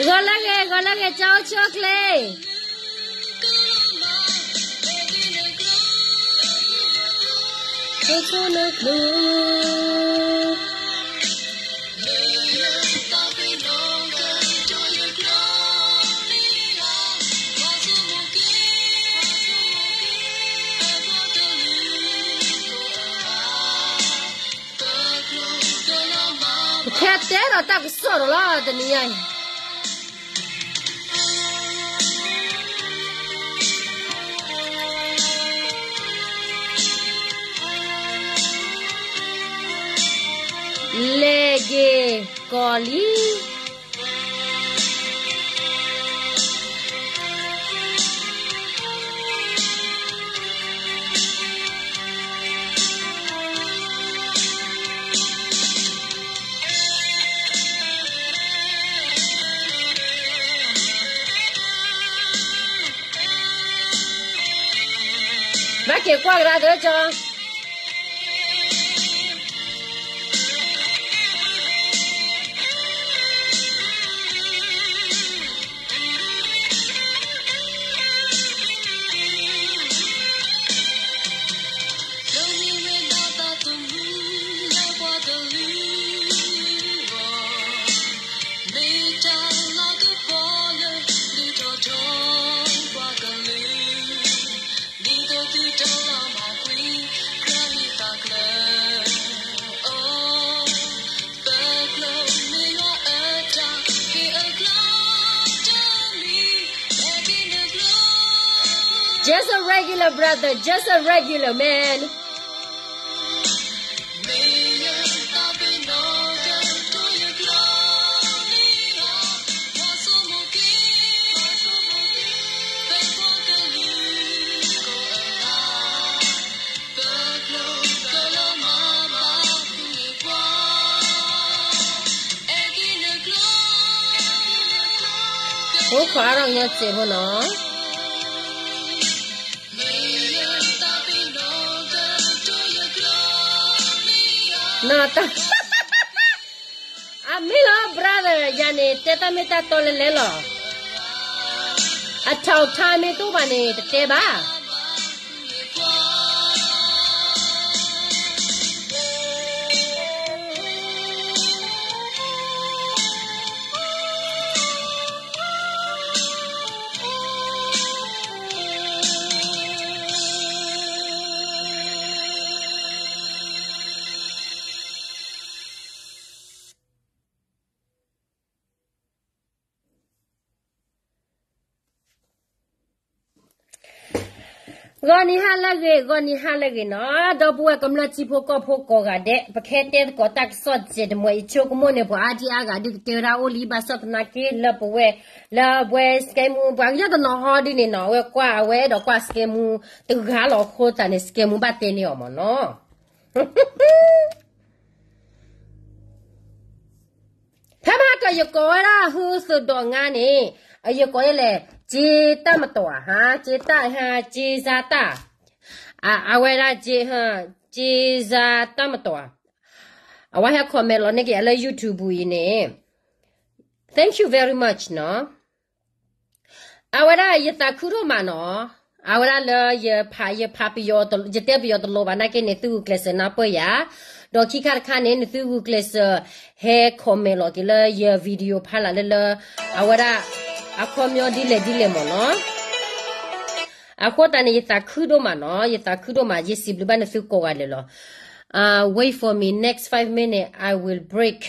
ဂီၤလၢဂ့ၤ ဂီၤလၢဂ့ၤ ကၠီအိၣ်ဆူၣ်အိၣ်ချ့ ဆိၣ်ဆိၣ်နကျိ ပခဲတဲဒီးတၢ်ကစီၣ်ဒီးလီၤ တနံၤညါအံၤ လဲၤက့ၤကီၢ်လံ ဘၣ်က့ၤကွၢ်ကဒါကၠီ Just a regular brother, just a regular man. အိၣ်ခိးအါထီၣ်ကညီစ့ဖိနီၤ နီၤတၢ် အမ့ၢ်လီၤ brother ယၤန့ၣ် တဲတၢ်မ့ၢ်တၢ်တီလဲၤလဲၤလီၤ အထောက်အထားမ့ၢ်တအိၣ်ဘၣ်န့ၣ် တတဲဘၣ် ဂီၤနံၤဟါလၢအဂ့ၤ ဂီၤနံၤဟါလၢအဂ့ၤနီၤ ဒီပုၢ်ဝဲၢ်ကမျၢၢ်ထံဖိကီၢ်ဖိကိးဂၤဒဲး ပကဟဲတဲသကိးတၢ်ကစီၣ်တစဲးတမှဲၤအံၤ ဆိကမိၣ်န့ၣ် ပှၤအါဒံအါဂၤဒုးကတဲဝဲဒၣ်အိၣ်လံ ဘၣ်ဆၣ်သနာ်က့လၢပဝဲ လၢပဝဲ စကဲမူ ပှၤကညီတနီၤဟီဒ်န့ၣ်နီၤ အဝဲကွၢ် အဝဲအဲၣ်ဒိးကွၢ်စကဲမူတဂၤလီၤအဃိသတးန့ၣ် စကဲမူဘၣ်တဲန့ၢ်အီၤမ့ၢ်နီၤ ဖဲမဟါကၢယကိးဝဲဒၣ် ဟုသုးဒီးငါန့ၣ် ယကိးယဲလဲၣ် က့တၢ်မတီၤဧါ ဟါ က့တၢ် ဟါ က့စါတၢ် အဝဲဒၣ် က့စါတၢ်မတီၤ အဝဲဟဲ comment လီၤန့ၢ်က့ၤအလၢ YouTube အံၤန့ၣ် thank you very much နီၤ အဝဲဒၣ်ယသးခုဒိၣ်မးနီၤ အဝဲဒၣ်လၢယဖး ယဖးပယီၤ ယတဲပယီၤတလီၤဘၣ်နာ်က့န့ၣ် သုဂုာ်ကျဲးစၢးနၢ်ပၢၢ်ယၤ ဒီးခံခါတခါန့ၣ် နသုဂုာ်ကျဲးစၢး ဟဲ comment လီၤက့ၤလၢယ video ဖးလၢ်လၢလၢ အဝဲဒၣ် အခီပညီဒ်လဲၣ်ဒ်လဲၣ်မ့ၢ်နီၤ အဃိသတးန့ၣ် ယသးခုဒိၣ်မးနီၤ ယသးခုဒိၣ်မး ယစံးဘျုးဘၣ်နသုကိးဂၤဒဲးလီၤ wait for me next five minute I will break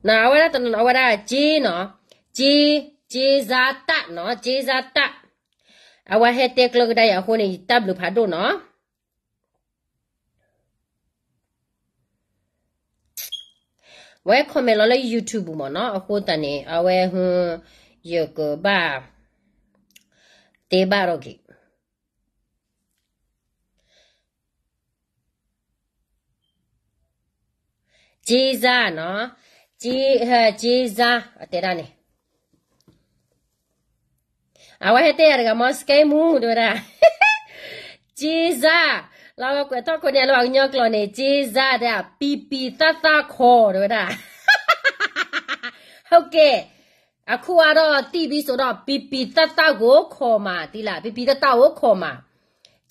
နီၤ အဝဲဒၣ်တနီၤနီၤ အဝဲဒၣ်က့နီၤ က့ က့စါတၢ်နီၤ က့စါတၢ် အဝဲဟဲတဲကျၢၤကဒါယၤအဃိန့ၣ် ယတၢ်ဘျုးဖးဒိၣ်နီၤ ဝဲ comment လီၤလၢ YouTube မ့ၢ်နီၤ အဃိသတးန့ၣ် အဝဲ ယကဘၣ် တဲဘၣ်ထီၣ်က့ၤ က့စါနီၤ က့စါ အတဲဒၣ်န့ၣ် အဝဲဟဲတဲယၤတဂၤမ့ၢ် စကဲမူ တဲဝဲဒၣ် က့စါ လၢအဝဲကွဲးထီၣ်ခိန့ၣ် လၢပှၤကညီကျိာ်န့ၣ် က့စါ တဲဒၣ် ပံပံသၣ်သၣ်ခီ တဲဝဲဒၣ် ဟုတ်ကဲ့, အခုကတော့သိပြီဆိုတော့ ပီပီသၣ်သၣ်ကိုခေါ်မှာ သိလား, ပီပီသၣ်သၣ်ကိုခေါ်မှာ.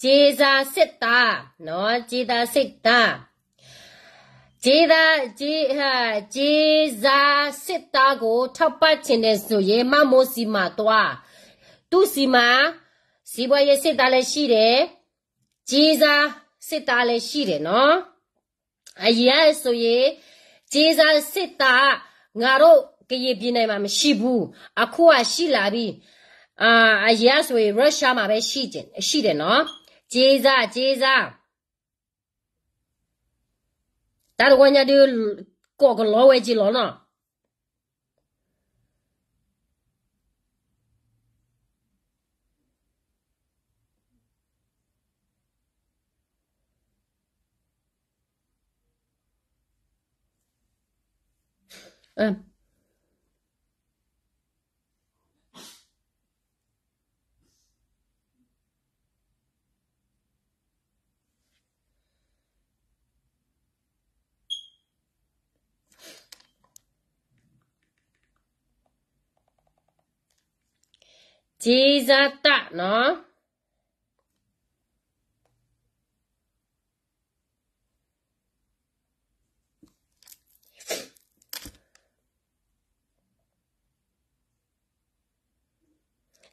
ကြေးစားစစ်သားနော်, ကြေးစားစစ်သား. ကြေးစား, ကြေး, ဟာ, ကြေးစားစစ်သားကိုထောက်ပံ့ချင်တယ်ဆိုရင် မမိုးစီမှာသွား. သူ့ဆီမှာ စီးပွားရေးစစ်သားလည်းရှိတယ်, ကြေးစားစစ်သားလည်းရှိတယ်နော်. အရင်ကဆိုရင် ကြေးစားစစ်သား ငါတို့ကရင်ပြည်နယ်မှာမရှိဘူး, အခုကရှိလာပြီ. အာ, အရင်ကဆိုရင် ရုရှားမှာပဲရှိတယ်, ရှိတယ်နော်. ကြေးစား, ကြေးစား. တၢ်တဝီညါဒုး ကိးကလီဝဲက့ၤလီၤနီၤ. ကြေးစားတပ်နော်.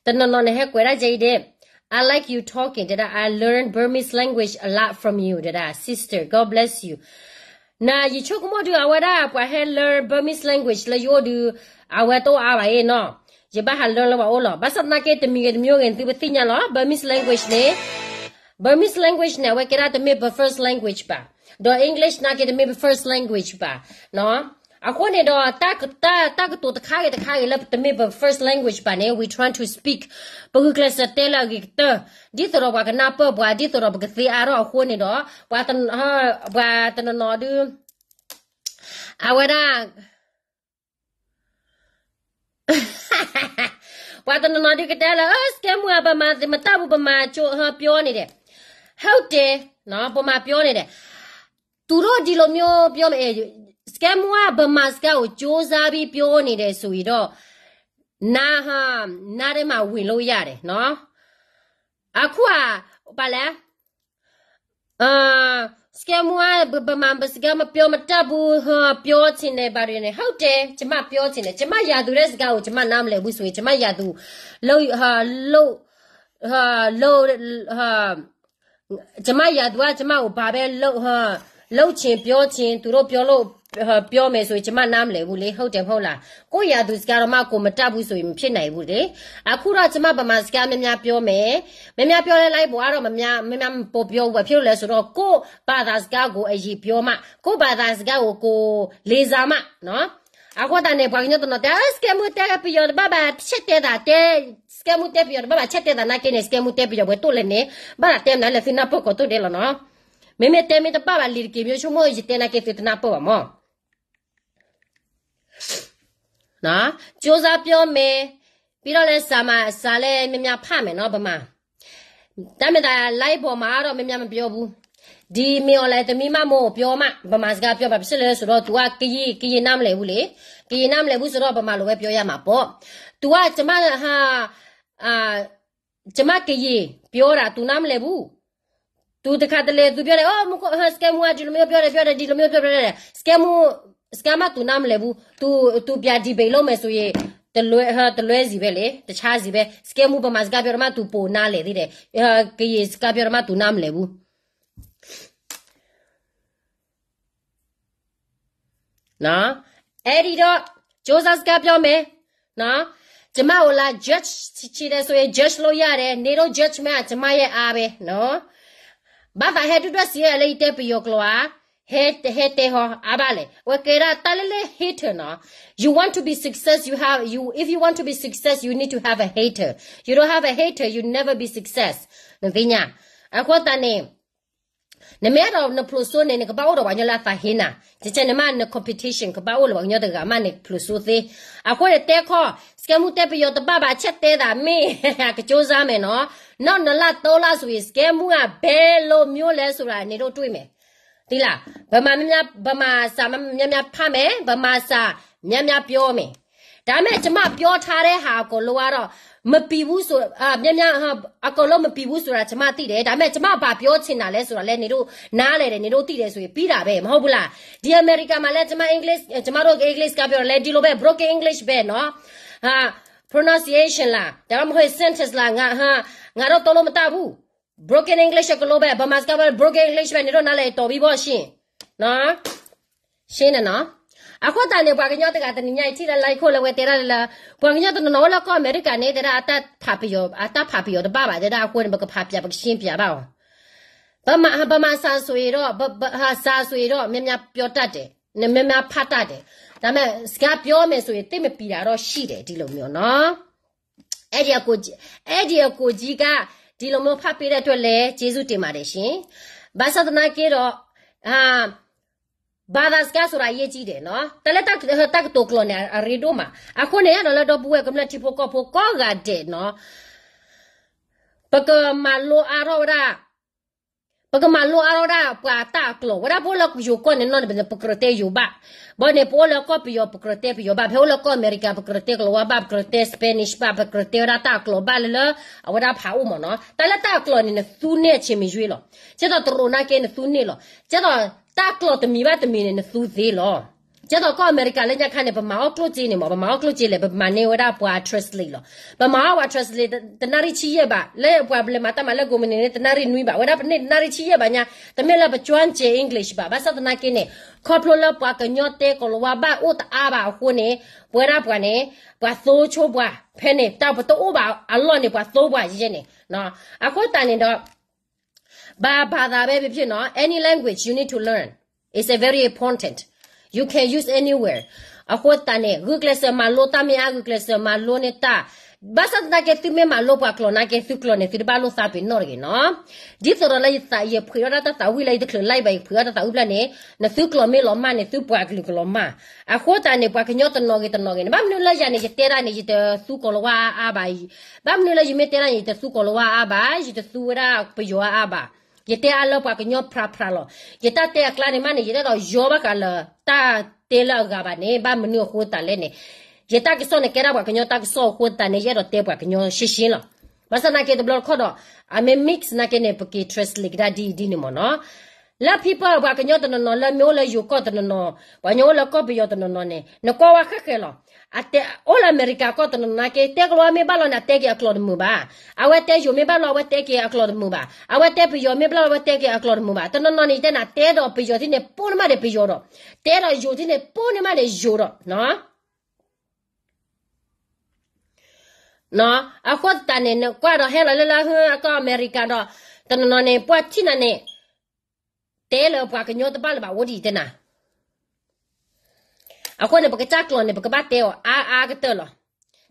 တနီၤနီၤန့ၣ် ဟဲကွဲးဒၣ်ကဲအံၤဒဲး, I like you talking တဲဒၣ်, I learn Burmese language a lot from you တဲဒၣ်, sister, God bless you. နယဆိကမိၣ်ဒုး အဝဲဒၣ်ပှၤဟဲ learn Burmese language လၢယအိၣ်ဒုး အဝဲတအိၣ်အါဘၣ်အ့ၣ်နီၤ, ယဘၣ်ဟး learn လၢပှၤအိၣ်လီၤ. ဘၣ်ဆၣ်သနာ်က့ တမံၤဂ့ၤတမံၤဂ့ၤန့ၣ် သုပသ့ၣ်ညါလီၤ. Burmese language န့ၣ် Burmese language န့ၣ် အဝဲကဲဒၣ်တမ့ၢ်ပ first language ဘၣ်, ဒီး English နာ်က့တမ့ၢ်ပ first language ဘၣ်နီၤ. အဃိန့ၣ်ဒီး တၢ်ကတိၤတခါဂ့ၤတခါဂ့ၤလၢတမ့ၢ်ပ first language ဘၣ်န့ၣ် we trying to speak, ပဂုာ်ကျဲးစၢးတဲလၢအဂ့ၤကတၢၢ်, ဒ်သိးဒီးပှၤကနၢ်ပၢၢ်ပှၤ, ဒ်သိးဒီးပကသ့အါထီၣ်အဃိန့ၣ်ဒီး ပှၤတ, ပှၤတနီၤနီၤဒုး အဝဲဒၣ် ပှၤတနီၤနီၤဒုးကတဲလၢ စကဲမူ ဗမာမတတ်ဘူး ဗမာပြောနေတယ်, ဟုတ်တယ်, ဗမာပြောနေတယ်. သူတို့ဒီလိုမျိုးပြောမယ်, စကဲမူက ဗမာစကားကို ကြိုးစားပြီး ပြောနေတယ်ဆိုရင်တော့ နား, နားထဲမှာ ဝင်လို့ရတယ်နော်. အခုက ဘာလဲ, စကဲမူက ဗမာစကား မပြောမတတ်ဘူး, ပြောချင်တယ် ဘာတွေနဲ့, ဟုတ်တယ်, ကျမပြောချင်တယ်, ကျမရာသူတဲ့စကားကို ကျမနားမလည်ဘူးဆိုရင် ကျမရာသူ လုပ်, လုပ်, လုပ်, ကျမရာသူက ကျမကို ဘာပဲလုပ်, လုပ်ချင် ပြောချင်, သူတို့ပြောလို့, ပြောမယ်ဆိုရင် ကျမနားမလည်ဘူးလေ, ဟုတ်တယ်မဟုတ်လား. ကိုယ့်ရာသူစကားတောင်မှ ကိုယ်မတတ်ဘူးဆိုရင် မဖြစ်နိုင်ဘူးလေ. အခုတော့ ကျမ ဗမာစကား များများပြောမယ်, များများပြောလဲ လိုက်ပေါ်ကတော့ များများ, များများ မပြောဘူး, ဘာဖြစ်လို့လဲဆိုတော့ ကိုယ့်ဘာသာစကားကို အရင်ပြောမှ, ကိုယ့်ဘာသာစကားကို ကိုယ်လေးစားမှနော်. အဃိသတးန့ၣ် ပှၤကညီတနီၤတဲ စကဲမူတဲပယီၤတဘၣ်ဘၣ် ချက်တဲသး, တဲ, စကဲမူတဲပယီၤတဘၣ်ဘၣ် ချက်တဲသးနာ်က့န့ၣ် စကဲမူတဲပယီၤပှဲၤတိၢ်လဲၣ်န့ၣ်, ဘၣ်သးတဲမနုၤလဲၣ် သုနၢ်ပၢၢ်ကိးတိၢ်ဒဲးလီၤနီၤ. မ့မ့ၢ်တဲမ့ၢ်တဘၣ်ဘၣ် လံာ်တက့ၤမ့ၢ်ဆိကမိၣ် ယတဲနာ်က့ သုတနၢ်ပၢၢ်ဘၣ်မၢ်. ကြိုးစားပြောမယ်, ပြီးတော့လဲ စာမှာ, စာလည်း များများဖတ်မယ်နော် ဗမာ. တၢ်မ့ၢ်သး live ပေါ်မှာတော့ များများမပြောဘူး. ဒီမင်းအောင်လှိုင် သမီးမမိုး ပြောမှ ဗမာစကားပြောမှာ ဘာဖြစ်လဲဆိုတော့ သူက ကရင်, ကရင်နားမလည်ဘူးလေ. ကရင်နားမလည်ဘူးဆိုတော့ ဗမာလိုပဲပြောရမှာပေါ့. သူက ကျမ, ဟာ, အာ, ကျမ ကရင် ပြောတာ သူနားမလည်ဘူး. သူတခါတလေ သူပြောတယ်, အိ မူခိၣ်, ဟဲ စကဲမူက ဒီလိုမျိုးပြောတယ်, ပြောတယ်, ဒီလိုမျိုးပြောတယ်, စကဲမူ, စကဲမူ သူနားမလည်ဘူး. သူ, သူ ပြန် debate လုပ်မယ်ဆိုရင် တလွဲ, ဟဲ တလွဲစီပဲလေ, တခြားစီပဲ. စကဲမူ ဗမာစကားပြောတော့မှ သူပိုနားလည်သေးတယ်. ဟဲ ကရင်စကားပြောတော့မှ သူနားမလည်ဘူး. နော်, အဲ့ဒီတော့ ကြိုးစားစကားပြောမယ်နော်. ကျမကိုလာ judge ချင်တယ်ဆိုရင် judge လို့ရတယ်, နင်တို့ judge မယ်, ကျမရဲ့အားပဲနော်. ဘာသာဟဲဒုဒွဲ့စံးလဲ ယတဲပယီၤကျိာ်ဧါ, ဟဲ, ဟဲတဲဟီ အါဘၣ်လဲၣ်. ဝဲကဲဒၣ်တၢ်လၢလၢ hater နော်. You want to be success, you have, you, if you want to be success, you need to have a hater. You don't have a hater, you never be success. နသ့ၣ်ညါ. အဃိသတးန့ၣ် နမ့ၢ်အဲၣ်ဒိးန ဖျိးစိန့ၣ် နကဘၣ်အိၣ်ဒီးပှၤကညီလၢအသးဟ့နၤ, ကဲန့ၣ်မး န competition ကဘၣ်အိၣ်လၢပှၤကညီတဂၤမး နဖျိးစိသ့. အဃိန့ၣ်တဲခီ, စကဲမူတဲပယီၤတဘၣ်ဘၣ် ချက်တဲသးမ့ၢ် ကကြိုးစားမယ်နော်. နောက်နှစ်လ သုံးလဆိုရင် စကဲမူက ဘယ်လိုမျိုးလဲဆိုတာ နင်တို့တွေ့မယ်. သိလား, ဗမာ, ဗမာစာ များများဖတ်မယ်, ဗမာစာ များများပြောမယ်. ဒါပေမဲ့ ကျွန်မပြောထားတဲ့ဟာအကုန်လုံးကတော့ မပြီးဘူးဆို အာ များများ ဟာ အကုန်လုံးမပြီးဘူးဆိုတာ ကျွန်မသိတယ်။ ဒါပေမဲ့ ကျွန်မဘာပြောချင်တာလဲဆိုတာလဲ နင်တို့နားလည်တယ် နင်တို့သိတယ်ဆိုရင်ပြီးတာပဲ မဟုတ်ဘူးလား။ ဒီအမေရိကမှာလဲ ကျွန်မ English ကျွန်မတို့ English ကပြောတယ်လဲ ဒီလိုပဲ broken English ပဲနော်။ ဟာ pronunciation လား ဒါမှမဟုတ် sentence လား ငါ ဟာ ငါတို့သုံးလို့မတတ်ဘူး broken English ကလို့ပဲ ဗမာစကားပဲ broken English ပဲ နင်တို့နားလည်တော်ပြီပေါ့ရှင်နော်။ ရှင်းတယ်နော်။ အဃိသတးန့ၣ် ပှၤကညီတဂၤတနံၤညါအံၤ ထံၣ်လၢ like ခိၣ်လၢဝဲတဲဒၣ်လၢ ပှၤကညီတနီၤနီၤအိၣ်လၢကီၢ်အမဲရကၤန့ၣ် တဲဒၣ်အတၢ်ဖးပယီၤ အတၢ်ဖးပယီၤတဘၣ်ဘၣ် တဲဒၣ်အဃိန့ၣ် ပကဖးပၠး ပကရှင်းပၠးဘၣ်အီၤ ဗမာ ဗမာစာဆိုရင်တော့ ဗ- ဗ- ဟာ စာဆိုရင်တော့ များများပြောတတ်တယ် များများဖတ်တတ်တယ် ဒါပေမဲ့ စကားပြောမယ်ဆိုရင် သိပ်မပီတာတော့ရှိတယ် ဒီလိုမျိုးနော်။ အဲ့ဒီအကိုကြီး အဲ့ဒီအကိုကြီးက ဒီလိုမျိုးဖတ်ပေးတဲ့အတွက်လည်း ကျေးဇူးတင်ပါတယ်ရှင်။ ဘာသာသနာ့က့တော့ အာ ဘာသာစကားဆိုတာအရေးကြီးတယ်နော်။ တၢ်လၢတၢ် တၢ်ကတိၤကျိာ်န့ၣ် အရ့ဒိၣ်မး အဃိန့ၣ် အဲၣ်ဒိးလၢဒီပုၢ်ဝဲၢ်ကမျၢၢ်ထံဖိကီၢ်ဖိကိးဂၤဒဲးနော် ပကမၤလိအါထီၣ်ဝဲဒၣ် ပကမၤလိအါထီၣ်ဒၣ်ပှၤတၢ်အကျိာ် ဝဲဒၣ်ပအိၣ်လၢယိၤကီၢ်န့ၣ်နီၢ်န့ၣ် ပကြၢးတဲယိၤဘၣ်, ဘၣ်န့ၣ် ပအိၣ်လၢကီၢ်ပယီၤ ပကြၢးတဲပယီၤဘၣ်, ဖဲအိၣ်လၢကီၢ်အမဲရကၤ ပကြၢးတဲကလီၤဝါဘၣ်, ပကြၢးတဲ Spanish ဘၣ်, ပကြၢးတဲဝဲဒၣ်တၢ်အကျိာ်ဘၣ်လၢလၢ အဝဲဒၣ်ဖးအိၣ်မ့ၢ်နီၤ, တၢ်လၢတၢ်အကျိာ်န့ၣ် နသူန့ၢ်အဆံးမ့ၢ်ယွ့လီၤ, ကဲသိးတရူးနာ်က့နသူန့ၢ်လီၤ, ကဲသိးတၢ်ကျိာ်တမံၤဘၣ်တမံၤန့ၣ် နသူသ့လီၤ. ကဲသိးကီၢ်အမဲရကၤလၢညါခါန့ၣ် ပမၤအီၣ်ကျိၣ်စ့န့ၣ်မး ပမၤအီၣ်ကျိၣ်စ့လဲၣ် ပမၤန့ၢ်ဝဲဒၣ်ပှၤ translate လီၤ. ပမၤအီၣ်ပှၤ translate တနၣ်ရံၣ်ဆံယဲၢ်ဘး, လၢပှၤလဲၤမၤတၢ်မၤလၢကိးမုၢ်နံၤန့ၣ် တနၣ်ရံၣ်နွံဘး, ဝဲဒၣ်ပန့ၢ်တနၣ်ရံၣ်ဆံယဲၢ်ဘးညါ, တမ့ၢ်လၢပ ကျွမ်းကျင် English ဘၣ်, ဘၣ်ဆၣ်သနာ်က့န့ၣ် ခီဖျိလၢပှၤကညီတဲကလီၤဝါဘၣ်အိၣ်တအါဘၣ်အဃိန့ၣ် ပဝဲဒၣ်ပှၤန့ၣ် ပှၤသိဆိပှၤ, ဖဲန့ၣ် တၢ်ပတအိၣ်ဘၣ်အလီၢ်န့ၣ် ပှၤသိပှၤယဲန့ၣ် အဃိသတးန့ၣ်ဒီး ဘာဘာသာပဲဖြစ်ဖြစ်နော်, any language you need to learn. It's a very important. You can use anywhere. အဃိသတးန့ၣ် ဂုာ်ကျဲးစၢးမၤလိတၢ်မ့ၢ်အါ, ဂုာ်ကျဲးစၢးမၤလိန့ၢ်တၢ်, ဘၣ်ဆၣ်သနာ်က့ သုမ့ၢ်မၤလိပှၤကျိာ်နာ်က့ သုကျိာ်န့ၣ် သုတဘၣ်လိာ်သးပ့ၤနီၣ်တဂ့ၤနော်. ဒ်သိးဒီးလၢယသး ယဖှံးထီၣ်ဒၣ်တၢ်သးဝံၣ်လၢယတချုး live ဘၣ် ယဖှံးထီၣ်တၢ်သးဝံၣ်ဘျီန့ၣ် နသုကျိာ်မ့ၢ်လီၤမၢ်န့ၣ် သုပှၤကလုာ်ကလီၤမၢ်. အဃိသတးန့ၣ် ပှၤကညီတနီၤဂ့ၤတနီၤဂ့ၤန့ၣ် ဘၣ်မနုၤလၢယၤန့ၣ် ယတဲဒၣ်န့ၣ် ယတသူကလီၤဝါအါဘၣ်, ဘၣ်မနုၤလၢယမ့ၢ်တဲဒၣ်န့ၣ် ယတသူကလီၤဝါအါဘၣ်, ယတသူဝဲဒၣ်ပယီၤအါဘၣ်. ယတဲအါလၢပှၤကညီဖြးဖြးလီၤ. ယတၢ်တဲအကျါန့ၣ်မးန့ၣ် ယတအဲၣ်ဒိးယီဘၣ်ဃးလၢ တၢ်တဲလၢအဂၤဘၣ်န့ၣ် ဘၣ်မနုၤအဃိသတးလဲၣ်န့ၣ်, ယတၢ်ကစီၣ်န့ၣ် ကဲဒၣ်ပှၤကညီတၢ်ကစီၣ်အဃိသတးန့ၣ် ယအဲၣ်ဒိးတဲပှၤကညီရှင်းရှင်းလီၤ. ဘၣ်ဆၣ်သနာ်က့တဘျီတခီၣ်ဒီး အမ့ၢ် mix သနာ်က့န့ၣ် ပက့ၤ translate ကဒါဒ်အံၤဒ်န့ၣ်မ့ၢ်နီၤ. လၢ people ပှၤကညီတနီၤနီၤ လၢမ့ၢ်အိၣ်လၢယိၤကီၢ်တနီၤနီၤ, ပှၤကညီအိၣ်လၢကီၢ်ပယီၤတနီၤနီၤန့ၣ် နကွၢ်ဝဲဃဲဃဲလီၤ. အတဲ အိၣ်လၢအမဲရကၤကီၢ်တနီၤနီၤနာ်က့ တဲကလီၤဝါမ့ၢ်ဘၣ်လီၤန့ၣ် အတဲက့ၤအကျိာ်တမုာ်ဘၣ်. အဝဲတဲယိၤမ့ၢ်ဘၣ်လီၤ အဝဲတဲက့ၤအကျိာ်တမုာ်ဘၣ်. အဝဲတဲပယီၤမ့ၢ်ဘၣ်လီၤ အဝဲတဲက့ၤအကျိာ်တမုာ်ဘၣ်. တနီၤနီၤန့ၣ် ယတဲနၤ တဲဒီးပယီၤသ့ၣ်န့ၣ် ပိၢ်န့ၢ်မးန့ၣ်ပယီၤဒီး, တဲဒီးယိၤသ့ၣ်န့ၣ် ပိၢ်န့ၢ်မးန့ၣ်ယိၤဒီး အဃိသတးန့ၣ် နကွၢ်ဒီးဟဲလီၤလၢလၢ ဟၢ အကီၢ်အမဲရကၤဒီး တနီၤနီၤန့ၣ် ပှၤထံၣ်နၤန့ၣ် တဲလၢပှၤကညီတဘၣ်လၢၤဘၣ် အိၣ်ဒံးတဲနၤ. အဃိန့ၣ် ပကစၢ်ကျိာ်န့ၣ် ပကဘၣ်တဲအီၤအါအါကတၢၢ်လီၤ.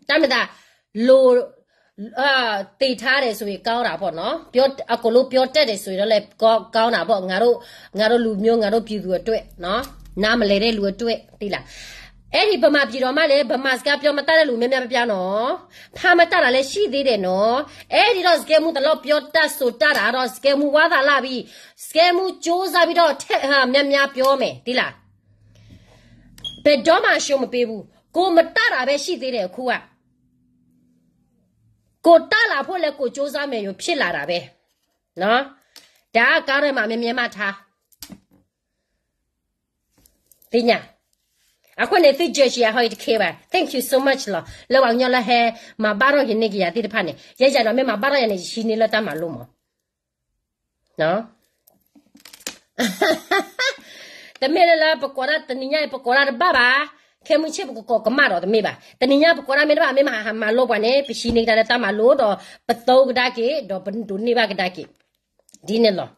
တၢ်မ့ၢ်သး လိၤ သ့ၣ်ထါဒီး ဆိုရင် ကောင်းတာပေါ့နော်. ပြော အကုန်လုံး ပြောတတ်တယ်ဆိုရင်တော့လည်း ကောင်း ကောင်းတာပေါ့. ငါတို့ ငါတို့လူမျိုး ငါတို့ပြည်သူအတွက်နော်. နားမလည်တဲ့လူအတွက် သိလား. အဲ့ဒီဗမာပြည်တော်မှလည်း ဗမာစကားပြောမတတ်တဲ့လူများများပြားပြားနော်. ဖတ်မတတ်တာလည်းရှိသေးတယ်နော်. အဲ့ဒီတော့ စကဲမူတလောက်ပြောတတ်ဆိုတတ်တာတော့ စကဲမူဝါသလပ်ပြီ. စကဲမူစူးစမ်းပြီးတော့ ထက် ဟာ များများပြောမယ် သိလား. ဘယ်တော့မှအရှုံးမပေးဘူး. ကိုယ်မတတ်တာပဲရှိသေးတယ်အခုက. ကိုယ်တတ်လာဖို့လည်း ကိုယ်ကြိုးစားမယ်ယူ ဖြစ်လာတာပဲနော်. ဒါက ကားထဲမှာ မြဲမြဲမှတ်ထား. သိညာ. အဃိန့ၣ် သုကြၢးရှံယဟီတခဲဘၣ်. Thank you so much လီၤ. လၢပှၤကညီလၢဟဲမၤဘၣ်ထီၣ်ယန့ၢ်ကယၤသ့ၣ်တဖၣ်န့ၣ်, ယဲယၤဒီးမ့ၢ်မၤဘၣ်ထီၣ်ယၤန့ၣ် ယဟံးန့ၢ်လၢတၢ်မၤလိမး. တမ့ၢ်လၢလၢပကိးတၢ်တနံၤညါအံၤ ပကိးတၢ်တဘၣ်ဘၣ်. ခဲမုၢ်ဆ့ၣ်ပကကိးကမၣ်ဒီးတမ့ၢ်ဘၣ်. တနံၤညါပကိးတၢ်မ့ၢ်တဘၣ် မ့ၢ်မၤဟးမၤလိပှၤန့ၣ် ပဟံးန့ၢ်ကဒါလၢတၢ်မၤလိဒီး ပသိကဒါက့ၤ ဒီးပဒိးန့ၢ်ဘၣ်ကဒါက့ၤ ဒ်န့ၣ်လီၤ.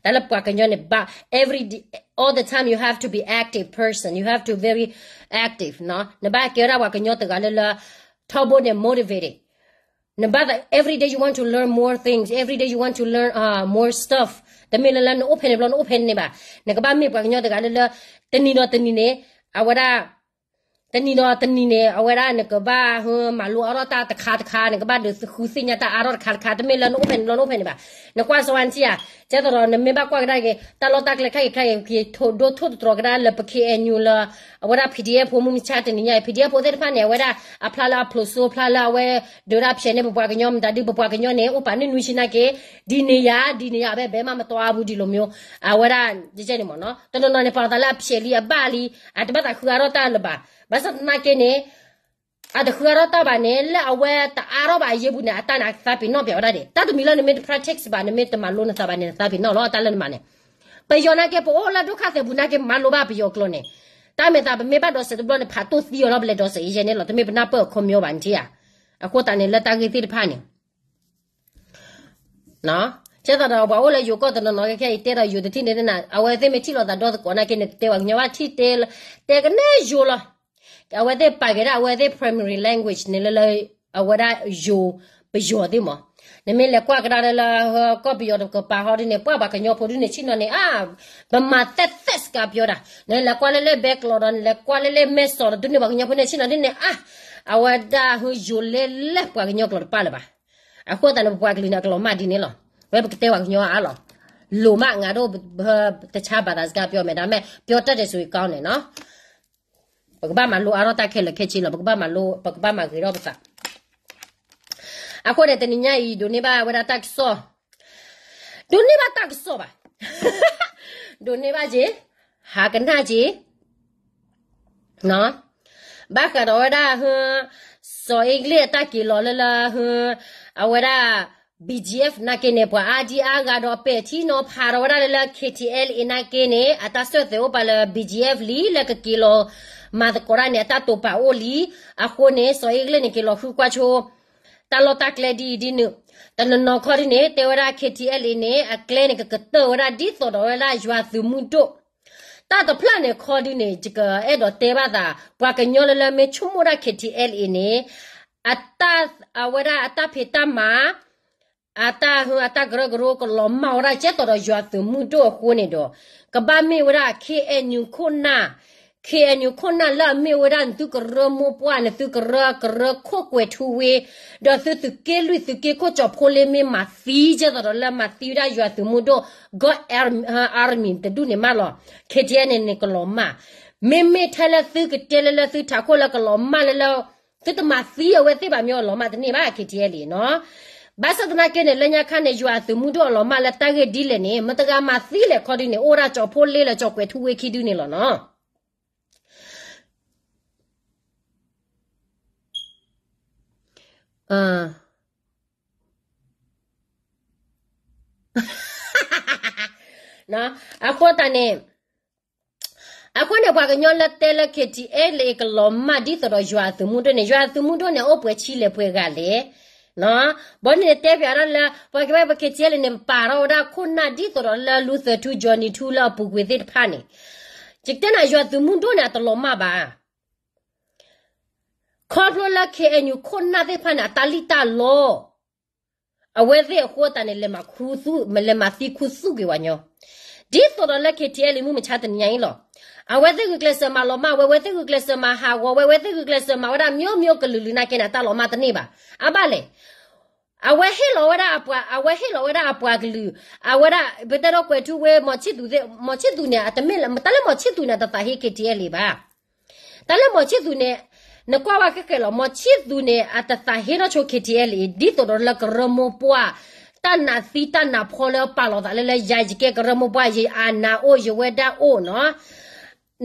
တၢ်လၢပှၤကညီန့ၣ်ဘၣ် every day, all the time you have to be active person, you have to very active နော်. နဘၣ်ကဲဝဲဒၣ်ပှၤကညီတဂၤလၢလၢ ထီဘိန့ၣ် motivated နဘၣ်သး every day you want to learn more things, every day you want to learn uh more stuff. တမ့ၢ်လၢလၢနအိၣ်ဖဲန့ၣ်ဘျီ နအိၣ်ဖဲန့ၣ်ဘၣ်. နကဘၣ်မ့ၢ်ပှၤကညီတဂၤလၢလၢ တနံၤဒီးတနံၤန့ၣ် အဝဲဒၣ် တနံၤဒီးတနံၤန့ၣ် အဝဲဒၣ်နကဘၣ်ဟၢမၤလိအါထီၣ်တၢ်တခါတခါ နကဘၣ်ဒုးဃုသ့ၣ်ညါတၢ်အါထီၣ်တခါတခါ တမ့ၢ်လၢနအိၣ်ဖဲန့ၣ်လီၤ နအိၣ်ဖဲန့ၣ်ဘၣ်. နကွၢ်စီဝါနထံၣ်ဧါ, ကဲသိးဒီးနမ့ၢ်ဘၣ်ကွၢ်ကဒါက့ၤ တၢ်လီၢ်တၢ်ကျဲခဲအံၤခဲအံၤ က့ၤထိၣ်ဒိထိၣ်တတြီၤကဒါလၢပ K N U လၢ အဝဲဒၣ် P D F ဖိမုၢ်မဆါတနံၤညါအံၤ P D F ဖိသ့ၣ်တဖၣ်န့ၣ် အဝဲဒၣ်အဖျါလၢအဖျိးစိဖျါလၢအဝဲ ဒုးဒၣ်ဖျဲးန့ၢ်ပပှၤကညီမတၤဒုး ပပှၤကညီန့ၣ် အိၣ်ပာ်န့ၢ်နွံဆံနာ်က့ ဒ်န့ၣ်ယၤ ဒ်န့ၣ်ယၤ အဘဲဘဲမးမတီအါဘူးဒံးလိာ်မၠိ အဝဲဒၣ် ကဲန့ၣ်မ့ၢ်နီၤ တနီၤနီၤန့ၣ် ပာ်လီၤသးလၢအဖျဲးလံအဘၣ်လံ အတဘၣ်သးဃုအါထီၣ်တၢ်လၢၤဘၣ်. ဘၣ်ဆၣ်သနာ်က့န့ၣ် အတဃုအါထီၣ်တၢ်ဘၣ်န့ၣ် လၢအဝဲတအါထီၣ်ဘၣ်အယ့ၢ်ပူၤန့ၣ် အတၢ်န့ၣ်သးပ့ၤနီၣ်ပျဲဝဲဒၣ်ဒံး တၢ်တမံၤလၢနမ့ၢ်တ practice ဘၣ် နမ့ၢ်တမၤလိနသးဘၣ်န့ၣ် နသးပ့ၤနီၣ်လီၤ တၢ်လၢနမၤန့ၣ် ပယီၤနာ်က့ ပအိၣ်လၢဒုက္ခသည်ပူၤနာ်က့ မၤလိဘၣ်ပယီၤကျိာ်န့ၣ် တၢ်မဲာ်သးပမ့ၢ်ဘၣ်ဒီးစဲးတဘျီန့ၣ် ဖးတိၢ်သံအီၤလီၤ ပလဲၤဒီးစဲးအံၤယဲန့ၣ်လီၤ တမ့ၢ်ပနၢ်ပၢၢ်အခီပညီဘၣ်နထံၣ်ဧါ. အဃိသတးန့ၣ် လၢတၢ်ဂ့ၢ်သ့ၣ်တဖၣ်န့ၣ် ကဲသိးဒီးပှၤအိၣ်လၢယိၤကီၢ်တနီၤနီၤ ခဲခဲအံၤတဲဒီးယိၤတထံၣ်န့ၣ် အဝဲသ့ၣ်မ့ၢ်ထံၣ်လိာ်သးဒီသကိးနာ်က့န့ၣ် တတဲပှၤကညီဘၣ်ထံၣ်တဲ တဲကနဲယိၤလီၤ. အဝဲသ့ၣ်ပာ်က့ၤဒၣ်အဝဲသ့ၣ် primary language န့ၣ်လၢလၢ အဝဲဒၣ်ယိၤ ပယီၤသ့ၣ်မး. နမ့ၢ်လဲၤကွၢ်ကဒါလၢလၢ ကီၢ်ပယီၤတကပၤဟီဒ်န့ၣ် ပှၤပှၤကညီဖိဒ်န့ၣ်ဆ့ၣ်နီၤန့ၣ် အါ ပမၤသဲသဲစကၤပယီၤဒၣ် နလဲၤကွၢ်လၢလၢဘဲကျိးဒီး နလဲၤကွၢ်လၢလၢမဲၢ်စီးဒီးဒ်န့ၣ် ပှၤကညီဖိန့ၣ်ဆ့ၣ်နီၤဒ်န့ၣ် အါ အဝဲဒၣ်ဟူယိၤလဲလဲပှၤကညီကျိာ်တပာ်လၢၤဘၣ်. အဃိသတးန့ၣ် ပပှၤကလုာ်န့ၣ် အကလီၤမၢ်ဒ်န့ၣ်လီၤ. ဝဲပကတဲပှၤကညီအါလီၤ. လိၤမး ငါဒိၣ် တဆါဘၣ်သးစကၤပယီၤမဲာ် ဒါမ့ၢ် ပယီၤတၢ်တဲစိၤကီန့ၣ်နီၤ ပကဘၣ်မၤလိအါထီၣ်တၢ်ခဲလၢာ်ခဲဆ့လီၤ. ပကဘၣ်မၤလိ ပကဘၣ်မၤဂ့ၤထီၣ်ပသး. အဃိန့ၣ် တနံၤညါအံၤ ဒိးန့ၢ်ဘၣ်ဝဲဒၣ်တၢ်ကစီၣ်, ဒိးန့ၢ်ဘၣ်တၢ်ကစီၣ်ဘၣ်, ဒိးန့ၢ်ဘၣ်က့ၤ, ဟးကနၣ်က့ၤ ဘၣ်ဃးဒီးဝဲဒၣ် စီၤအ့ကလ့ၣ်အတၢ်က့ၤလီၤလၢလၢ အဝဲဒၣ် B G F နာ်က့န့ၣ် ပှၤအါဒံအါဂၤဒီးပဲာ်ထံနီၤဖးဒီးဝဲဒၣ်လၢလၢ K T L A နာ်က့န့ၣ် အတၢ်ဆၢၣ်သဲးအိၣ်ပာ်လၢ B G F လံ လၢကက့ၤလီၤမၤသကိးတၢ်န့ၣ် အတၢ်တိာ်ပာ်အိၣ်လံ. အဃိန့ၣ် စီၤအ့ကလ့ၣ်န့ၣ် က့ၤလီၤဃုကွၢ်ဆိ တၢ်လီၢ်တၢ်ကျဲဒ်အံၤဒ်နုၤ, တနီၤနီၤခီဒ်န့ၣ် တဲဝဲဒၣ် K T L A န့ၣ် အကျဲန့ၣ် ကကတၢၢ်ဝဲဒၣ်ဒ်သိးဒီးဝဲဒၣ်ယွၤသုးမုၢ်ဒိၣ် တၢ်တဖျၢၣ်န့ၣ်ခီဒ်န့ၣ် ယကအဲၣ်ဒိးတဲဘၣ်သး ပှၤကညီလၢလၢမ့ၢ်ဆိကမိၣ်ဒၣ် K T L A န့ၣ် အတၢ် အဝဲဒၣ်အတၢ်ဖံးတၢ်မၤ အတၢ်ဟူ အတၢ်ကရၢကရိကလီၤမၢ်ဝဲဒၣ် ကဲသိးဒီးယွၤသုးမုၢ်ဒိၣ်အဃိန့ၣ်ဒီး ကဘၣ်မ့ၢ်ဝဲဒၣ် K N U ခိၣ်နၢ်, K N U ခိၣ်နၢ်လၢအမ့ၢ်ဝဲဒၣ်နသုကရၢမိၢ်ပှၢ် နသုကရၢ ကရၢခိၣ်ကွဲၤထူဝ့ ဒီးသုသုးက့လွံၢ်သုးက့ခိၣ်ကၠီၤဖိလ့မ့ၢ်မၤသံ ကဲသိးဒီးလၢမၤသံဝဲဒၣ်ယွၤသုးမုၢ်ဒိၣ် God Army တဒူၣ်န့ၣ်မးလီၤ. K T L A န့ၣ် ကလီၤမၢ်, မ့မ့ၢ်ထဲလၢသုကတဲလၢလၢသုထးခိၣ်လၢကလီၤမၢ်လၢလၢ သုတမၤသံအဝဲသ့ၣ်ဘၣ်မ့ၢ်အလီၤမၢ်တန့ၢ်ဘၣ် K T L A နီၤ. ဘၣ်ဆၣ်သနာ်က့န့ၣ် လၢညါခါန့ၣ် ယွၤအသုးမုၢ်ဒိၣ်အလီၤမၢ်လၢတၢ်ဂ့ၢ်ဒ်လဲၣ်န့ၣ် မတၤတဂၤမၤသံလဲၣ်ခီဒ်န့ၣ် အိၣ်ဒၣ်ကၠီၤဖိလ့လၢကၠီၤကွဲၤထူဝ့ခံဒုန့ၣ်လီၤနီၤ. အဃိသတးန့ၣ် အဃိန့ၣ် ပှၤကညီလၢတဲလၢ K T L A ကလီၤမၢ်ဒ်သိးဒီးယွၤအသုးမုၢ်ဒိၣ်န့ၣ် ယွၤအသုးမုၢ်ဒိၣ်န့ၣ် အိၣ်ပှဲၤဆံလဲၣ်ပှဲၤဂၤလဲၣ်. ဘီန့ၣ်တဲပၠးဒၣ်လၢ ပှၤကဘၣ်ပ K T L A န့ၣ် ပပာ်ထီၣ်ဝဲဒၣ်ခိၣ်နၢ်ဒ်သိးဒီးလၢ လူၤသၢထူ ကၠီၤနံၤထူ လၢအပူၤကွံာ်သ့ၣ်တဖၣ်န့ၣ် ယတဲနၤ ယွၤသုးမုၢ်ဒိၣ်န့ၣ် အတလီၤမၢ်ဘၣ်. ခီဖျိလၢ K N U ခိၣ်နၢ်သ့ၣ်တဖၣ်န့ၣ် အတၢ်လံၣ်တၢ်လီ အဝဲသ့ၣ်အဃိသတးန့ၣ် လဲၤမၤသံခူသူၣ်က့ၤပှၤကညီ, ဒ်သိးဒီးလၢ K T L A မုၢ်မဆါတနံၤညါအံၤလီၤ. အဝဲသ့ၣ်ဂုာ်ကျဲးစၢးမၤလီၤမၢ်ဝဲ, အဝဲသ့ၣ်ဂုာ်ကျဲးစၢးမၤဟးဂီၤဝဲ, အဝဲသ့ၣ်ဂုာ်ကျဲးစၢးမၤဝဲဒၣ် မျိုးမျိုး ကလုာ်လုာ်နာ်က့န့ၣ် အတၢ်လီၤမၢ်တန့ၢ်ဘၣ်. အဘၣ်လဲၣ် အဝဲဟ့ၣ်လီၤဝဲဒၣ်အပှၤ, အဝဲဟ့ၣ်လီၤဝဲဒၣ်အပှၤကလုာ်, အဝဲဒၣ် ပတဲဒီးကွဲၤထူဝ့ မီၤဆံၣ်သူးသ့ၣ်, မီၤဆံၣ်သူးန့ၣ် အတမ့ၢ်လၢ တၢ်လၢမီၤဆံၣ်သူးန့ၣ် အတသးဟ့ K T L A ဘၣ်. တၢ်လၢမီၤဆံၣ်သူးန့ၣ် နကွၢ်ဝဲခဲကဲလီၤ, မီၤဆံၣ်သူးန့ၣ် အတသးဟ့ထီၣ်ဆိ K T L A ဒ်သိးဒီးလၢကရၢမိၢ်ပှၢ် တၢ်နးသံတၢ်နးဖီလၢပာ်လီၤသးလၢလၢယၤ ယကဲကရၢမိၢ်ပှၢ် ယအနးအိၣ် ယဝဲဒၣ်အိၣ်နီၤ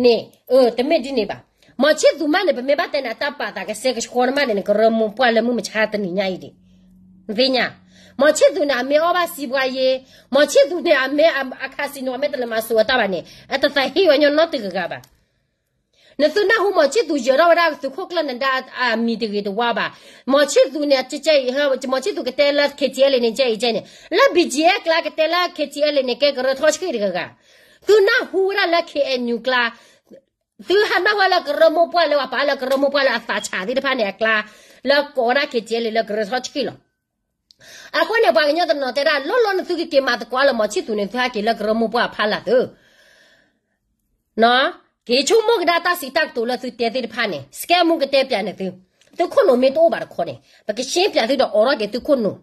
န့ၣ် တမ့ၢ်ဒ်န့ၣ်ဘၣ်. မီၤဆံၣ်သူးမးန့ၣ် ပမ့ၢ်ဘၣ်တဲန့ၣ် အတၢ်ပာ်သးကဆှဲကဆှီန့ၣ်မးန့ၣ် နကရၢမိၢ်ပှၢ်လၢမုၢ်မဆါတနံၤညါအံၤဒံး နသ့ၣ်ညါ, မီၤဆံၣ်သူးန့ၣ် အမ့ၢ်အီၣ်ဘၣ်စံးပှၤယ့, မီၤဆံၣ်သူးန့ၣ် အမ့ၢ်အ casino အမ့ၢ်တလဲၤမၤစိာ်အတၢ်ဘၣ်န့ၣ် အတသးဟ့ဝဲညီနီတဂၤဂၤဘၣ်. နသုနၢ်ဟူ မီၤဆံၣ်သူးယၢၤထီၣ်ဝဲဒၣ်သုးခိၣ်ကျၢၢ်နဒါအမံၤတဂ့ၤတဝါဘၣ်. မီၤဆံၣ်သူးန့ၣ် ကဲအံၤ မီၤဆံၣ်သူးကတဲလၢ K T L A န့ၣ် ကဲအံၤကဲန့ၣ် လၢ B G F ကျါကတဲလၢ K T L A န့ၣ် ကဲကရၢထီၣ်ဆှံတဂၤဂၤ. သုနၢ်ဟူဝဲဒၣ်လၢ K N U ကျါ သုဟးနၢ်ဟူလၢကရၢမိၢ်ပှၢ်လၢပှၤပာ်လၢကရၢမိၢ်ပှၢ်လၢအသးဆးသ့ၣ်တဖၣ်န့ၣ်အကျါ လၢကိးဝဲဒၣ် K T L A လၢကရၢထီၣ်ဆှံလီၤ. အဃိန့ၣ် ပှၤကညီတနီၤတဲဒၣ် လီၤလီၤနသုကက့ၤမၤသကိးလၢမီၤဆံၣ်သူးန့ၣ် သုဟဲက့ၤလၢကရၢမိၢ်ပှၢ်အဖီလာ်သု နီၤ က့ၤဆိကမိၣ်ကဒါတၢ်စံးတၢ်ကတိၤလၢသုတဲသ့ၣ်တဖၣ်န့ၣ် စကဲမူကတဲပၠးန့ၣ်သု, သုခိၣ်နူာ်မ့ၢ်တအိၣ်ဘၣ်တခီန့ၣ် ပကရှင်းပၠးသုဒီးအိးထီၣ်က့ၤသုခိၣ်နူာ်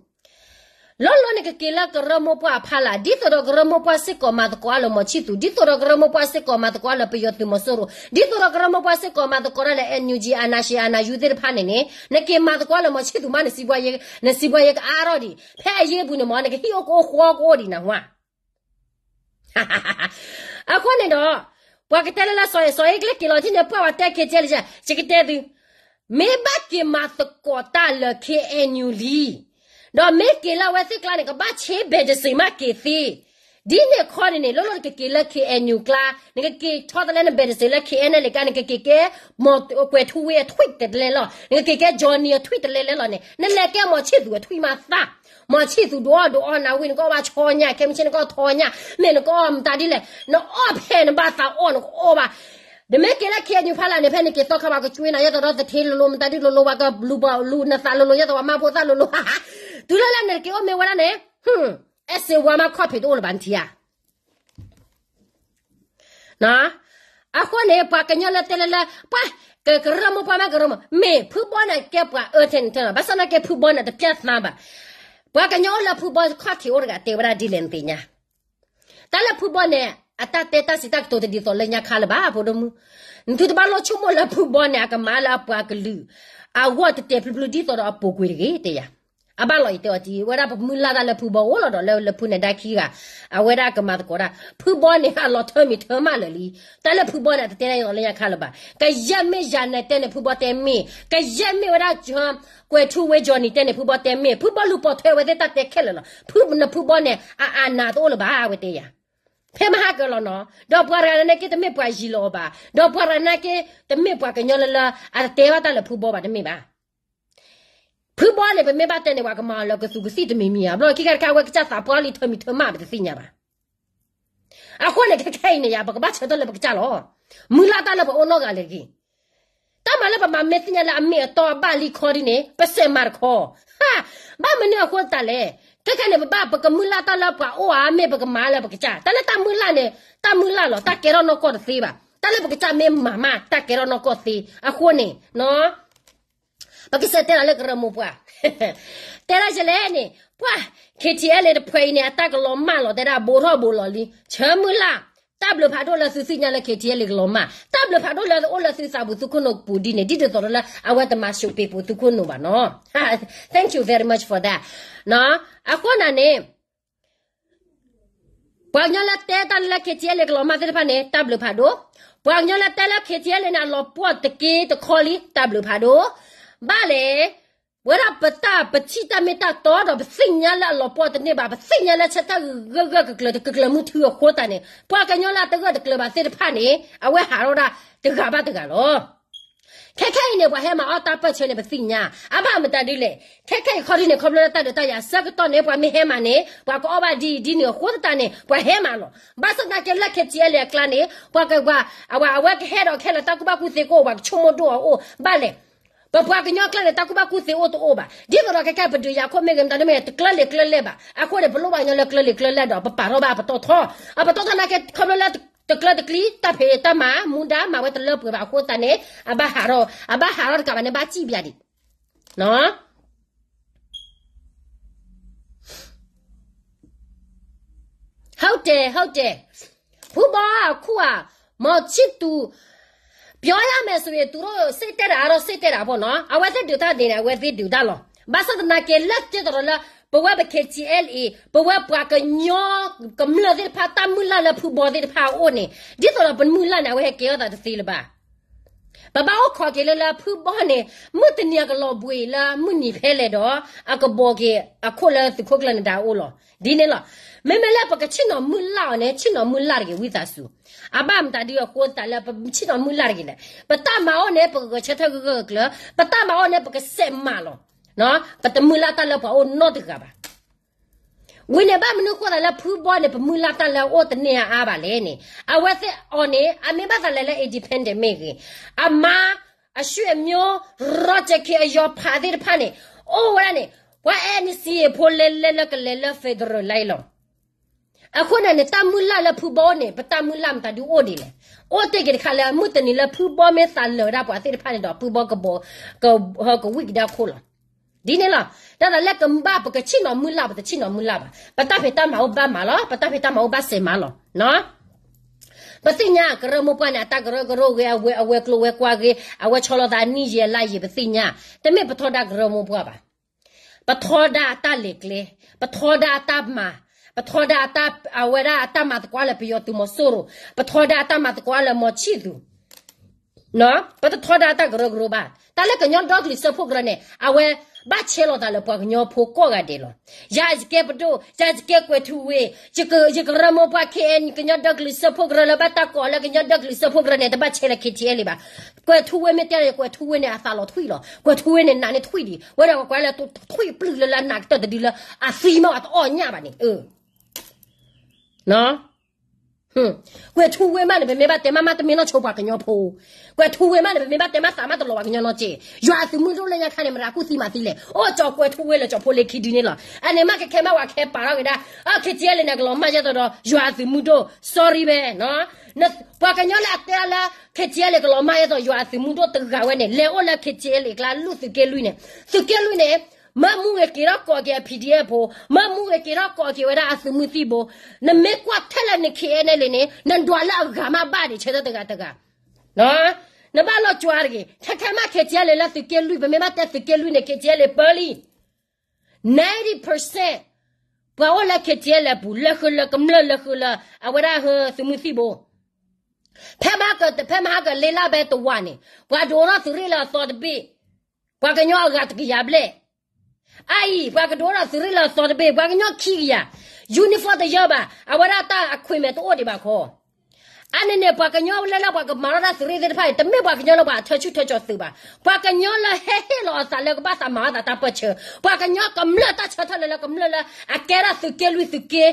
လီၤလီၤနကက့ၤလၢကရၢမိၢ်ပှၢ်အဖီလာ် ဒ်သိးဒီးကရၢမိၢ်ပှၢ်စ့ၢ်ကီးမၤသကိးအါလၢမီၤဆံၣ်သူး, ဒ်သိးဒီးကရၢမိၢ်ပှၢ်စ့ၢ်ကီးမၤသကိးအါလၢပယီၤသုးမီၤစိရိၤ, ဒ်သိးဒီးကရၢမိၢ်ပှၢ်စ့ၢ်ကီးမၤသကိးတၢ်လၢ NUG အနၢ်ရှ့အနၢ်ယူၤသ့ၣ်တဖၣ်န့ၣ်န့ၣ် နက့ၤမၤသကိးလၢမီၤဆံၣ်သူးမး နစံးဘှါယဲကအါထီၣ်ဒံး, ဖဲအယ့ၢ်ပူၤန့ၣ်မ့ၢ် နကဟံၣ်အိၣ်ကအိၣ်ဃီကအိၣ်ဒံးနဟါ အဃိန့ၣ်ဒီး ပှၤကတဲလၢလၢစီၤအဲၣ်စီၤအဲၣ်ကျဲက့ၤလီၤထံန့ၣ် ပှၤဝဲတဲ KTLA ယကတဲသု, မ့ၢ်ဘၣ်က့ၤမၤသကိးတၢ်လၢ KNU လံ, ဒီးမ့ၢ်က့ၤလၢအဝဲသ့ၣ်ကျါန့ၣ် ကဘၣ်ဆ့ဘဲးတစ့းမးက့ၤသ့, ဒ်န့ၣ်ခီန့ၣ်န့ၣ် လီၤလီၤနကက့ၤလၢ KNU ကျါ, နကက့ၤထီၣ်တလဲနဘဲးတစ့းလၢ KNLA ကျါ, နကက့ၤကဲ မီၤကွဲၤထူဝ့အထွံၣ်တလဲလီၤ, နကက့ၤကဲ Johnny အထွံၣ်တလဲလဲလီၤန့ၣ် နလဲၤကဲမီၤဆံၣ်သူးအထွံၣ်မးသၣ် မီၤဆံၣ်သူးဒုးအီၣ်ဒုးအီနၤဝံၤ နကအီၣ်ဘၣ်ဆီညၣ် ခဲမုၢ်ဆ့ၣ်နကအီၣ်ထီညၣ် မ့ၢ်နကအီၣ်မတၤဒ်လဲၣ် နအီၣ်ဖဲနဘၣ်သးအီၣ် နကအီၣ်ဘၣ်, နမ့ၢ်က့ၤလၢ KNU ဖီလာ်န့ၣ် ဖဲနက့ၤသီခါဘၣ်ကကွ့နၤ ယဲသိးဒီးသထ့လိၤလိၤ မတၤဒ်လိၤလိၤ ပှၤကလူၤပှၤလူၤနသးလိၤလိၤ ယဲသိးပှၤမၤဖိသၣ်လိၤလိၤ, တုၤလၢလၢနက့ၤအိၣ်မ့ၢ်ဝဲဒၣ်န့ၣ် အဲၣ်စ့ဝါမးခီၣ်ဖံးတအိၣ်လၢၤဘၣ်နထံၣ်ဧါ အဃိန့ၣ် ပှၤကညီလၢတဲလၢလၢ ပှၤ ကကရၢမိၢ်ပှၢ်မးကရၢမိၢ် မ့ၢ်ဖုဘီန့ၣ်ကဲပှၤအၢထဲန့ၣ်ထဲလီၤ ဘၣ်ဆၣ်သနာ်က့ဖုဘီန့ၣ် တပျၢ်သးဘၣ်. ပှၤကညီအိၣ်လၢဖုဘီခီၣ်ထံးအိၣ်တဂၤတဲဝဲဒၣ်ဒ်လဲၣ်နသ့ၣ်ညါ တၢ်လၢဖုဘီန့ၣ် အတၢ်တဲတၢ်စံးတၢ်ကတိၤတဒ်သိးလၢညါခါလၢၤဘၣ် ဖိဒိၣ်မုၣ်, နသုတဘၣ်လိၣ်ဆိကမိၣ်လၢဖုဘီန့ၣ် အကမၤလၢအပှၤကလုာ် အဂီၢ်တဲာ်တဲာ်ဖျုးဖျုးဒ်သိးဒီးအပူၤကွံာ်တဂ့ၤတဲယၤ အဘၣ်လီၤယတဲအီၤတံၢ် ဝဲဒၣ်ပမုၢ်လၢ်တၢ်လၢဖုဘီအိၣ်လီၤဒီးလၢလၢဖုန့ၣ်ဒါခံဂၤ အဝဲဒၣ်ကမၤသကိးတၢ် ဖုဘီန့ၣ် အလီၤထၢမံၤထၢမးလၢာ်လံ. တၢ်လၢဖုဘီန့ၣ် အတတဲတၢ်ဒ်သိးလၢညါခါလၢၤဘၣ်. ကယဲၢ်မ့ၢ်ယၤနတဲန့ၣ် ဖုဘီတဲမ့ၢ်, ကယဲၢ်မ့ၢ်ဝဲဒၣ် ကွဲၤထူဝ့ Johnny တဲန့ၣ် ဖုဘီတဲမ့ၢ်, ဖုဘီလူၤပိာ်ထွဲဝဲသ့ၣ်တၢ်တဲခဲလၢာ်လီၤ. ဖုနဖုဘီန့ၣ် အအနးတအိၣ်လၢၤဘၣ် အဝဲတဲယၤ ဖဲမဟါကလီၤနီၤ, ဒီးပှၤတဂၤနာ်က့တမ့ၢ်ပှၤယံၤလီၤအီၤဘၣ်, ဒီးပှၤတဂၤနာ်က့ တမ့ၢ်ပှၤကညီလၢလၢ အတတဲဘၣ်တၢ်လၢဖုဘီဘၣ် တမ့ၢ်ဘၣ်. ဖုဘီန့ၣ် ပမ့ၢ်ဘၣ်တဲန့ၣ် ပှၤကမၤအီၤလၢကသူကသံၣ်တမံၤမံၤဧါ, ဘျီခံခါတခါ အဝဲကစၢ်သးပှၢ်လံထၢမံၤထၢမး ပတသ့ၣ်ညါဘၣ်. အဃိန့ၣ် ခဲခဲအံၤန့ၣ်ယၤ ပကဘၣ်ဆၢထၢၣ်လၢပကစၢ်လီၤ. မုၢ်လၢ်တၢ်လၢပှၤအိၣ်နီတဂၤလၢၤတဂ့ၤ. တၢ်မၤလၢပမၤမ့ၢ်သ့ၣ်ညါလၢအမ့ၢ်အတီအဘၣ်လံခီဒ်န့ၣ် ပစဲးမၤတခီ, ဘၣ်မနုၤအဃိသတးလဲၣ်. ခဲခဲန့ၣ် ပဘၣ်ပကမုၢ်လၢ်တၢ်လၢပှၤအိၣ်ဧါ မ့ၢ်ပကမၤလၢပကစၢ်, တၢ်လၢတၢ်မုၢ်လၢ်န့ၣ် တၢ်မုၢ်လၢ်လီၤ, တၢ်ကဲထီၣ်နီၢ်ကီၢ်တသ့ဘၣ်. တၢ်လၢပကစၢ်မ့ၢ်မၤမး တၢ်ကဲထီၣ်နီၢ်ကီၢ်သ့. အဃိန့ၣ် ပကစဲးတဲလီၤလၢကရၢမိၢ်ပှၢ်, တဲဒၣ်ယလဲၣ်န့ၣ် ပှၤ KTLA တဖုအံၤန့ၣ် အတၢ်ကလီၤမၢ်လီၤ တဲဒၣ်ဘိးထီၣ်ဘိးလီၤလံ ဆၢမုၢ်လၢ်, တၢ်ဘျုးဖးဒိၣ်လၢသုသ့ၣ်ညါလၢ KTLA ကလီၤမၢ်, တၢ်ဘျုးဖးဒိၣ်လၢအိၣ်လၢသုသးပူၤသုခိၣ်နူာ်ပူၤဒ်န့ၣ် ဒ်သိးဒီးလၢ အဝဲတမၤၡိးပ့းပူၤသုခိၣ်နူာ်ဘၣ်နီၤ. Thank you very much for that. အဃိန့ၣ်န့ၣ် ပှၤကညီလၢတဲတၢ်လၢ KTLA ကလီၤမၢ်သ့ၣ်တဖၣ်န့ၣ် တၢ်ဘျုးဖးဒိၣ်, ပှၤကညီလၢတဲလၢ KTLA န့ၣ် အလီၤပှီၢ်တက့တခီလံ တၢ်ဘျုးဖးဒိၣ်, ဘၣ်လဲၣ် ဝဲဒၣ်ပတၢ်ပထံၣ်တၢ်မ့ၢ်တၢ်တီဒီး ပသ့ၣ်ညါလၢအလီၤပှီၢ်တန့ၢ်ဘၣ်, ပသ့ၣ်ညါလၢဆၢထၢၣ်ဂၢၢ်ဂၢၢ်ကျၢၤကျၢၤ တကျၢၤကျၢၤမုၢ်ထူအဃိသတးန့ၣ် ပှၤကညီလၢအတဂၢၢ်တကျၢၤဘၣ်သ့ၣ်တဖၣ်န့ၣ် အဝဲဟးထီၣ်ဒၣ်တဂၤဘၣ်တဂၤလီၤ. ခဲခဲအံၤန့ၣ် ပှၤဟဲမၤအီၣ်တၢ်ပၢၢ်ဆၢန့ၣ် ပသ့ၣ်ညါ, အဘၣ်မတၤဒ်လဲၣ်. ခဲခဲအံၤခီဒ်န့ၣ် ခီဖျိလၢတၢ်ဒုးတၢ်ယၤဆၢကတီၢ်န့ၣ် ပှၤမ့ၢ်ဟဲမၤန့ၣ် ပှၤကအီၣ်ဘၣ်ဒ်အံၤဒ်န့ၣ်အဃိသတးန့ၣ် ပှၤဟဲမၤလီၤ. ဘၣ်ဆၣ်သနာ်က့လၢ KTLA အကျါန့ၣ် ပှၤက အဝဲကဟဲဒီးခဲလၢာ် တၢ်ကူၣ်ဘၣ်ကူၣ်သ့ကအိၣ် ပှၤကဆိကမိၣ်ဒိၣ်အီၤအိၣ် ဘၣ်လဲၣ်. ပပှၤကညီကျါန့ၣ် တၢ်ကူၣ်ဘၣ်ကူၣ်သ့အိၣ်တအိၣ်ဘၣ်. ဒ်သိးဒီးခဲခဲပဒုးယၤခိၣ်မ့ၢ်ဂ့ၤ မတၤဒ်မ့ၢ်ဂ့ၤ တကျၢၤလံာ်ကျၢၤလဲၢ်ဘၣ်. အဃိန့ၣ် ပလိၣ်ဘၣ်ကညီလၢကျၢၤလံာ်ကျၢၤလဲၢ်ဒီး ပပာ်ထီၣ်ဘၣ်အပတီၢ်ထီ, အပတီၢ်ထီနာ်က့ ခီဖျိလၢတကျၢၤတကျံၤ တၢ်ဖံးတၢ်မၤ မူဒါမၤဝဲတလၢပှဲၤဘၣ်အဃိသတးန့ၣ် အဘၣ်ဟးထီၣ် အဘၣ်ဟးထီၣ်တကးဘၣ်န့ၣ် ဘၣ်စံၣ်ဘၣ်ဒံး ဟုတ်တယ် ဟုတ်တယ်. ဖုဘီအခိၣ်ဧါ, မီၤဆံၣ်သူး, ပြောရမယ်ဆိုရင် သူတို့စိတ်တက်တာတော့ စိတ်တက်တာပေါ့နော်. အဝဲသ့ၣ်ဒုးတၢ်ဒ်န့ၣ် အဝဲသ့ၣ်ဒုးတၢ်လီၤ. ဘၣ်ဆၣ်သနာ်က့ လၢတဲတရီးလၢ ပဝဲပ KTLA ပဝဲပှၤကညီ ကမျၢၢ်သ့ၣ်တဖၣ် တၢ်မုၢ်လၢ်လၢဖုဘီသ့ၣ်တဖၣ်အအိၣ်န့ၣ် ဒ်သိးဒီးပမုၢ်လၢ်န့ၣ် အဝဲဟဲကဲထီၣ်သးတသ့လၢၤဘၣ်. ပဘၣ်အိၣ်ခိးက့ၤလၢလၢဖုဘီန့ၣ် မုၢ်တနံၤအကလီၤဘှံးလၢမုၢ်နံၤဖဲလဲၣ်ဒီး အကဘီးက့ၤအခိၣ်လၢသုးခိၣ်ကျၢၢ်နဒါအိၣ်လီၤ. ဒ်န့ၣ်လီၤ. မ့မ့ၢ်လၢပကဆ့ၣ်နီၤမုၢ်လၢ်အီၤန့ၣ် ဆ့ၣ်နီၤမုၢ်လၢ်တဂ့ၤ ဝံသးစူၤ. အဘၣ်မတၤဒ်အဃိသတးလၢ ပဆ့ၣ်နီၤမုၢ်လၢ်တဂ့ၤလဲၣ်. ပတၢ်မၤအိၣ်န့ၣ် ပကဂဲၤဆၢထၢၣ်ဂၢၢ်ဂၢၢ်ကျၢၤကျၢၤ, ပတၢ်မၤအိၣ်န့ၣ် ပကစဲးမၤလီၤ. ပတမုၢ်လၢ်တၢ်လၢပှၤအိၣ်နီတဂၤဘၣ်. ဝံၤန့ၣ် ဘၣ်မနုၤဃိသတးလၢဖုဘီန့ၣ် ပမုၢ်လၢ်တၢ်လၢအအိၣ်တန့ၢ်အါအါဘၣ်လဲၣ်န့ၣ် အဝဲသ့ၣ်အီၤန့ၣ် အမ့ၢ်ဘၣ်သးလဲၤလၢ independent မ့ၢ်ဂ့ၤ, အမါ အဆွေမျိုး Roger K အယီၤဖးသ့ၣ်တဖၣ်န့ၣ် အိၣ်ဝဲဒၣ်န့ၣ် ပှၤ NCA ဖိလဲၤလဲၤလၢကလဲၤလၢ federal လၢအံၤလီၤ. အဃိန့ၣ်န့ၣ် တၢ်မုၢ်လၢ်လၢဖုဘီန့ၣ် ပတၢ်မုၢ်လၢ်မတၤဒုအိၣ်ဒ်လဲၣ်. အိၣ်တ့ၢ်က့ၤတခါလၢ မုၢ်တနံၤလၢဖုဘီမ့ၢ်သးလၢာ်ဒၣ်ပှၤသ့ၣ်တဖၣ်န့ၣ်ဒီး ဖုဘီကဘီ က ဟၢကဝံၣ်ကဒါခိၣ်လီၤ. ဒ်န့ၣ်လီၤ. တၢ်သးလၢကဘၣ်ပကဆ့ၣ်နီၤမုၢ်လၢ် ပတဆ့ၣ်နီၤမုၢ်လၢ်ဘၣ်. ပတၢ်ဖံးတၢ်မၤအိၣ်ဘၣ်မၤလီၤ. ပတၢ်ဖံးတၢ်မၤအိၣ်ဘၣ်စဲးမၤလီၤ. ပသ့ၣ်ညါကရၢမိၢ်ပှၢ်န့ၣ် အတၢ်ကရၢကရိဂ့ၤ အဝဲအဝဲကျိဝဲကွၢ်ဂ့ၤ အဝဲဆီလီၤသးနံၣ်ယဲၢ်လါယဲၢ် ပသ့ၣ်ညါ, တမ့ၢ်ပထီဒါကရၢမိၢ်ပှၢ်ဘၣ်. ပထီဒါအတၢ်လဲၤကျဲ, ပထီဒါအတၢ်မၤ, ပထီဒါအတၢ် အဝဲဒၣ်အတၢ်မၤသကိးလၢပယီၤသုးမီၤစိရိၤ, ပထီဒါအတၢ်မၤသကိးလၢမီၤဆံၣ်သူၤ ပတထီဒါတၢ်ကရၢကရိဘၣ်. တၢ်လၢကညီဒီကလုာ်စၢဖှိၣ်ကရၢန့ၣ် အဝဲဘၣ်ဆဲးလီၤသးလၢပှၤကညီဖိကိးဂၤဒဲးလီၤ. ယၤယကဲပဒိၣ်, ယၤယကဲကွဲၤထူဝ့, ယကရၢမိၢ်ပှၢ် ခဲအံၤ ကညီဒီကလုာ်စၢဖှိၣ်ကရၢလၢဘၣ်တၢ်ကိးလၢကညီဒီကလုာ်စၢဖှိၣ်ကရၢန့ၣ် တဘၣ်ဆဲးလၢ KTLA ဘၣ်. ကွဲၤထူဝ့မ့ၢ်တဲန့ၣ် ကွဲၤထူဝ့န့ၣ် အသးလီၤထွံၣ်လီၤ. ကွဲၤထူဝ့န့ၣ် နးန့ၢ်ထွံၣ်ဒံး, ဝဲဒၣ်ကွဲၤလၢထွံၣ်ပျုၢ်လၢလၢနးကတၢၢ်တဒုလၢ အသံမ့ၢ်ဝဲတအီၣ်ညၣ်ဘၣ်န့ၣ် ကွဲၤထူဝ့မးန့ၣ် ပမ့ၢ်ဘၣ်တဲမး မးတမ့ၢ်နီၢ်ဆိပှၤကညီဖိ, ကွဲၤထူဝ့မးန့ၣ် ပမ့ၢ်ဘၣ်တဲမး သးမးတလီၤပှၤကညီနီၢ်စ့ၢ်. ယွၤအသုးမုၢ်ဒိၣ်လၢညါခါန့ၣ် မတၤကူၣ်သံမၤသံလဲၣ်. အိၣ်ကၠီၤကွဲၤထူဝ့လၢကၠီၤဖိလ့ခံဒုန့ၣ်လီၤ. အန့ၣ်မးကခဲမး ပှၤခဲပာ်ထီၣ်က့ၤဒၣ် အ KTLA န့ၣ် ကလီၤမၢ်ယဲသိးဒီး ယွၤအသုးမုၢ်ဒိၣ် sorry ဘဲနီၤ. ပှၤကညီလၢအတဲလၢ KTLA ကလီၤမၢ်ယဲသိး ယွၤအသုးမုၢ်ဒိၣ်တဂၤဝဲန့ၣ် လဲၤအိၣ်လၢ KTLA ကျါ လူၢ်သုးက့လွံၢ်န့ၣ်, သုးက့လွံၢ်န့ၣ် မၢမူဂ့ၤက့ၤထီၣ်ကိးက့ၤအ PDF ဖိ, မၢမူဂ့ၤက့ၤထီၣ်ကိးက့ၤဝဲဒၣ်အသုးမုၢ်သံၣ်ဘိ, နမ့ၢ်ကွၢ်ထဲလၢန KNLA န့ၣ် နဒွးလၢအဂၤမးဘၣ်ဒံး ဆၢထၢၣ်တဂၤတဂၤ နဘၣ်လီၤကွၢ်တဂ့ၤ, ခဲခဲမး KTLA လၢသုးက့လွံၢ် ပမ့ၢ်ဘၣ်တဲသုးက့လွံၢ်န့ၣ် KTLA ပၢလံ, ninety percent ပှၤအိၣ်လၢ KTLA ပူၤ လၢဃုလၢကမျၢၢ်လၢဃုလၢ အဝဲဒၣ်ဟၢသုးမုၢ်သံၣ်ဘိ, ဖဲမဟါက ဖဲမဟါကလ့လၢဘဲတဝာ်န့ၣ် ပှၤဒိးထီၣ်သုးရ့ၣ်လၢအသီတဘ့ၣ်, ပှၤကညီအဂၤတကယၤဘျဲၣ် အအံၤ ပှၤကဒိးထီၣ်သုးရ့ၣ်လၢအသီတဘ့ၣ် ပှၤကညီခံကယၤ, uniform တယၢဘၣ်, အဝဲဒၣ်တၢ်အခွဲးမဲာ်တအိၣ်ဒံးဘၣ်ခီ, အန့ၣ်န့ၣ် ပှၤကညီလၢလၢပှၤကမၤထီၣ်တၢ်သုးရ့ၣ်သ့ၣ်တဖၣ်အံၤ တမ့ၢ်ပှၤကညီလၢပှၤအထၢဆူၣ်ထၢကၠီၤသုးဘၣ်, ပှၤကညီလၢဟဲဟ့ၣ်လီၤအသးလၢကဘၣ်သးမၤအသးတၢ်ပၢၢ်ဆၢ, ပှၤကညီကမျၢၢ်တၢ်ဆၢထၢၣ်လၢလၢကမျၢၢ်လၢ အကဲဒၣ်သုးက့လွံၢ်သုးက့,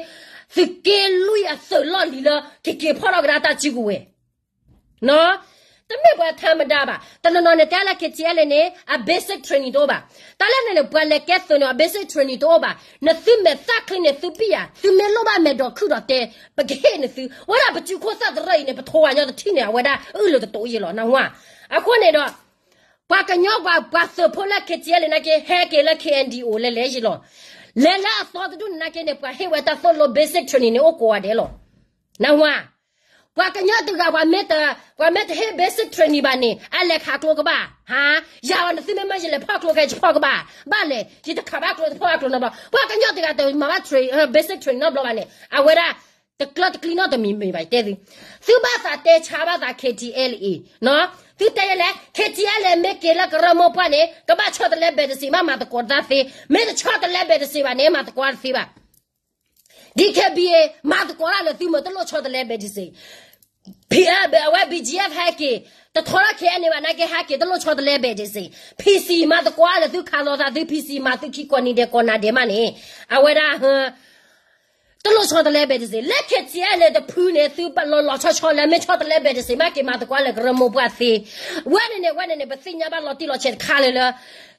သုးက့လွံၢ်အသုးလီၢ်လံၤလၢ ကက့ၤဖီၣ်ထီၣ်ကဒါတၢ်စုကဝဲၤ တမ့ၢ်ပှၤထၢမဒါဘၣ်, တနီၤနီၤန့ၣ် တဲလၢ KTLA န့ၣ် အ basic training တအိၣ်ဘၣ်, တၢ်လၢန့ၣ်န့ၣ် ပှၤလဲၤကဲသုးန့ၣ် အ basic training တအိၣ်ဘၣ်, နသုမဲာ်သၣ်ချံန့ၣ် သုဘံၣ်ယၤ, သုမ့ၢ်လိၣ်ဘၣ်မဲာ်ဒိးခုၣ်ဒီးတဲ, ပကဟ့ၣ်နသု, ဝဲဒၣ်ပစုခိၣ်သၣ်သရၢအံၤန့ၣ် ပထိဝဲညီတထံၣ်န့ၣ် အဝဲဒၣ်အုၣ်လၢတတိယလီၤ နၢ်ဟူဧါ, အဃိန့ၣ်ဒီး ပှၤကညီပှၤ ပှၤသုးဖိလၢ KTLA နာ်က့ ဟဲက့ၤလၢ KNDO လဲၤလဲၤယံၤလီၤ, လဲၤလၢအသီတဒူၣ်န့ၣ်နာ်က့န့ၣ် ပှၤဟ့ၣ်ဝဲတၢ်သိၣ်လိ basic training န့ၣ် အိၣ်ကိးဂၤဒဲးလီၤ, နၢ်ဟူဧါ ပှၤကညီတဂၤ ပှၤမ့ၢ်တ ပှၤမ့ၢ်တဟ့ၣ် basic training ဘၣ်န့ၣ် အလဲၤခးကျိကဘၣ်, ဟါ, ယၤဝဲနသုမ့ၢ်မၢယလဲၤဖီၣ်ကျိခဲ ယဖီၣ်ကဘၣ်, ဘၣ်လဲၣ်, ယတခးဘၣ်ကျိတဖီၣ်အကျိနီတဘျီ, ပှၤကညီတဂၤတမၤဘၣ် basic training နီတဘျီဘၣ်န့ၣ် အဝဲဒၣ် တကျၢတကျံနီတမံၤမံၤဘၣ် ယတဲသု, သုဘၣ်သးတဲဆါဘၣ်သး KTLA သုတဲယဲလဲၣ် KTLA မ့ၢ်က့ၤလၢကရၢမိၢ်ပှၢ်န့ၣ် ကဘၣ်ဆီတလဲ ဘဲးတစ့း မးမၤသကိးတၢ်သ့, မ့ၢ်တဆီတလဲ ဘဲးတစ့း ဘၣ်န့ၣ် မၤသကိးတသ့ဘၣ် DKBA မၤသကိးတၢ်လၢသုမ့ၢ်တလိၣ်ဆီတလဲ ဘဲးတစ့း, အဝဲ BGF ဟဲက့ၤ, တထီထီၣ် KNA ဘၣ်နာ်က့ ဟဲက့ၤ တလိၣ်ဆီတလဲ ဘဲးတစ့း, PC မၤသကိးတၢ်လၢသုခးလိာ်သးသု PC မၤသုခံကိးနံၤဒဲးကိးနၤဒဲးမးန့ၣ်, အဝဲဒၣ် တလိၣ်ဆီတလဲ ဘဲးတစ့း, လၢ KTLA တဖုန့ၣ် သုဘၣ်လီၤလီၤဆီဆီလၢ မ့ၢ်ဆီတလဲ ဘဲးတစ့း မ့ၢ်က့ၤမၤသကိးလၢကရၢမိၢ်ပှၢ်သ့, ဝဲန့ၣ်န့ၣ် ဝဲန့ၣ်န့ၣ် ပသ့ၣ်ညါဘၣ်လီၤတံၢ်လီၤဆဲးတခါလၢလၢ,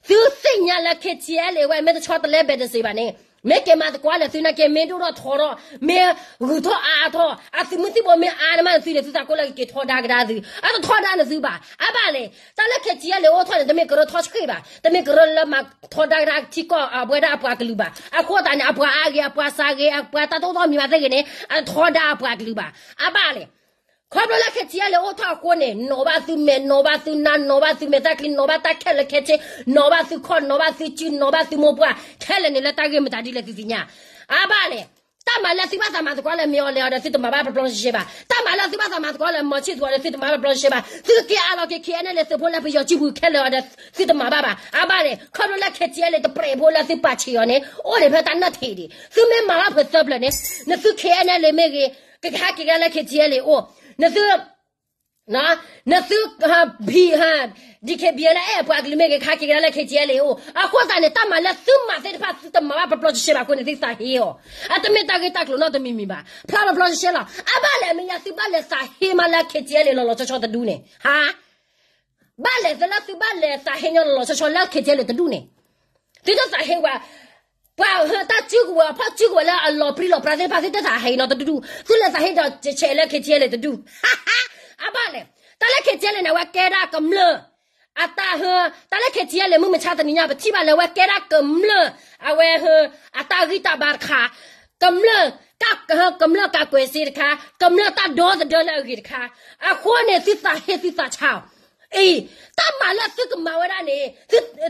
သုသ့ၣ်ညါလၢ KTLA ဝဲ မ့ၢ်တဆီတလဲ ဘဲးတစ့း ဘၣ်န့ၣ်, မ့ၢ်က့ၤမၤသကိးလၢသုနာ်က့ မ့ၢ်ဒိၣ်ထီၣ်ထီထီၣ်, မ့ၢ်ဂုၤထီၣ်အါထီၣ်, အသုးမုၢ်သံၣ်ဘိမ့ၢ်အါန့ၢ်မးနသုန့ၣ် သုသးကိၢ်လၢကက့ၤထီဒါကဒါသု, အတထီဒါနသုဘၣ်, အဘၣ်လဲၣ်, တၢ်လၢ KTLA အိၣ်ထီၣ်န့ၣ် တမ့ၢ်ကရၢထီဆှံဘၣ်, တမ့ၢ်ကရၢလၢမၤထီဒါကဒါထံကီၢ်အဝဲဒၣ်အပှၤကလုာ်ဘၣ်, အဃိသတးန့ၣ် အပှၤအါဂ့ၤ အပှၤစှၤဂ့ၤ အပှၤတၢ်တိၢ်ထီၣ်မံၤဘၣ်သ့ၣ်ဂ့ၤန့ၣ် အတထီဒါအပှၤကလုာ်ဘၣ်, အဘၣ်လဲၣ်, ခီဖျိလၢ KTLA အိၣ်ထီၣ်အဃိန့ၣ် နီၢ်ဘၣ်သုမဲာ် နီၢ်ဘၣ်သုနါ နီၢ်ဘၣ်သုမဲာ်သၣ်ချံ နီၢ်ဘၣ်တၢ်ခဲလၢာ်ခဲဆ့, နီၢ်ဘၣ်သုခီၣ် နီၢ်ဘၣ်သုစု နီၢ်ဘၣ်သုမိၢ်ပှၢ် ခဲလၢာ်န့ၣ်လၢတၢ်ဂ့ၢ်မတၤဒ်လဲၣ်သုသ့ၣ်ညါ, အဘၣ်လဲၣ်, တၢ်မၤလၢသုဘၣ်သးမၤသကိးလၢ မ့ၢ်အီၤလဲၤအီၤဒီး သုတမၤဘၣ်ပျီပျီရှဲရှဲဘၣ်, တၢ်မၤလၢသုဘၣ်သးမၤသကိးလၢ မီၤဆံၣ်သူၤအီၤဒီး သုတမၤဘၣ်ပျီရှဲရှဲဘၣ်, သုက့ၤအါလီၤက့ၤ KNLA သုးဖိလၢပယီၤစုပူၤခဲလၢာ်အီၤဒီး သုတမၤဘၣ်ဘၣ်, အဘၣ်လဲၣ်, ခီဖျိလၢ KTLA တပြဲးဖိလၢသုပာ်ဆံးအီၤန့ၣ် အိၣ်ဒံးဖဲတၢ်နၢၣ်ထံးဒံး, သုမ့ၢ်မၤဘၣ်ဖုးသၢပျၢၤန့ၣ် နသု KNLA မ့ၢ်ဂ့ၤ ကဟဲက့ၤကဒါလၢ KTLA အိၣ်, နသု နသု DKBA လၢအဲၣ်အပှၤကလုာ်မ့ၢ်ဂ့ၤ ကဟဲက့ၤကဒါလၢ KTLA အိၣ်, အဃိသတးန့ၣ် တၢ်မၤလၢသုမၤသ့ၣ်တဖၣ် သုတမၤဘၣ်ပျီပျီရှဲရှဲဘၣ်အဃိန့ၣ် သုသးဟ့အီၤ, အတမ့ၢ်တၢ်ဂ့ၢ်တၢ်ကျိၤနီတမံၤမံၤဘၣ်, ဖျါပျီပျီရှဲရှဲလီၤ, အဘၣ်လဲၣ် အမဲာ်ညါသုဘၣ်လဲၤသးဟ့မးလၢ KTLA လီၤလီၤဆီဆီတဒူန့ၣ်, ဟါ ဘၣ်လဲၣ် သုလၢသုဘၣ်လဲၤသးဟ့ညီလီၤလီၤဆီဆီလၢ KTLA တဒူၣ်န့ၣ်, သုတသးဟ့ဝဲ, ပှၤဟၢတၢ်စုကဝဲၤ အဖီၣ်စုကဝဲၤလၢအလီၤပြံလီၤပြါသ့ၣ်တဖၣ် သုတသးဟဲအံၤနီတဒူၣ်, သုလဲၤသးဟ့ဒီးဆဲးလၢ KTLA တဒူၣ်, အဘၣ်လဲၣ်. တၢ်လၢ KTLA န့ၣ် အဝဲကဲဒၣ်ကမျၢၢ် အတၢ်ဟၢ, တၢ်လၢ KTLA မုၢ်မဆါတနံၤညါ ပထံၣ်ဘၣ်လၢအဝဲကဲဒၣ်ကမျၢၢ် အဝဲဟၢ အတၢ်ဂံၢ်တၢ်ဘါတခါ, ကမျၢၢ် ကမျၢၢ်ကးကွဲးစ့တခါ, ကမျၢၢ်တၢ်ဒီသဒၢလၢအဂ့ၤတခါ, အဃိန့ၣ် သုသးဟ့သုသးဆါအီၤ အံၤ, တၢ်မၤလၢသုကမၤဝဲဒၣ်န့ၣ်,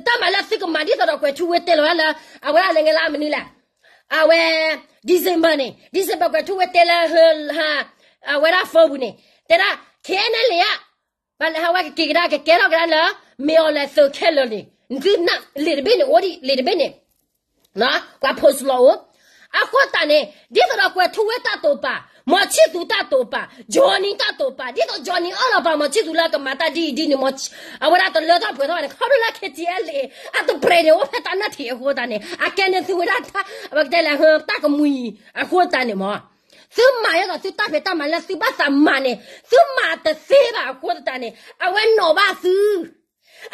တၢ်မၤလၢသုကမၤဒ်သိးဒီးကွဲၤထူဝ့တဲလီၤဝဲဒၣ်လၢ အဝဲဒၣ်လဲၤငဲလၢအမနုၤလဲၣ်, အဝဲ December န့ၣ် December ကွဲၤထူဝ့တဲလၢ အဝဲဒၣ် phone ပူၤန့ၣ် တဲဒၣ် KNLA ဧါ, ဘၣ်လဲၤဟးဝဲကက့ၤကဒါ ကကဲထီၣ်ကဒါလၢ မ့ၢ်အီၤလဲၤသုးခဲလၢာ်န့ၣ် သုလံာ်တဘ့ၣ်န့ၣ် အိၣ်ဒံးလံာ်တဘ့ၣ်န့ၣ် ပှၤ post လီၤအိၣ်, အဃိသတးန့ၣ် ဒ်သိးဒီးကွဲၤထူဝ့တၢ်တိာ်ပာ်, မီၤဆံၣ်သူတၢ်တိာ်ပာ်, Johnny တၢ်တိာ်ပာ်, ဒ်သိး Johnny အၢၣ်လီၤပာ်မီၤဆံၣ်သူလၢကမၤတၢ်ဒ်အံၤဒ်န့ၣ် အဝဲဒၣ်တလၢထီၣ်ပှဲၤထီၣ်ဘၣ်န့ၣ် ခီဖျိလၢ KTLA အတပြဲးန့ၣ် အိၣ်ဖဲတၢ်နၢ်ထံးအဃိသတးန့ၣ် အကဲန့ၢ်သုဝဲဒၣ်တၢ်, အဝဲကတဲလဲၣ် တၢ်ကမှံၤအဃိသတးန့ၣ်မး, သုမၤယဲသိးသုတၢ်ဖံးတၢ်မၤလၢသုဘၣ်သးမၤန့ၣ် သုမၤတသ့ဘၣ်အဃိသတးန့ၣ် အဝဲနီၣ်ဘၣ်သု,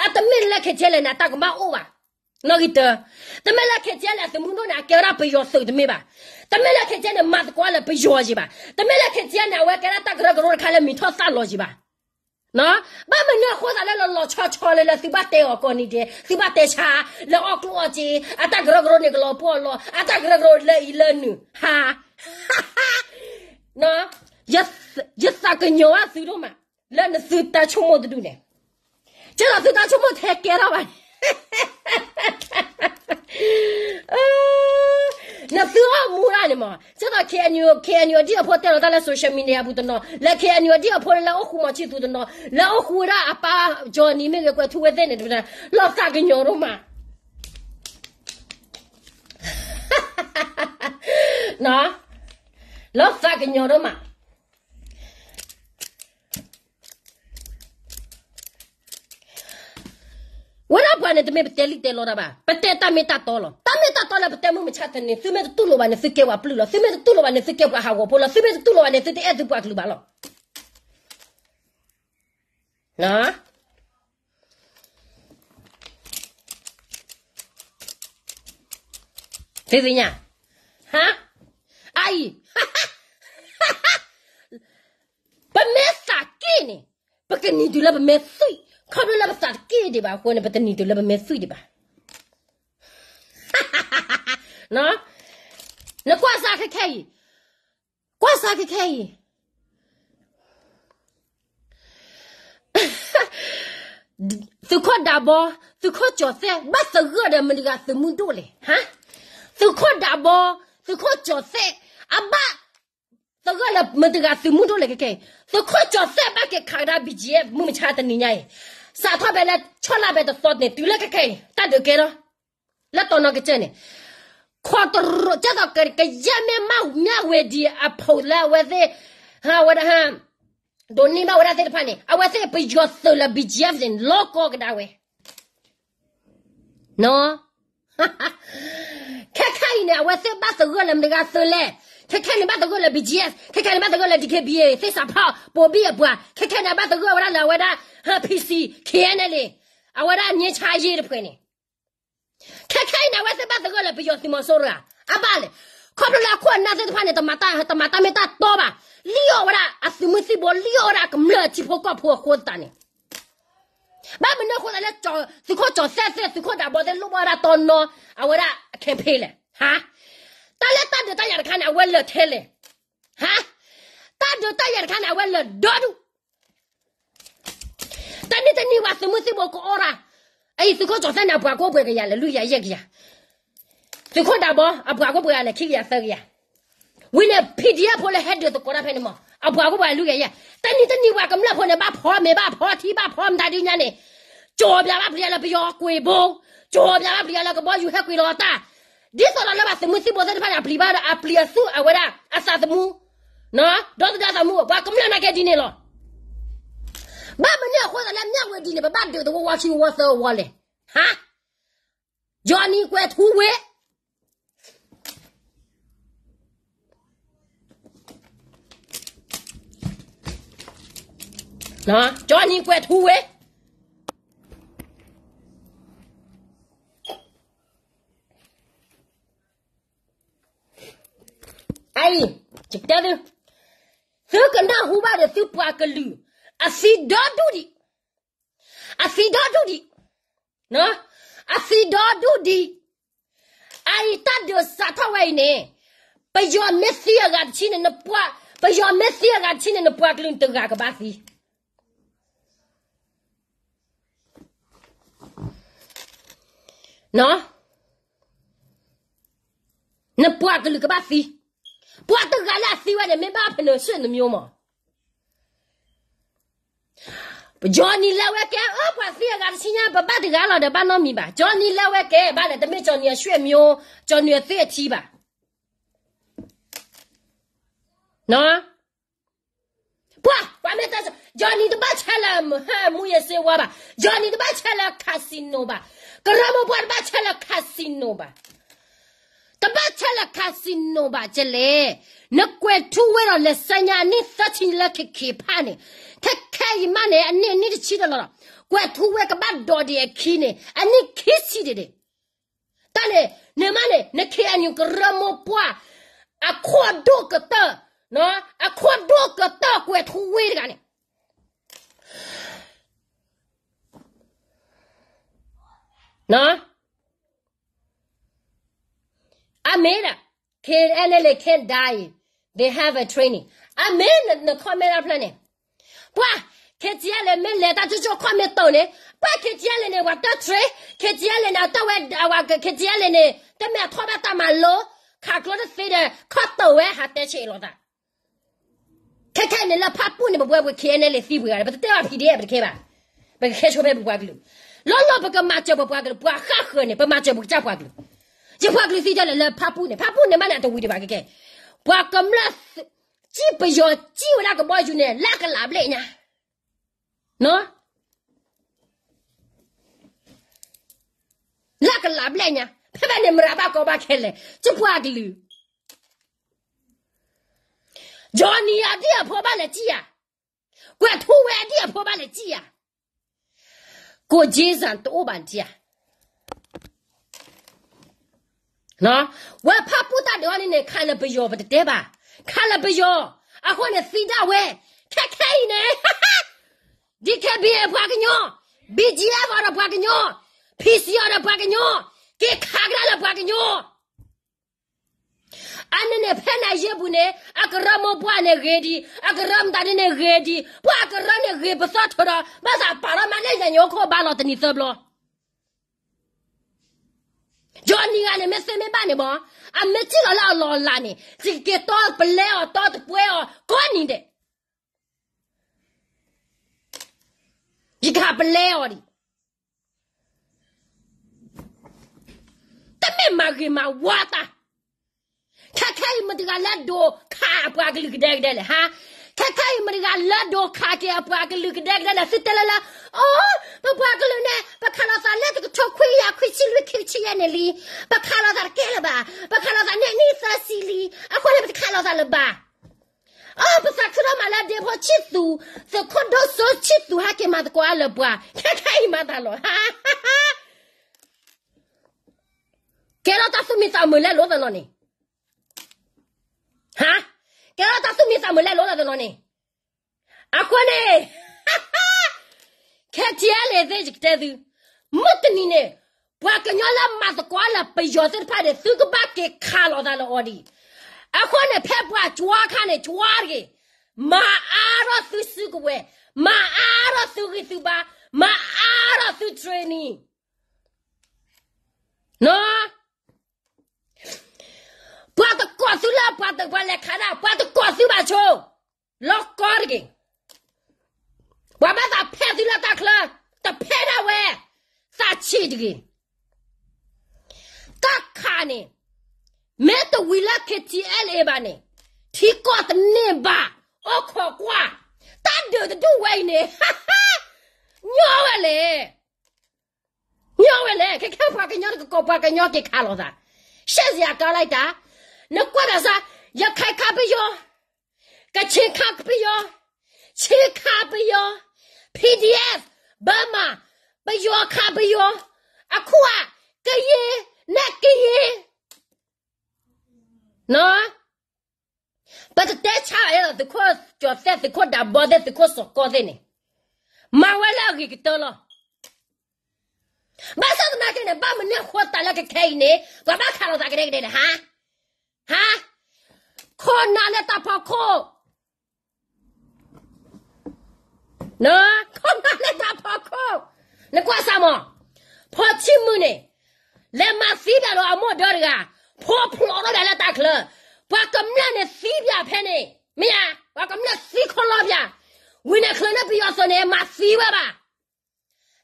အတမ့ၢ်လၢ KTLA န့ၣ် အတၢ်ကမၣ်အိၣ်ဘၣ် နီၣ်ဂံၢ်တၢ, တမ့ၢ်လၢ KTLA န့ၣ် အသုးမုၢ်ဒိၣ်န့ၣ် အကဲဝဲဒၣ်ပယီၤသုးတမ့ၢ်ဘၣ်, တမ့ၢ်လၢ KTLA န့ၣ် မၤသကိးလၢပယီၤယံၤဘၣ်, တမ့ၢ်လၢ KTLA န့ၣ် အဝဲကဲဒၣ်တၢ်ကရၢကရိတခါလၢမံၤထီၣ်သၣ်လီၤယံၤဘၣ်, ဘၣ်မနုၤအဃိသတးလၢလီၤလီၤဆီဆီလၢလၢသုဘၣ်တဲအီၤကိးနံၤဒဲး သုဘၣ်တဲဆါ, လၢအီၣ်ကျိၣ်အီၣ်စ့ အတၢ်ကရၢကရိန့ၣ်ကလီၤပှီၢ်လီၤ အတၢ်ကရၢကရိလၢအံၤလၢနုၤ, ဟါ ယသးကညီၤဘၣ်သုဒိၣ်မး, လၢနသုတၢ်ဆိကမိၣ်တဒူၣ်န့ၣ်, ကဲဒီးသုတၢ်ဆိကမိၣ်ထဲကဲထီၣ်ဘၣ်န့ၣ်, နသုအီၣ်မူဒၣ်န့ၣ်မး ကဲဒီး KNU, KNU ဒ်အဖိတဲလီၤတၢ်လၢ social media ပူၤတနီၤ, လၢ KNU ဒ်အဖိလၢအိၣ်ဃူမီၤဆံၣ်သူတနီၤ, လၢအိၣ်ဃူဝဲဒၣ်အပၢ် Johnny မ့ၢ်ဂ့ၤ ကွဲၤထူဝ့သ့ၣ်န့ၣ် လီၤသးကညီၤဒိၣ်မး လီၤသးကညီၤဒိၣ်မး, ဝဲဒၣ်ပှၤန့ၣ် တမ့ၢ်ပတဲလံာ်တဲလီတၢ်ဘၣ်, ပတဲတၢ်မ့ၢ်တၢ်တီလီၤ. တၢ်မ့ၢ်တၢ်တီလၢပတဲမုၢ်မဆါတနံၤန့ၣ် သုမ့ၢ်တတူၢ်လိာ်ဘၣ်န့ၣ် သုကဲပှၤပျုၢ်လီၤ. သုမ့ၢ်တတူၢ်လိာ်ဘၣ်န့ၣ် သုကဲပှၤဟးဂီၤဖိလီၤ. သုမ့ၢ်တတူၢ်လိာ်ဘၣ်န့ၣ် သုတအဲၣ်သုပှၤကလုာ်ဘၣ်လီၤ. သ့ၣ်ညါ, ဟါ, အအံၤ, ပမ့ၢ်သးက့ၣ်န့ၣ် ပကနံၤတုၤလၢပမ့ၢ်သွံၣ်, ခီဖျိလၢပသးတက့ၣ်ဒံးဘၣ်အဃိန့ၣ် ပတနံၤတုၤလၢပမ့ၢ်သွံၣ်ဒံးဘၣ်. နကွၢ်စၢ်ခဲခဲအံၤ, ကွၢ်စၢ်ခဲခဲအံၤ သုးခိၣ်ဒးဘီ, သုးခိၣ်ကၠီၤသဲၣ် ဘၣ်သဂၢၢ်ဒီးမတၤတဂၤသုးမုၢ်ဒိၣ်လဲၣ်, ဟါ, သုးခိၣ်ဒးဘီ, သုးခိၣ်ကၠီၤသဲၣ် အဘၣ်သဂၢၢ်လၢမတၤတဂၤသုးမုၢ်ဒိၣ်လဲၣ်ခဲခဲအံၤ, သုးခိၣ်ကၠီၤသဲၣ်ဘၣ်က့ၤခးကဒါ BGF မုၢ်မဆါတနံၤညါအံၤ, စးထီၣ်ဖဲလၢဆီၣ်လၢဖဲတသီန့ၣ် တုၤလၢခဲခဲအံၤ တၢ်ဒုးကဲထီၣ် လၢတီနီကစၢၢ်န့ၣ်, ခီတရူး ကဲသိးကယဲၢ်မ့ၢ်မၢ်ဝဲဒံးအဖိးလၢအဝဲသ့ၣ်, ဟးဝဲဒၣ်ဟး, ဒိးန့ၢ်ဘၣ်ဝဲဒၣ်သ့ၣ်တဖၣ်န့ၣ် အဝဲသ့ၣ်ပယီၤသုးလၢ BGF န့ၣ် လီၤကီကဒါဝဲ, နီၢ်, ခဲခဲအံၤန့ၣ် အဝဲသ့ၣ်ဘၣ်သဂၢၢ်လၢမတၤတဂၤသုးလဲၣ်, ခဲခဲန့ၣ်ဘၣ်သဂၢၢ်လၢ BGF, ခဲခဲန့ၣ်ဘၣ်သဂၢၢ်လၢ DKBA သ့ၣ်စးဖီၣ် ပိာ်ဘံၣ်အပှၤ, ခဲခဲန့ၣ် အဘၣ်သဂၢၢ်ဝဲဒၣ်လၢအဝဲဒၣ် ဟး PC, KNLA, အဝဲဒၣ် ငြိမ်းချမ်းရေး တဖုန့ၣ် ခဲခဲအံၤန့ၣ် အဝဲသ့ၣ်ဘၣ်သဂၢၢ်လၢပယီၤသုးမီၤစိရိၤဧါ, အဘၣ်လဲၣ်, ခီဖျိလၢအခိၣ်အနၢ်သ့ၣ်တဖၣ်န့ၣ် တမၤတၢ်မ့ၢ်တၢ်တီဘၣ်, လံၣ်အီၣ်ဝဲဒၣ်အသုးမုၢ်သံၣ်ဘိ လံၣ်အီၣ်ဝဲဒၣ်အကမျၢၢ်ထံဖိကီၢ်ဖိအဃိသတးန့ၣ်, ဘၣ်မနုၤအဃိသတးလၢ သုးခိၣ်ကၠီၤသဲၣ်သ့ၣ် သုးခိၣ်ဒးဘီသ့ၣ် လိၣ်ဘၣ်ဝဲဒၣ်တီနီ အဝဲဒၣ် campaign လဲၣ်, ဟါ, တၢ်လၢတၢ်ဒုးတၢ်ယၤတခါန့ၣ် အဝဲလၢာ်ထဲလဲၣ်, ဟါ, တၢ်ဒုးတၢ်ယၤတခါန့ၣ် အဝဲလၢာ်ဒီဒူၣ် တနံၤတနံၤပှၤသုးမုၢ်သံၣ်ဘိကအိၣ်ရၣ်, အအံၤသုးခိၣ်ကၠီၤသဲၣ်န့ၣ် အပှၤကအိၣ်ပှဲၤကယၤလဲၣ် လွံၢ်ကယၤယဲၢ်ကယၤ, သုးခိၣ်ဒးဘီ အပှၤကအိၣ်ပှဲၤကယၤလဲၣ် ခံကယၤသၢကယၤ, ဝံၤန့ၣ် PDF ဖိလၢဟဲဒုးသကိးတၢ်ဖဲန့ၣ်မး အပှၤကအိၣ်ပှဲၤလွံၢ်ကယၤယဲၢ်, တနံၤတနံၤပှၤကမျၢၢ်ဖိန့ၣ် ဘၣ်ဖီမ့ၤဘၣ်ဖီထံဘၣ်ဖီမတၤဒ်ညါန့ၣ်, ကၠီၤပၠးဘၣ်ပျံၤလၢပယီၤကွံာ်ဘိ, ကၠီၤပၠးဘၣ်ပျံၤလၢကဘီယူၤဟဲကွံာ်လီၤတၢ်, ဒ်သိးဒီးလၢပှၤသုးမုၢ်သံၣ်ဘိသ့ၣ်တဖၣ်န့ၣ် အပျံၤဘၣ်ဒီးအပျံၤအသူၣ်အဝဲဒၣ်အသးသမူ ဒီသဒၢသးမူ ပှၤကမျၢၢ်နာ်က့ဒ်န့ၣ်လီၤ. ဘၣ်မနုၤအဃိသတးလၢမၠၣ်ဝတံၤန့ၣ် ပဘၣ်ဒုးသဝီဝီခံဝီသၢဝီလဲၣ်, ဟါ, Johnny ကွဲၤထူဝ့, Johnny ကွဲၤထူဝ့ ဟါ, အံၤ, ယတဲသု, သုကနၢ်ဟူဘၣ်ဒီးသုပှၤကလုာ်, အသံဒီဒူၣ်ဒံး, အသံဒီဒူၣ်ဒံး, အသံဒီဒူၣ်ဒံး, အအံၤတၢ်ဒုးစးထီၣ်ဝဲအံၤန့ၣ်, ပယီၤမ့ၢ်သံအဂၤတဆံန့ၣ်, ပယီၤမ့ၢ်သံအဂၤတဆံန့ၣ် နပှၤကလုာ်တဂၤကဘၣ်သံ နပှၤကလုာ်ကဘၣ်သံ, ပှၤတဂၤလၢအသံဝဲန့ၣ် မ့ၢ်ဘၣ်ဖဲန့ၣ် ဆ့ၣ်နမံမး, ကၠီနံၤလၢဝဲကဲ အၢ ပှၤသံအဂၤတဆံညါ ပဘၣ်တဂၤလီၤဒီးဘၣ်နီတမံၤဘၣ်, ကၠီနံၤလၢဝဲကဲ ဘၣ်လဲၣ် တမ့ၢ်ကၠီနံၤအဆွေမျိုး, ကၠီနံၤအသ့အထံဘၣ် ပှၤ ပှၤမ့ၢ်တဲ ကၠီနံၤတဘၣ်ဆဲးလၢ မူးယစ်ဆေးဝါးဘၣ်, ကၠီနံၤတဘၣ်ဆဲးလၢ casino ဘၣ်, ကရၢမိၢ်ပှၢ်တဘၣ်ဆဲးလၢ casino ဘၣ်, တဘၣ်ဆဲးလၢ casino ဘၣ်ကလဲၣ်, နကွဲးထူဝ့ဒီးလဲၤဆဲညါအနံၣ်သၢဆံလၢခဲခဲဖးန့ၣ်, ခဲခဲအံၤမးန့ၣ် အနံၣ်အနံၣ်တဆံဒီးလီၤ, ကွဲးထူဝ့ကဘၣ်ဒိးဒံးအခံန့ၣ် အနံၣ်ခံဆံဒံးဒံး တၢ်န့ၣ် နမ့ၢ်န့ၣ် န KNU ကရၢမိၢ်ပှၢ် အခိၣ်ဒိၣ်ကတၢၢ်, အခိၣ်ဒိၣ်ကတၢၢ်ကွဲးထူဝ့တဂၤန့ၣ်, အမ့ၢ်ဒၣ် KNLA can't die, they have a training, အမ့ၢ်န comment တဖျၢၣ်န့ၣ်, ပှၤ KTLA မ့ၢ်လဲၤတၢ်ကၠိကၠိခီၣ်မ့ၢ်တိာ်န့ၣ်, ပှၤ KTLA န့ၣ် ပှၤတၢ် train, KTLA န့ၣ် အတၢ်ဝဲ KTLA န့ၣ် တမ့ၢ်အထီၣ်ဘၣ်တၢ်မၤလိ, ခးကျိတသ့ဒီး ခီၣ်တိာ်ဝဲဟးတဲဆံးလိာ်သး ခဲခဲအံၤန့ၣ်လၢဖၣ်ပူၣ်န့ၣ် ပပှၤပှၤ KNLA သံပှၤဂၤဒီး ပတတဲဘၣ် PDF ပတခဲဘၣ်, ပကခဲဆိဖဲပပှၤကလုာ်, လီၤလီၤပကမၤစၢၤပပှၤကလုာ်, ပှၤဃၣ်ဃၢၤန့ၣ် ပမၤစၢၤပကစၢ်ပှၤကလုာ်, ယပှၤကလုာ်သံဒ်လဲၣ်လၢဖၣ်ပူၣ်န့ၣ်, ဖၣ်ပူၣ်န့ၣ်မးန့ၣ် အတဝံၤဒံးဘၣ်ခဲခဲ, ပှၤကမျၢၢ် စံၣ်ပယီၤစံၣ်ဝဲဒၣ်ကဘီယူၤန့ၣ် လၢကလးဘျဲၣ်ညါ လၢကလးဘျဲၣ်ညါ, ဖဲဖဲန့ၣ်မရၤဘၣ်ကီဘၣ်ခဲလၢာ်, ကပှၤကလုာ်, ကၠီနံၤအဒံၣ်အဖိဘၣ်လဲၤစံၣ်ယၤ, ကွဲးထူဝ့အဒံၣ်အဖိဘၣ်လဲၤစံၣ်ယၤ, ကိးက့စၢ်တအိၣ်ဘၣ်စံၣ်ယၤ ဝဲဖၣ်ပူၣ်တၢ်ဒုးအီၤန့ၣ်န့ၣ် ခးလၢပယီၤပတတဲဘၣ်, ခးလၢပယီၤ, အဃိန့ၣ်သံဒၣ်ဝဲ, ခဲခဲအံၤန့ၣ်, DKBA ပှၤကညီ, BGF အီၤဒီးပှၤကညီ, PC အီၤဒီးပှၤကညီ, က့ၤခးကဒါလၢပှၤကညီ အန့ၣ်န့ၣ် ဖဲနၤယ့ပူၤန့ၣ် အကရၢမိၢ်ပှၢ်န့ၣ်ဂ့ၤဒံး, အကရၢမတၤဒ်န့ၣ်ဂ့ၤဒံး, ပှၤအကရၢန့ၣ်ဂ့ၤပသီၣ်ထီဒီး ဘၣ်သးပာ်ထီၣ်မးလၢညါညိခိၣ်ဘါလီၤတနံၤသၢဘျီ, ယီၤနံၤဂၤန့ၣ် မ့ၢ်သ့မ့ၢ်ဘၣ်န့ၣ်ဘၣ်, အမ့ၢ်စံၣ်လီၤလၢအလီၢ်အလၤန့ၣ် ယကက့ၤတီပလဲအီၤ တီတပှဲအီၤ ကိးနံၤဒဲး ယကဟးပလဲအီၤဒံး, တမ့ၢ်မၤဂ့ၤမၤဝါတၢ်, ခဲခဲအံၤမတၤတဂၤလၢဒိးခးအပှၤကလုာ်ကဒဲကဒဲလဲၣ်ဟါ, ခဲခဲအံၤမတၤတဂၤလၢဒိးခးက့ၤအပှၤကလုာ်ကဒဲကဒဲလဲၣ်, သုတဲလၢလၢ, အိ, ပပှၤကလုာ်န့ၣ် ပခးလိာ်သးလၢတကထိခွံကယၤခွံဆံလွံၢ်ခံဆံယဲၢ်န့ၣ်လံ, ပခးလိာ်သးတကဲလၢၤဘၣ်, ပခးလိာ်သးန့ၣ်နံၣ်သၢဆံလံ, အဃိန့ၣ်ပတခးလိာ်သးလၢၤဘၣ် အိ, ပသးခုဒိၣ်မးလၢဒ့ဖိဆံၣ်သူ, သုးခိၣ်ဒိၣ်စိဆံၣ်သူဟဲက့ၤမၤသကိးအါလၢပှၤ, ခဲခဲအံၤမၤတၢ်လီၤ, ကဲထီၣ်တၢ်သူၣ်မံသးမုာ်လဲၤလိာ်သးနီၢ်န့ၣ်, ကဲထီၣ်တၢ်သူၣ်မံသးမုာ်လဲၤလိာ်သးနီၢ်န့ၣ်, အဃိန့ၣ် ခဲထံအလဲၤသ့ၣ်ယကတဲသု, မုၢ်တနံၤန့ၣ် ပှၤကညီလၢမၤသကိးလၢပယီၤသ့ၣ်တဖၣ်န့ၣ် သုကဘၣ်က့ၤခးလိာ်သးလၢအီၤဒံး, အဃိန့ၣ် ဖဲပှၤကွၢ်ခါန့ၣ် ကွၢ်တဂ့ၤ, မၤအါထီၣ်သုစုကဝဲၤ, မၤအါထီၣ်သုဂံၢ်သုဘါ, မၤအါထီၣ်သု training ပှၤတကိးသုလၢပှၤတပှၤလဲၤခးဒၣ် ပှၤတကိးသုဘၣ်ဆိ, လီၤကီတဂ့ၤ, ပှၤဘၣ်သးဖဲသုလၢတၢ်ချၢ, တဖဲဒၣ်ဝဲ, သးဆံးတဂ့ၤ, တၢ်ခးန့ၣ်, မ့ၢ်တဝံၤလၢ ခဲထံအလဲၤ ဘၣ်န့ၣ်, ထံကီၢ်တန့ၢ်ဘၣ်, အိၣ်ခိးကွၢ်, တၢ်ဒုးတဒူၣ်ဝဲအံၤန့ၣ်, ညီဝဲလဲၣ် ညီဝဲလဲၣ်, ခဲခဲပှၤကညီတကကိးပှၤကညီက့ၤခးလိာ်သး, ရှဲစယၤကါလံတၢ်, နကွၢ်ဒီးစါ, ရခိုင်ခးပယီၤ, ကချင်ခးပယီၤ, ချင်းခးပယီၤ, PDF, Burma, ပယီၤခးပယီၤ, အခုက ကရင်, နဲကရင်, န ပတတဲဆါဘၣ်ယဲဒီးသုးခိၣ်ကၠီၤသဲး သုးခိၣ်ဒးဘီသ့ၣ် သုးခိၣ်စီၤကီသ့ၣ်န့ၣ်, မၤဝဲလၢအဂ့ၤကတၢၢ်လီၤ. ဘၣ်ဆၣ်သနာ်က့န့ၣ် ဘၣ်မနုၤဃိသးလၢကခဲအံၤန့ၣ် ပှၤဘၣ်ခးလိာ်သးကဒဲကဒဲန့ၣ် ဟါ, ဟါ, ခိၣ်နၢ်လၢတၢ်ဖီခိၣ် ခိၣ်နၢ်လၢတၢ်ဖီခိၣ်, နကွၢ်စၢ်မး, ဖီဆံမုၢ်န့ၣ်, လဲၤမၤသံဘၣ်ဒီးအမိၢ်ဒီတဂၤ, ဖိဖျိးထီၣ်ဘၣ်လၢတၢ်ချၢ, ပှၤကမျၢၢ်န့ၣ်သံပၠးဖဲန့ၣ်, မ့ၢ်ဧါ, ပှၤကမျၢၢ်သံခီလီပၠး, ဝံၤန့ၣ်ချုးလၢပယီၤသုးန့ၣ် မၤသံဝဲဘၣ်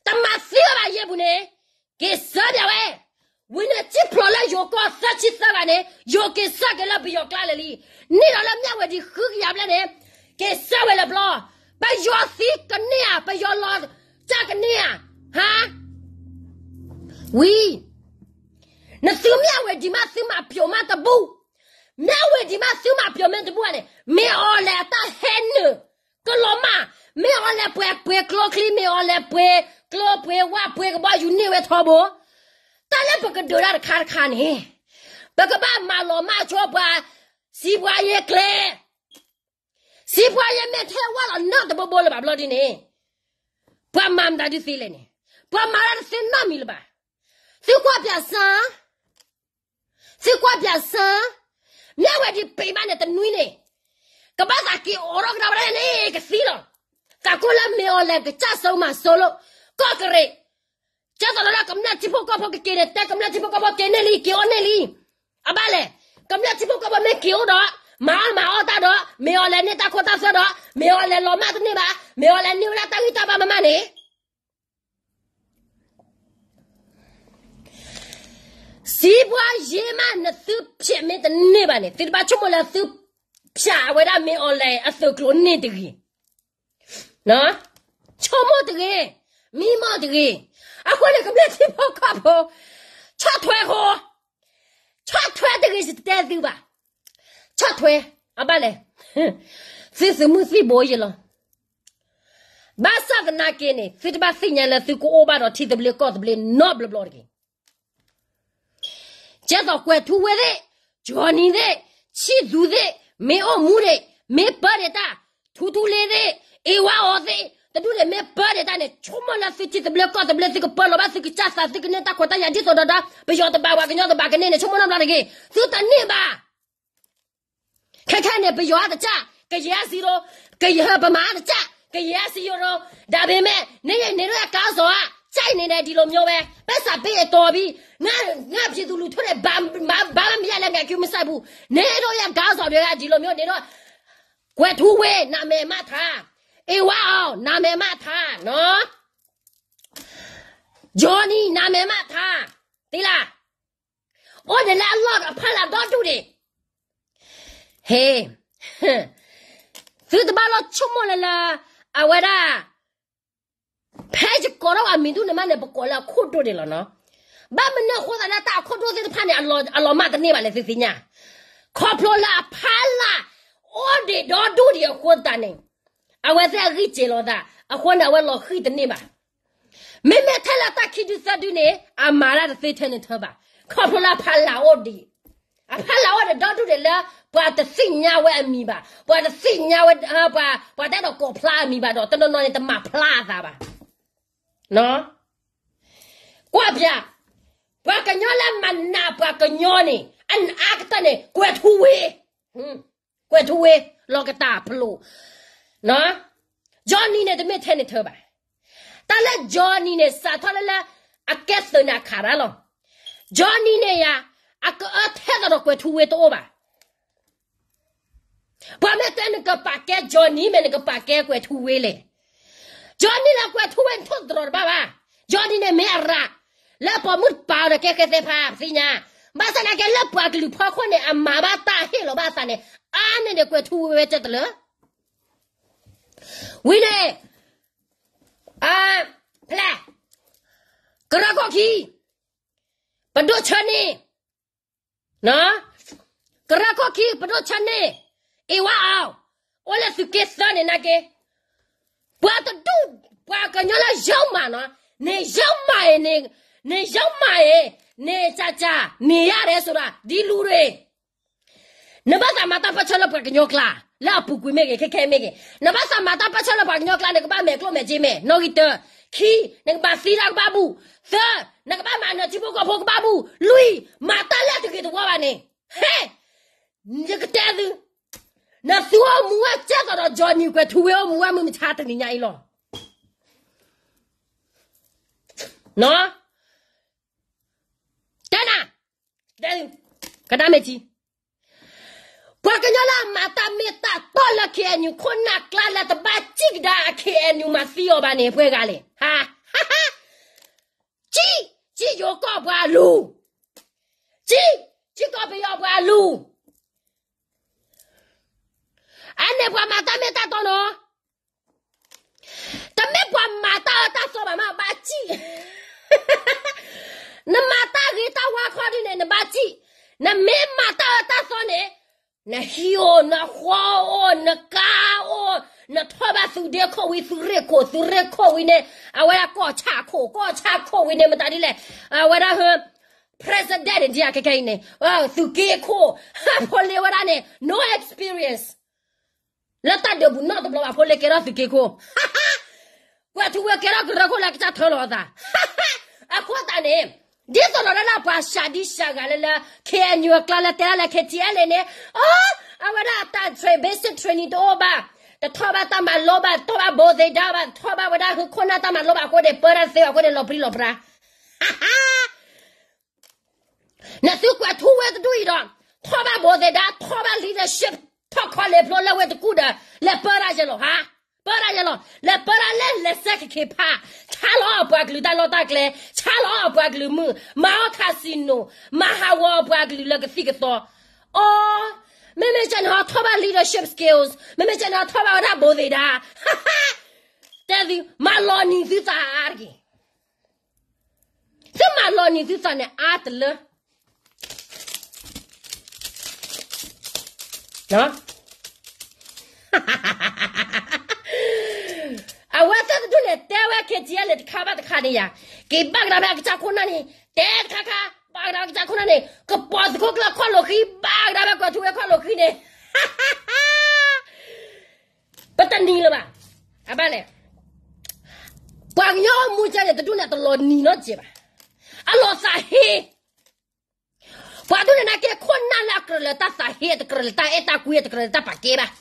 တမၤသံဝဲဘၣ်ယဲၢ်ပူၤန့ၣ်, က့ၤစၢပၠးဝဲ, ဝံၤန့ၣ်စံၣ်ဖျိးလၢယိၤကီၢ်သၢဆံသၢဂၤန့ၣ် ယိၤက့ၤစၢက့ၤလၢပယီၤကျါလၢာ်လံ, န့ၢ်ဒီးလၢမၠၣ်ဝဲဒံးဃုကယၤဘျဲၣ်န့ၣ်, က့ၤစၢဝဲလၢပျီ, ပယီၤသံကန့ၢ်ဧါ, ပယီၤလီၤကၢ်ကန့ၢ်ဧါ, ဟါ, ဝံၤ နသုမၠၣ်ဝဲဒံးမးသုမၤပျိာ်မးတဘူၣ်, မၠၣ်ဝဲဒံးမးသုမၤပျိာ်မးတဘူၣ်န့ၣ် မ့ၢ်အီၤလဲၣ်အတၢ်ဟဲနုာ် ကလီၤမၢ်, မ့ၢ်အီၤလဲၣ်ပှဲၤပှ့ၤကျိချံ မ့ၢ်အီၤလဲၣ်ပှ့ၤကျိပှ့ၤဝၣ်ပှ့ၤကဘီယူၤန့ၢ်ဝဲထီဘိ, တၢ်လၢပကဒုးတၢ်တခါတခါန့ၣ်, ပကဘၣ်မၤလီၤမၢ်ဆိပှၤ, စံးပှၤယဲၢ်ကျဲ စံးပှၤယဲၢ်မ့ၢ်ထဲဝၣ်လီၤနီတဘိဘိလၢၤဘၣ်ဘျီဒ်န့ၣ်, ပှၤမၤမတၤဒုးသ့လဲၣ်န့ၣ်, ပှၤမၤတၢ်တသ့နီတမံၤလၢၤဘၣ်, သုကွၢ်ပၠးစၢ သုကွၢ်ပၠးစၢ, မၠၣ်ဝဲဒံးပံးမးန့ၣ်တနွံန့ၣ်, ကဘၣ်သးက့ၤအိးထီၣ်ကဒါဝဲဒၣ်န့ၣ်ကသံလီၤ, ကးကိၢ်လၢမ့ၢ်အီၤလဲၣ်ကစၢ်စိမးစိလိာ်, ကီၢ်ကရ့း, ကဲသိးဒီးကမျၢၢ်ထံဖိကီၢ်ဖိကက့ၤန့ၣ် တဲကမျၢၢ်ထံဖိကီၢ်ဖိက့ၤန့ၢ်လံ က့ၤအိၣ်န့ၢ်လံ, အဘၣ်လဲၣ်, ကမျၢၢ်ထံဖိကီၢ်ဖိမ့ၢ်က့ၤအိၣ်ဒီး, မၤအီၣ်မၤအီၣ်တၢ်ဒီး မ့ၢ်အီၤလဲၣ်န့ၢ်တၢ်ခိတၢ်သွဲဒီး မ့ၢ်အီၤလဲၣ်လီၤမၢ်တန့ၢ်ဘၣ်, မ့ၢ်အီၤလဲၣ်န့ၢ်ဝဲဒၣ်တၢ်ဂံၢ်တၢ်ဘါမးမးန့ၣ် စံးပှၤယဲၢ်မး နသုဖျဲးမ့ၢ်တန့ၢ်ဘၣ်န့ၣ် သုတဘၣ်ဆိကမိၣ်လၢသု, ဖျးဝဲဒၣ်မ့ၢ်အီၤလဲၣ်အသုးကျိၤန့ၢ်တဂ့ၤ, ဆိကမိၣ်တဂ့ၤ, မံမီၢ်တဂ့ၤ, အဃိန့ၣ်ကမျၢၢ်ထံဖိကီၢ်ဖိ, ဆီၣ်ထွဲဃီ, ဆီၣ်ထွဲတဂ့ၤ ယတဲသုဘၣ်, ဆီၣ်ထွဲ, အဘၣ်လဲၣ်, သုသုးမုၢ်သံၣ်ဘိယဲၢ်လီၤ ဘၣ်ဆၣ်သနာ်က့န့ၣ် သုတဘၣ်သ့ၣ်ညါလၢသုကအိၣ်ဘၣ်ဒီးထံသဘျ့ကီၢ်သဘျ့နီတဘျီဘျီတဂ့ၤ, ကဲသိးကွဲၤထူဝ့သ့ၣ်, ကၠီနံၤသ့ၣ်, ဆံၣ်သူသ့ၣ်, မ့ၢ်အိၣ်မူဒံး, မ့ၢ်ပၢဒံးတၢ်, ထူထူလ့သ့ၣ်, အ့ဝါအီၤသ့ၣ်, တဒူၣ်န့ၣ်မ့ၢ်ပၢဒံးတၢ်န့ၣ် ဆိကမိၣ်လၢသုထံသဘျ့ကီၢ်သဘျ့ သုကပၢလီၤဘၣ်သုကစၢ်သး သုကန့ၢ်တၢ်ခွဲးတၢ်ယာ်ဒ်သိးဒီးဒီး ပယီၤတဘၣ်ပှၤကညီတဘၣ်ကန့ၢ်န့ၣ် ဆိကမိၣ်နီတဘျီတဂ့ၤ, သုတန့ၢ်ဘၣ် ခဲခဲန့ၣ် ပယီၤအတကၢ်, ကယဲၢ်စံယိၤ, ကယဲၢ်ပမၤအတကၢ်, ကယဲၢ်စံယိၤဒီး, ဒါပေမဲ့ နန့ၢ်ဒိၣ်ယၤကါစီၤဧါ, ကၢ်အံၤန့ၣ်ဒ်လီၤမၠိဝဲ, ပစးပ့အတီၤဘံ, ငါဖံးသူလူၤထိၣ်န့ၣ် ဘၣ်မယါလဲၣ် ငါကမုၢ်စၢ်ပူၤ, န့ၢ်ဒိၣ်ယၤကါစီၤဒီးဒ်လီၤမၠိန့ၣ်ဒီး, ကွဲၤထူဝ့ နမဲာ်မးထါ, အ့ဝါအီၤ နမဲာ်မးထါ, ကၠီနံၤ နမဲာ်မးထါ, သ့လၢ အိၣ်ဒံးလၢအလီၢ်အဖီလာ်ဒီဒူၣ်န့ၣ်, ဟ့, သုတဘၣ်လီၤဆိကမိၣ်လၢလၢ, အဝဲဒၣ်, ဖဲယကိးထီၣ်အမံၤဒူၣ်န့ၣ်မးန့ၣ် ပကိးလၢအခိၣ်ဒိၣ်န့ၣ်လီၤနီၤ, ဘၣ်မနုၤအဃိသတးလၢတၢ်အခိၣ်ဒိၣ်သ့ၣ်တဖၣ်န့ၣ် အလီၤမၢ်တန့ၢ်ဘၣ်လဲၣ်သုသ့ၣ်ညါ, ခီဖျိလၢအဖီလာ်, အိၣ်ဒံးဒီဒူၣ်ဒံးအဃိသတးန့ၣ်, အဝဲသ့ၣ်အဂံၢ်စ့ၤလီၤသး, အဃိန့ၣ် အဝဲလီၤဃံၢ်တန့ၢ်ဘၣ် မ့မ့ၢ်ထဲလၢတၢ်ခံဒုသၢဒုန့ၣ် အမၤတၢ်တသ့ထဲန့ၣ်ထၢဘၣ်, ခီဖျိလၢအဖီလာ်အိၣ်ဒံး, အဖီလာ်အိၣ်ဒံးဒီဒူၣ်ဒံးလၢ ပှၤတသ့ၣ်ညါဝဲအမံၤဘၣ်, ပှၤတသ့ၣ်ညါဝဲ, ပှၤ, ပှၤတအဲၣ်ဒိးကိးဖျါအမံၤဘၣ်ဒီး တနီၤနီၤန့ၣ် တမၤဖျါအသးဘၣ်, ကွၢ်ပၠး, ပှၤကညီလၢမၤနးပှၤကညီန့ၣ် အနးအါကတၢၢ်န့ၣ် ကွဲၤထူဝ့ ကွဲၤထူဝ့ လီၤကတၢ်ဖျိး, Johnny န့ၣ် တမ့ၢ်ထဲန့ၣ်ထၢဘၣ်, တၢ်လၢ Johnny န့ၣ် စးထီၣ်လၢလၢ အကဲသုးန့ၣ်အခါရၣ်လီၤ, Johnny န့ၣ်ယၤ, အကအၢထဲသိးဒီးကွဲၤထူဝ့တအိၣ်ဘၣ် ပှၤမ့ၢ်တဲနကပာ်ကဲ Johnny မ့ၢ်နကပာ်ကဲကွဲၤထူဝ့လဲၣ်, Johnny လၢကွဲၤထူဝ့နထိၣ်သတြီၤတဘၣ်ဘၣ်, Johnny န့ၣ်မ့ၢ်အရၤ, လၢပိာ်မုၣ်တပာ်အီၤဒီးကဲဃဲသဲဖါပသ့ၣ်ညါ, ဘၣ်ဆၣ်သနာ်က့လၢပှၤကလုာ်ဖီခိၣ်န့ၣ် အမၤဘၣ်တၢ်ဟ့ၣ်လီၤဘၣ်အသးန့ၣ်, အါန့ၢ်န့ၣ်ကွဲၤထူဝ့ဝဲကတလၢ ဝံၤန့ၣ်, ဖဲလဲၣ်, ကရၢခိၣ်ခံ, ပဒိၣ်ဆၢန့ၣ်, ကရၢခိၣ်ခံ ပဒိၣ်ဆၢန့ၣ်, အ့ဝါအီၤ, အိၣ်လၢသုးက့သၢန့ၣ်နာ်က့, ပှၤတဒူၣ်, ပှၤကညီလၢယီမးနီၤ, န့ၣ်ယီမးအံၤ, န့ၣ်ယီမးအံၤ, န့ၣ်ကၢ်ကၢ်, န့ၣ်ယါရဲဆိုတာ, ဒ်လူၤရ့ၣ် နဘၣ်သးမၤတၢ်ပၢၢ်ဆၢလၢပှၤကညီကျါ, လၢအပူၤကွံာ်မ့ၢ်ဂ့ၤ, ခဲခဲမ့ၢ်ဂ့ၤ, နဘၣ်သးမၤတၢ်ပၢၢ်ဆၢလၢပှၤကညီကျါ, နကဘၣ်မဲာ်ကျိၣ်မဲာ်စ့မဲာ်, နီၣ်ဂံၢ်တၢ, ခံ, နကဘၣ်သံတၢ်ကဘၣ်ဘူၣ်, သၢ, နကဘၣ်မၤနၢၤထံဖိကီၢ်ဖိကဘၣ်ဘူၣ်, လွံၢ်, မၤတၢ်လၢတဂ့ၤတဝါဘၣ်န့ၣ်, ဟဲ, ယကတဲသု, နသုအိၣ်မူဝဲကဲသိးဒီး Johnny ကွဲးထူဝ့အိၣ်မူဝဲ မုၢ်မဆါတနံၤညါအံၤလီၤ. နီၢ်, တဲနၤ, ကဒါမ့ၢ်ထံ, ပှၤကညီလၢအမၤတၢ်မ့ၢ်တၢ်တီလၢ K N U ခိၣ်နၢ်ကျါလၢတဘၣ်စံၣ်ကဒါ K N U မၤသံအီၤဘၣ်န့ၣ် ပှဲၤဂၤလဲၣ်, ဟါ, စံၣ်, စံၣ်ယိၤကီၢ်ပှၤအလူၤ, စံၣ်, စံၣ်ကီၢ်ပယီၤပှၤအလူၤ, အန့ၣ်ပှၤမၤတၢ်မ့ၢ်တၢ်တီနီၤ တမ့ၢ်ပှၤမၤတၢ်အၢတၢ်သီဘၣ်မး ဘၣ်စံၣ်, နမၤတၢ်ဂ့ၤတၢ်ဝါခီဒ်န့ၣ် နဘၣ်စံၣ်, နမ့ၢ်မၤတၢ်အၢတၢ်သီန့ၣ်, နဟံၣ်အိၣ်, နဃီအိၣ်, နကါအိၣ်, နထီၣ်ဘၣ်သုးဒ့ခိၣ်ဝံၤ သုးရ့ၣ်ခိၣ်, သုးရ့ၣ်ခိၣ်ဝံၤန့ၣ်, အဝဲဒၣ်ကီၢ်ဆၣ်ခိၣ်, ကီၢ်ဆၣ်ခိၣ်ဝံၤန့ၣ် မတၤဒ်လဲၣ်, အဝဲဒၣ်ဟၢ president န့ၣ် ဒ်အခဲခဲအံၤန့ၣ်, သုးက့ခိၣ်, ဖိလ့ဝဲဒၣ်န့ၣ် no experience လၢတၢ်ဒုးပူၤနီတဘျီဘၣ် ဖိလ့ကဲထီၣ်သုးက့ခိၣ်, ကွဲးထူဝ့ကဲထီၣ်ကရၢခိၣ်လၢကစၢ်ထၢလီၤအသး, အဃိသတးန့ၣ်, ဒ်သိးဒီးလၢပှၤစှၤဒံစှၤဂၤလၢလၢ K N U အကျါလၢတဲဒၣ်လၢ K T L န့ၣ်, အဝဲဒၣ်တၢ် train, basic training တအိၣ်ဘၣ်, တထီၣ်ဘၣ်တၢ်မၤလိဘၣ်, တထီၣ်ဘၣ်ဘိသ့ဒါဘၣ်, တထီၣ်ဘၣ်ဝဲဒၣ်ဟၢခိၣ်နၢ်တၢ်မၤလိဘၣ်အဃိန့ၣ် ပၢတၢ်သ့အဃိန့ၣ် လီၤပြံလီၤပြါ နသုကွဲးထူဝ့တဒူၣ်အံၤဒီး, ထီၣ်ဘၣ်ဘိသ့ဒါ, ထီၣ်ဘၣ် leadership, ထီၣ်ခီလ့ဖျိလၢဝ့ၢ်တကူၣ်ဒီး လဲၤပၢတၢ်ယဲလီၤ, ဟါ, ပၢတၢ်ယဲလီၤ, လဲၤပၢတၢ်လၢလဲၤစဲကခ့ဖး, ဆါလီၤအပှၤကလုာ်တၢ်လီၢ်တၢ်ကျဲ, ဆါလီၤအပှၤကလုာ်မုာ်, မၤအီၣ် casino, မၤဟးဂီၤအပှၤကလုာ်လၢကသံၣ်ကသီ, အီ, မ့မ့ၢ်ကန့ၣ်ဟီထီၣ်ဘၣ် leadership skills, မ့မ့ၢ်ကန့ၣ်ဟီထီၣ်ဘၣ်ဝဲဒၣ်ဘိသ့ဒါ, တဲသု, မၤလီၤနံၤသုသးအါတက့ၢ် သုမၤလီၤနံၤသုသးန့ၣ်အါတလၢ, အဝဲသ့ၣ်တဒူၣ်န့ၣ် တဲဝဲ K T L န့ၣ် တခါဘၣ်တခါန့ၣ်ယၤ, က့ၤဘၣ်ကဒါဖဲအကစၢ်ခိၣ်နၢ်န့ၣ်, တဲတခါခါ, ဘၣ်ကဒါဖဲကစၢ်ခိၣ်နၢ်န့ၣ်, ကပီၤသုးခိၣ်ကျၢၢ်ခီၣ်လိာ်ဃံ, ဘၣ်ကဒါဖဲကွဲးထူဝ့ခီၣ်လိာ်ဃံန့ၣ် ပတနံၤလၢၤဘၣ်. အဘၣ်လဲၣ်, ပှၤကညီအိၣ်မူကဲန့ၣ် တဒူၣ်န့ၣ်တလီၤနံၤနီတစဲးဘၣ်. အလီၤသးဟ့, ပှၤဒူၣ်န့ၣ်နာ်က့ခိၣ်နၢ်လၢအကြၢးလၢတၢ်သးဟ့, အတကြၢးလၢတၢ်အဲၣ်တၢ်ကွံ, အတကြၢးလၢတၢ်ပာ်ကဲဘၣ်.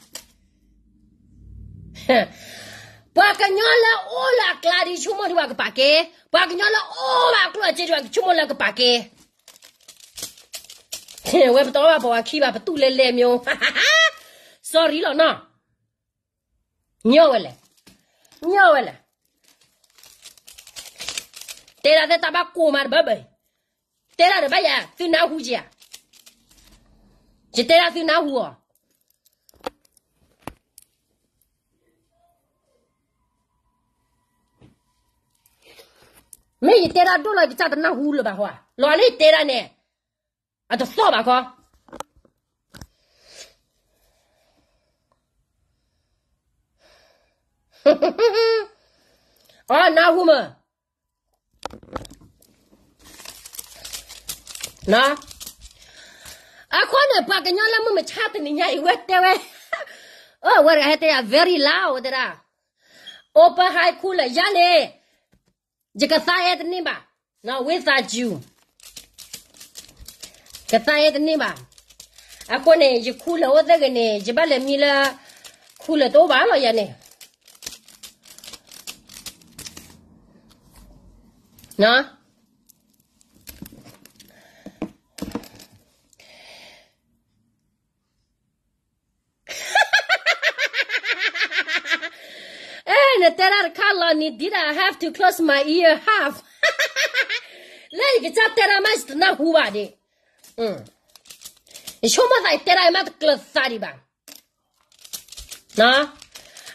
ပှၤကညီလၢအိၣ်လၢအကျါဒ်ဆိကမိၣ်ဒ်ပှၤကပာ်ကဲ, ပှၤကညီလၢအိၣ်ဘၣ်အကျိၣ်အစ့ဒ်ပှၤကဆိကမိၣ်လၢကပာ်ကဲ ဝဲပတအီၣ်ဘၣ်ပှၤခံဘၣ် ပတူၢ်လဲၤလဲၤမ့ၢ်, sorry လီၤနီၤ, ညီဝဲလဲၣ်, ညီဝဲလဲၣ်, တဲဒၣ်သ့ၣ်တၢ်ဘၣ်ကိးမးတဘၣ်ဘၣ်, တဲဒၣ်ဒီးဘၣ်ယၤ သုနၢ်ဟူက့ၤဧါ, ယတဲဒၣ်သုနၢ်ဟူအီၤ မ့ၢ်ယတဲဒၣ်ဒိၣ်လီၤ ယကစၢ်တနၢ်ဟူလၢၤဘၣ်ဃီ, လီၤလၢယတဲဒၣ်န့ၣ်, အတသီၣ်ဘၣ်ခီ, အနၢ်ဟူမး, အဃိန့ၣ် ပှၤကညီလၢမုၢ်မဆါတနံၤညါအံၤ ဝဲတဲဝဲ, အဝဲတဂၤဟဲတဲယၤ very loud တဲဒၣ်, open high cooler ယၤန့ၣ်, ယကသါအဲတန့ၢ်ဘၣ်, ဝ့သးစူၤ, ကသါအဲတန့ၢ်ဘၣ်, အဃိန့ၣ် ယ cooler အိၣ်သ့ၣ်ဂ့ၤန့ၣ် ယဘၣ်လဲၤမံလၢ cooler တအိၣ်ဘၣ်လီၤယၤန့ၣ် အဲ နတဲဒၣ်တခါလီၤနံၤ ဒ်ဒၣ် I have to close my ear half လၢယကစၢ်တဲဒၣ်မး ယတနၢ်ဟူဘၣ်ဒံး, ယဆိကမိၣ်သးယတဲဒၣ်မးတကျၢၤသးဒံးဘၣ်,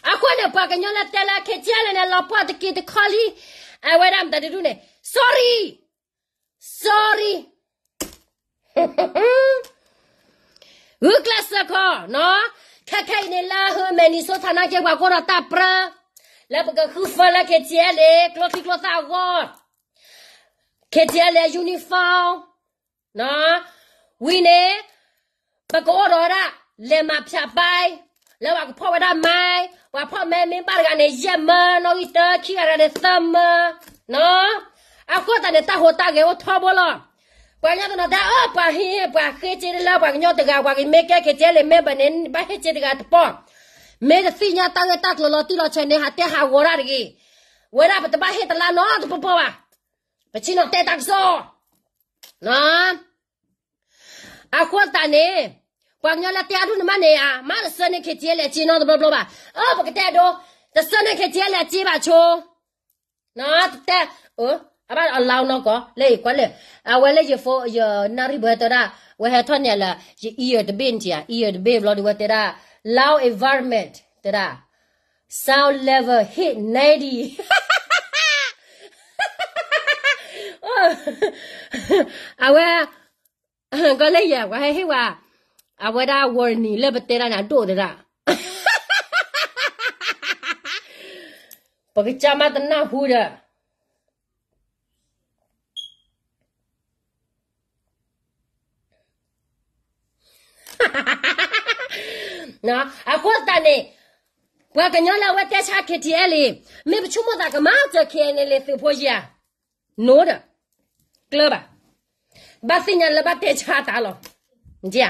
အဃိန့ၣ် ပှၤကညီလၢတဲလၢ KTLA န့ၣ် လီၤပှီၢ်တက့ၢ်တခီလံ, အဝဲဒၣ်မတၤဒုဒူၣ်န့ၣ် sorry, sorry ဂုာ်ကျဲးစၢးခီနီၤ, ခဲခဲအံၤန့ၣ်လၢဟၢ Minnesota နာ်က့ ပှၤကိးထီၣ်တၢ်ပြၢ လၢပကဃုဖၢလၢ KTLA ကျိချံကျိသၣ်အဂီၢ်, KTLA uniform ဝံၤန့ၣ် ပကအိၣ်ဒီးဝဲဒၣ် လဲၤမၤဖၠးပၢ်, လၢပှၤကဖီၣ်ဝဲဒၣ်မၢ်, ပှၤဖီၣ်မၢ်မ့ၢ်ဘၣ်တဂၤန့ၣ် ယဲၢ်မၢ်, နီၣ်ဂံၢ်တၢ ခံဂၤတဂၤန့ၣ် သၢမၢ်, နီၣ်. အဃိသတးန့ၣ် တၢ်ဟူးတၢ်ဂဲၤအိၣ်ထီဘိလီၤ. ပှၤကညီတနီၤတဲ အၢ ပှၤဟ့ၣ် ပှၤဃ့စ့လၢပှၤကညီတဂၤ ပှၤကမ့ၢ်ကဲ KTLA member န့ၣ် ဘၣ်ဟ့ၣ်စ့တဂၤတပီၢ်, မ့ၢ်တသ့ၣ်ညါတၢ်ဂ့ၢ်တၢ်ကျိၤလီၤတံၢ်လီၤဆဲးန့ၣ် ဟးတဲဟးဂီၤတၢ်တဂ့ၤ, ဝဲဒၣ်ပတဘၣ်ဟ့ၣ်တလါနီတပီၢ်ဘၣ်, ပဆ့ၣ်နီၤတဲတၢ်ကစီၣ်, နီၣ်. အဃိသတးန့ၣ် ပှၤကညီလၢတဲအါဒိၣ်န့ၣ်မးန့ၣ် အမ့ၢ်တဆၢန့ၢ် KTLA အစ့နီတဘျီဘျီဘၣ်. အၢ ပကတဲဒိ, တဆၢန့ၢ် KTLA အစ့ဘၣ်ဆိ, နီၣ်, တတဲ, အၢ, အဘၣ်အလါနီၢ်ကီၢ် လၢအံၤကွၢ်လၢ, အဝဲလၢယဖိ ယနၣ်ရံၣ်ဘၣ်ဝဲတဲဒၣ်, ဝဲဟဲထီၣ်န့ၣ်လၢ ယ ear တဘ့ၣ်န့ၣ်ဧါ, ear တဘ့ၣ်ဘျီဒီးဝဲတဲဒၣ်, loud environment တဲဒၣ် sound level hit ninety. အဝဲ, ကီၢ်လၢယၤ ပှၤဟဲဟ့ၣ်ဝဲ, အဝဲဒၣ် warning လၢပတဲဒၣ်န့ၣ် အဒိၣ်တဲဒၣ်, ပကစၢ်မးတနၢ်ဟူဒီး အဃိသတးန့ၣ်, ပှၤကညီလၢအဝဲတဲဆါ KTLA မ့ၢ်ပဆိကမိၣ်သးကမၤစၢၤ KNLA သုးဖိယၤ, နိဒီး, ကျၢၤဘၣ်, ဘၣ်သ့ၣ်ညါလၢဘၣ်တဲဆါတၢ်လီၤ,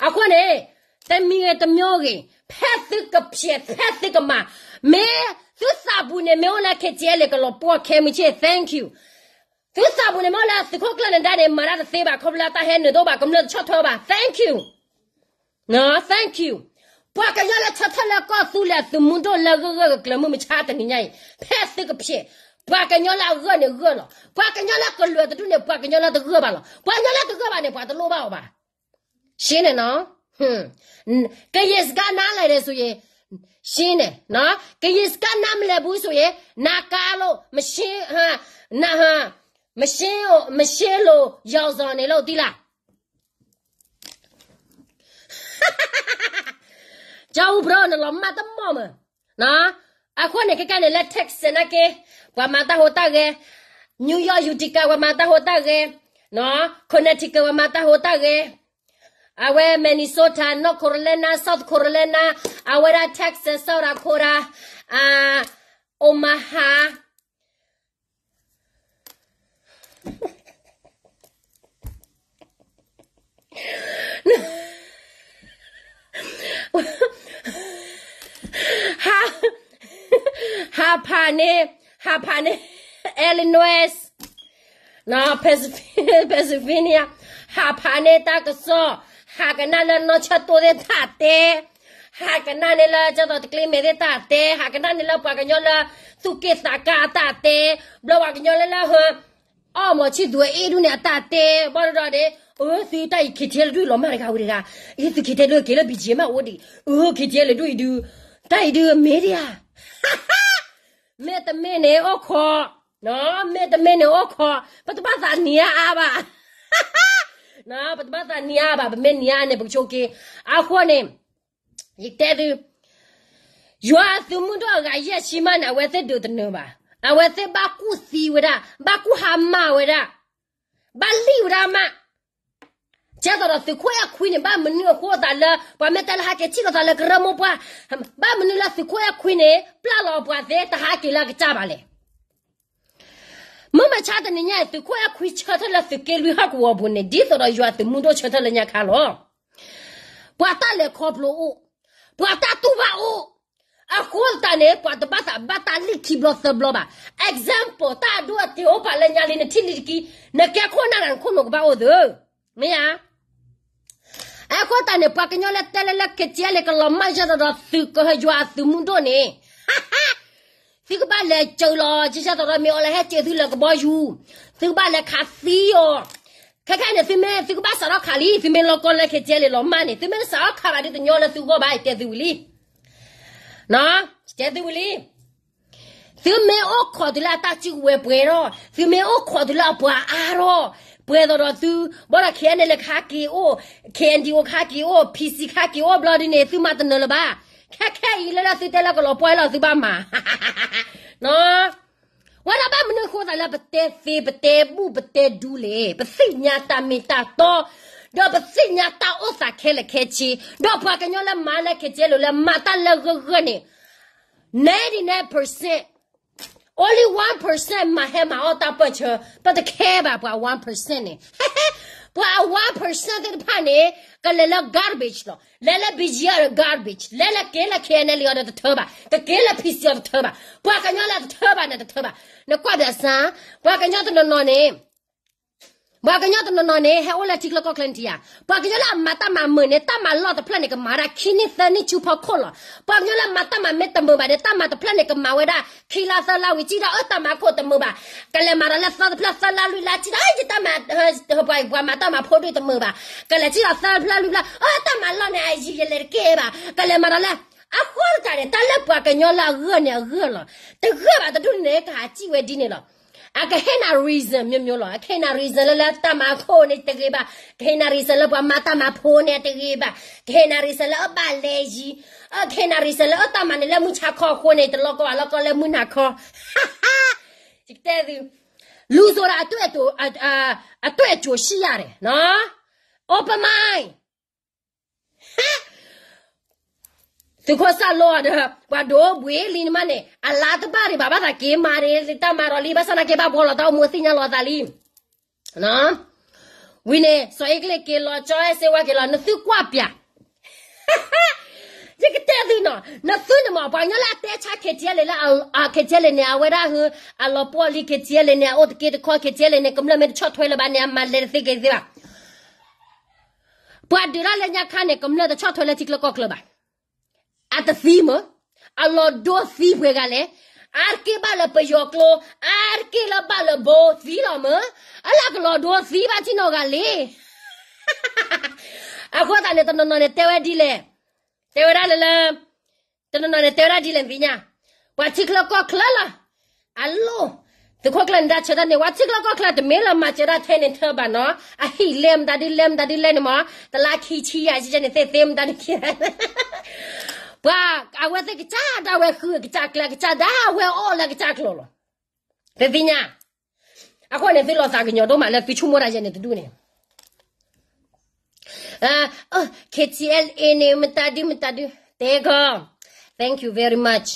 အဃိန့ၣ်, တမံၤဂ့ၤတမံၤဂ့ၤ ဖဲသုကဖျဲး ဖဲသုကမၤ, မ့ၢ်သုသးပူၤန့ၣ် မ့ၢ်အိၣ်လၢ KTLA ကလီၤပှီၢ်ခဲမုၢ်ဆ့ၣ် thank you. သုသးပူၤန့ၣ် မ့ၢ်အိၣ်လၢသုးခိၣ်ကျၢၢ်နဒါန့ၣ် မၤတၢ်တသ့ဘၣ် ခီဖျိလၢတၢ်ဟဲနုာ်တအိၣ်ဘၣ် ကမျၢၢ်တဆီၣ်ထွဲဘၣ် thank you, thank you. ပှၤကညီလၢဆီၣ်ထွဲလၢကီၢ်သူလ့ၤအသုးမုၢ်ဒိၣ်လၢဂၢၢ်ဂၢၢ်ကျၢၤမုၢ်မဆါတနံၤညါအံၤ ဖဲသုကဖျဲး, ပှၤကညီလၢအဂၢၢ်န့ၣ်ဂၢၢ်လီၤ. ပှၤကညီလၢကလုာ်တဒူၣ်န့ၣ် ပှၤကညီလၢတဂၢၢ်ဘၣ်လီၤ. ပှၤကညီလၢတဂၢၢ်ဘၣ်န့ၣ် ပှၤတလိၣ်ဘၣ်အီၤဘၣ်. ရှင်းတယ်နော်, ကရင်စကားနားလည်တယ်ဆိုရင်, ရှင်းတယ်နော်, ကရင်စကားနားမလည်ဘူးဆိုရင်, နားကါလို့, မရှင်း, နား, မရှင်းလို့, မရှင်းလို့, ရောင်စုံနေလို့, သိလား. ကျောင်းဦးဘုရား နလီၤမၢ်တမီၢ်မး, အဃိန့ၣ် ခဲကနံၣ်န့ၣ်လၢ Texas နာ်က့, ပှၤမၤတၢ်ဟူးတၢ်ဂဲၤ, New York Utica ပှၤမၤတၢ်ဟူးတၢ်ဂဲၤ, Connecticut ပှၤမၤတၢ်ဟူးတၢ်ဂဲၤ, အဝဲ Minnesota, North Carolina, South Carolina, အဝဲဒၣ် Texas, South Dakota, Omaha, ဟးဖးန့ၣ်, ဟးဖးန့ၣ်, Illinois, Pennsylvania, ဟးဖးန့ၢ်တၢ်ကစီၣ်, ဟးကနၣ်လၢနီၢ်ဆၢၣ်တိၢ်သ့ၣ်တၢ်တဲ, ဟးကနၣ်န့ၢ်လၢကၠီသီတကျ့မဲာ်သ့ၣ်တၢ်တဲ, ဟးကနၣ်န့ၢ်လၢပှၤကညီလၢသူၣ်က့ၣ်သးကါအတၢ်တဲ, ဘျီပှၤကညီလၢလၢဟၢ အီၣ်မီၤဆံၣ်သူၤအအ့ၣ်ဒူၣ်န့ၣ် အတၢ်တဲ, ဘၣ်ဒီးဒီး, အၢ သုတၢ်အံၤ KTLA ဒူၣ်လီၤမၢ်တဂၤဝဲတဂၤ, အံၤသု KTLA က့ၤလၢ ဘီကၠ့မးအိၣ်ဒံး, အၢ KTLA ဒူၣ်အံၤဒုး, တၢ်အံၤဒုးမ့ၢ်ဒံးဧါ, မ့တမ့ၢ်န့ၣ်အိၣ်ခိး, မ့တမ့ၢ်န့ၣ်အိၣ်ခိး, ပတဘၣ်သးနံၤအါအါဘၣ်, ပတဘၣ်သးနံၤအါအါဘၣ်, ပမ့ၢ်နံၤအါန့ၣ် ပကဆိးက့ၤ, အဃိန့ၣ် ယတဲသု, ယွၤအသုးမုၢ်ဒိၣ်အဂၤယဲၢ်ဆံမးန့ၣ် အဝဲသ့ၣ်ဒုးတနၢၤဘၣ်. အဝဲသ့ၣ်ဘၣ်ကူၣ်သံဝဲဒၣ်, ဘၣ်ကူၣ်ဟါမၢ်ဝဲဒၣ်, ဘၣ်လံၣ်ဝဲဒၣ်မး. ကဲသိးဒီးသုးခိၣ်အဲၣ်ခွံန့ၣ် ဘၣ်မနုၤအဃိသးလၢ ပှၤမ့ၢ်တဲလၢဟဲက့ၤထံၣ်လိာ်သးလၢကရၢမိၢ်ပှၢ်, ဘၣ်မနုၤလၢသုးခိၣ်အဲၣ်ခွံန့ၣ် ပျၢ်လီၤပှၤသ့တဟါက့ၤလၢအကစၢ်ဘၣ်လဲၣ်. မုၢ်မဆါတနံၤညါအံၤ သုးခိၣ်အဲၣ်ခွံဆၢထၢၣ်လၢသုးက့လွံၢ်ဟီၣ်ကဝီၤပူၤန့ၣ် ဒ်သိးဒီးယွၤသုးမုၢ်ဒိၣ်ဆၢထၢၣ်လၢညါခါလီၤ. ပှၤတၢ်လဲၤခီဖျိအိၣ်, ပှၤတၢ်တူၢ်ဘၣ်အိၣ်, အဃိသတးန့ၣ် ပှၤတဘၣ်သးဘၣ်တၢ်လံၣ်ခံဘျီသၢဘျီဘၣ်. Example တၢ်အဒိအတဲာ်အိၣ်ပာ်လၢညါလံ နထံၣ်လံတက့ၢ်, နကဲခိၣ်နၢ်ဂၤ နခိၣ်နူာ်ကဘၣ်အိၣ်သု, မ့ၢ်ဧါ. အဃိသတးန့ၣ် ပှၤကညီလၢတဲလၢလၢ KTLA ကလီၤမၢ်ယဲၢ်ဒီးဒီးသုးကဟၢယွၤအသုးမုၢ်ဒိၣ်န့ၣ်, သုကဘၣ်လဲၤစၢၤလီၤ ကစၢ်သးဒီးမ့ၢ်အီၤလၢဟဲစၢၤသုလၢကဘီယူၤ, သုကဘၣ်လဲၤခးသံအီၤ, ခဲခဲန့ၣ် သုမ့ၢ်သုကဘၣ်စးထီၣ်ခးလံ, သုမ့ၢ်လီၤကီလၢ KTLA လီၤမၢ်န့ၣ် သုမ့ၢ်တစးထီၣ်ခးဘၣ်ဒ်တညီလၢသုဂီၢ်ဘၣ် ယတဲသုဝံၤလံ, ယတဲသုဝံၤလံ. သုမ့ၢ်အိၣ်ခိးတုၤလၢအတၢ်စုကဝဲၤပှဲၤထီၣ်, သုမ့ၢ်အိၣ်ခိးတုၤလၢအပှၤအါထီၣ်, ပှဲၤသိးဒီးသု, ဘၣ်ဒီး KNLA ခးက့ၤအိၣ်, KNDO ခးက့ၤအိၣ်, PC ခးက့ၤအိၣ်ဘျီဒ်န့ၣ် သုမၤတနၢၤလၢၤဘၣ်. ခဲခဲအံၤလၢလၢသုတဲလၢကလီၤပှီၢ်လီၤ သုဘၣ်မၤ ဝဲဒၣ်ဘၣ်မနုၤအဃိသးလၢပတဲသ့ ပတဲဘူၣ် ပတဲဒူလဲၣ်, ပသ့ၣ်ညါတၢ်မ့ၢ်တၢ်တီ, ဒီးပသ့ၣ်ညါတၢ်အိၣ်သးခဲလၢာ်ခဲဆ့, ဒီးပှၤကညီလၢမၤလၢ KTLA လၢမၤတၢ်လၢဂၢၢ်ဂၢၢ်န့ၣ် ninety-nine percent, only one percent မၤဟဲမၤအီၣ်တၢ်ပၢၢ်ဆၢ, ပတခဲဘၣ်ပှၤ one percent န့ၣ်, ပှၤ one percent သ့ၣ်တဖၣ်န့ၣ် ကလဲၤလၢ garbage လီၤ, လဲၤလၢ BGF ဒီး garbage, လဲၤလၢက့ၤလၢ KNLA အီၤဒီးတထၢဘၣ်, ကက့ၤလၢ PC အီၤတထၢဘၣ်, ပှၤကညီလၢတထၢဘၣ်န့ၣ်တထၢဘၣ်, နကွၢ်ဘၣ်စၢ်, ပှၤကညီတနီၤနီၤန့ၣ် ပှၤကညီတနီၤနီၤန့ၣ် ဟဲအိၣ်လၢထံချၢကီၢ်ချၢန့ၣ်ထံဧါ, ပှၤကညီလၢအမၤတၢ်မၤမုာ်န့ၣ် တၢ်မၤလီၢ်တဖျၢၣ်န့ၣ် ကမၤဒၣ်ခံနံၣ်သၢနံၣ်ဆူဖီခိၣ်လီၤ. ပှၤကညီလၢအမၤတၢ်မၤမ့ၢ်တမုာ်ဘၣ်န့ၣ် တၢ်မၤတဖျၢၣ်န့ၣ် ကမၤဝဲဒၣ်ခံလါသၢလါဝံၤ စံၣ်ဒီး အၢ တၢ်မၤခိၣ်တမုာ်ဘၣ်, ကလဲၤမၤဒီးလၢသၢတဖျၢၣ်သၢလါလွံၢ်လါ စံၣ်ဒီး ယတၢ်မၤ, ပှၤမၤတၢ်မၤဖိဒိၣ်တမုာ်ဘၣ်, ကလဲၤစံၣ်ဒီးသၢတဖျၢၣ်လွံၢ်လါ အၢ တၢ်မၤလီၢ်န့ၣ် အယံာ်ယလဲၤတကဲဘၣ်, ကလဲၤမၤဒီးလၢ အဃိသတးန့ၣ် တၢ်လၢပှၤကညီလၢအဂၢၢ်န့ၣ်အဂၢၢ်လီၤ. တဂၢၢ်ဘၣ်တဒူၣ်န့ၣ် ကဟးစံၣ်ဝဲဒ်န့ၣ်လီၤ. အကဟ့ၣ်နၤ reason မျိုးမျိုးလီၤ. အကဟ့ၣ်နၤ reason လၢလၢတၢ်မၤခိၣ်န့ၣ်တဂ့ၤဘၣ်, ကဟ့ၣ်နၤ reason လၢပှၤမၤတၢ်မၤဖိန့ၣ်တဂ့ၤဘၣ်, ကဟ့ၣ်နၤ reason လၢအဘၣ်လဲၤယံၤ, အကဟ့ၣ်နၤ reason လၢအတၢ်မၤန့ၣ်လၢမုၢ်ဆါခီအဃိန့ၣ် တလီၤကီဘၣ်လီၤကီလၢမုၢ်နၤခီ, ယကတဲသု, လူဆိုတာ အတွေ့အကြုံရှိရတယ်နော်, open mind သုးခိၣ်စၢ်လိဒီး ပှၤဒိဘှံးလံနမးန့ၣ် အလါတဘၣ်ဒံးဘၣ် ဘၣ်သးက့ၤမၤဒံးတၢ်မၤဒီးလံ ဘၣ်ဆၣ်သနာ်က့ဘၣ်ဘှီလီၤတၢ်အိၣ်မူသ့ၣ်ညါလီၤသးလံ. ဝံၤန့ၣ် စီၤအ့ကလ့းက့ၤလီၤ ကၠီအဲၣ်စ့ဝါက့ၤလီၤ နသုကွၢ်ပၠး ယကတဲသုနီၤ နသုန့ၣ်မး ပှၤကညီလၢအတဲဆါ KTLA လၢ KTLA န့ၣ် အဝဲဒၣ်ဟ အလီၤပှီၢ်လံ KTLA န့ၣ် အအိၣ်တက့တခီ KTLA န့ၣ် ကမျၢၢ်မ့ၢ်တဆီၣ်ထွဲလၢၤဘၣ်န့ၣ် အမၤလဲၤတသ့က့ၤသ့ဘၣ် ပှၤဒုးတၢ်လၢညါခါန့ၣ် ကမျၢၢ်တဆီၣ်ထွဲလၢထံချၢကီၢ်ချၢဘၣ်. အတသံမ့ၢ် အလီၤဒိသံပှဲၤဂၤလဲၣ်. အါတက့ၢ်ဘၣ်လၢပယီၤကျိ အါတက့ၢ်လၢဘၣ်လၢဘိသံလီၤမ့ၢ် အလၢကလီၤဒိသံဘၣ်ထံၣ်နီၢ်ဂၤလဲၣ်. အဃိသတးန့ၣ် တနီၤနီၤန့ၣ်တဲဝဲဒ်လဲၣ်, တဲဝဲဒၣ်လၢလၢ တနီၤနီၤန့ၣ်တဲဝဲဒၣ်ဒ်လဲၣ်နသ့ၣ်ညါ, ပှၤထံချၢကီၢ်ချၢလီၤ. အလိၣ်, သုးခိၣ်ကျၢၢ်န့ၣ်တၢ်ဆၢတၢ်န့ၣ် ပှၤထံချၢကီၢ်ချၢတမ့ၢ်လၢမၤစၢၤတၢ်ထဲန့ၣ်ထၢဘၣ်နီၤ, အဟံၣ်လဲၣ်မတၤဒုလဲၣ်မတၤဒုလဲၣ်န့ၣ်မး, တလါခံဆံယၤယဲန့ၣ်သ့ၣ်သ့ၣ်မတၤဒုခံ ပှၤအဝဲသ့ၣ်ကစၢ်ဒၣ်ဝဲဃုကစၢ်ကျဲကစၢ်ဒၣ်ဝဲအီၣ်လၢကစၢ်ကျိၤလီၤ. တသ့ၣ်ညါ, အဃိန့ၣ်သုလီၤသးကညီၤဒိၣ်မးလၢသုဆိကမိၣ်တၢ်ယဲန့ၣ်တဒူၣ်န့ၣ် KTLA န့ၣ် မတၤဒုမတၤဒု, တဲကီ, thank you very much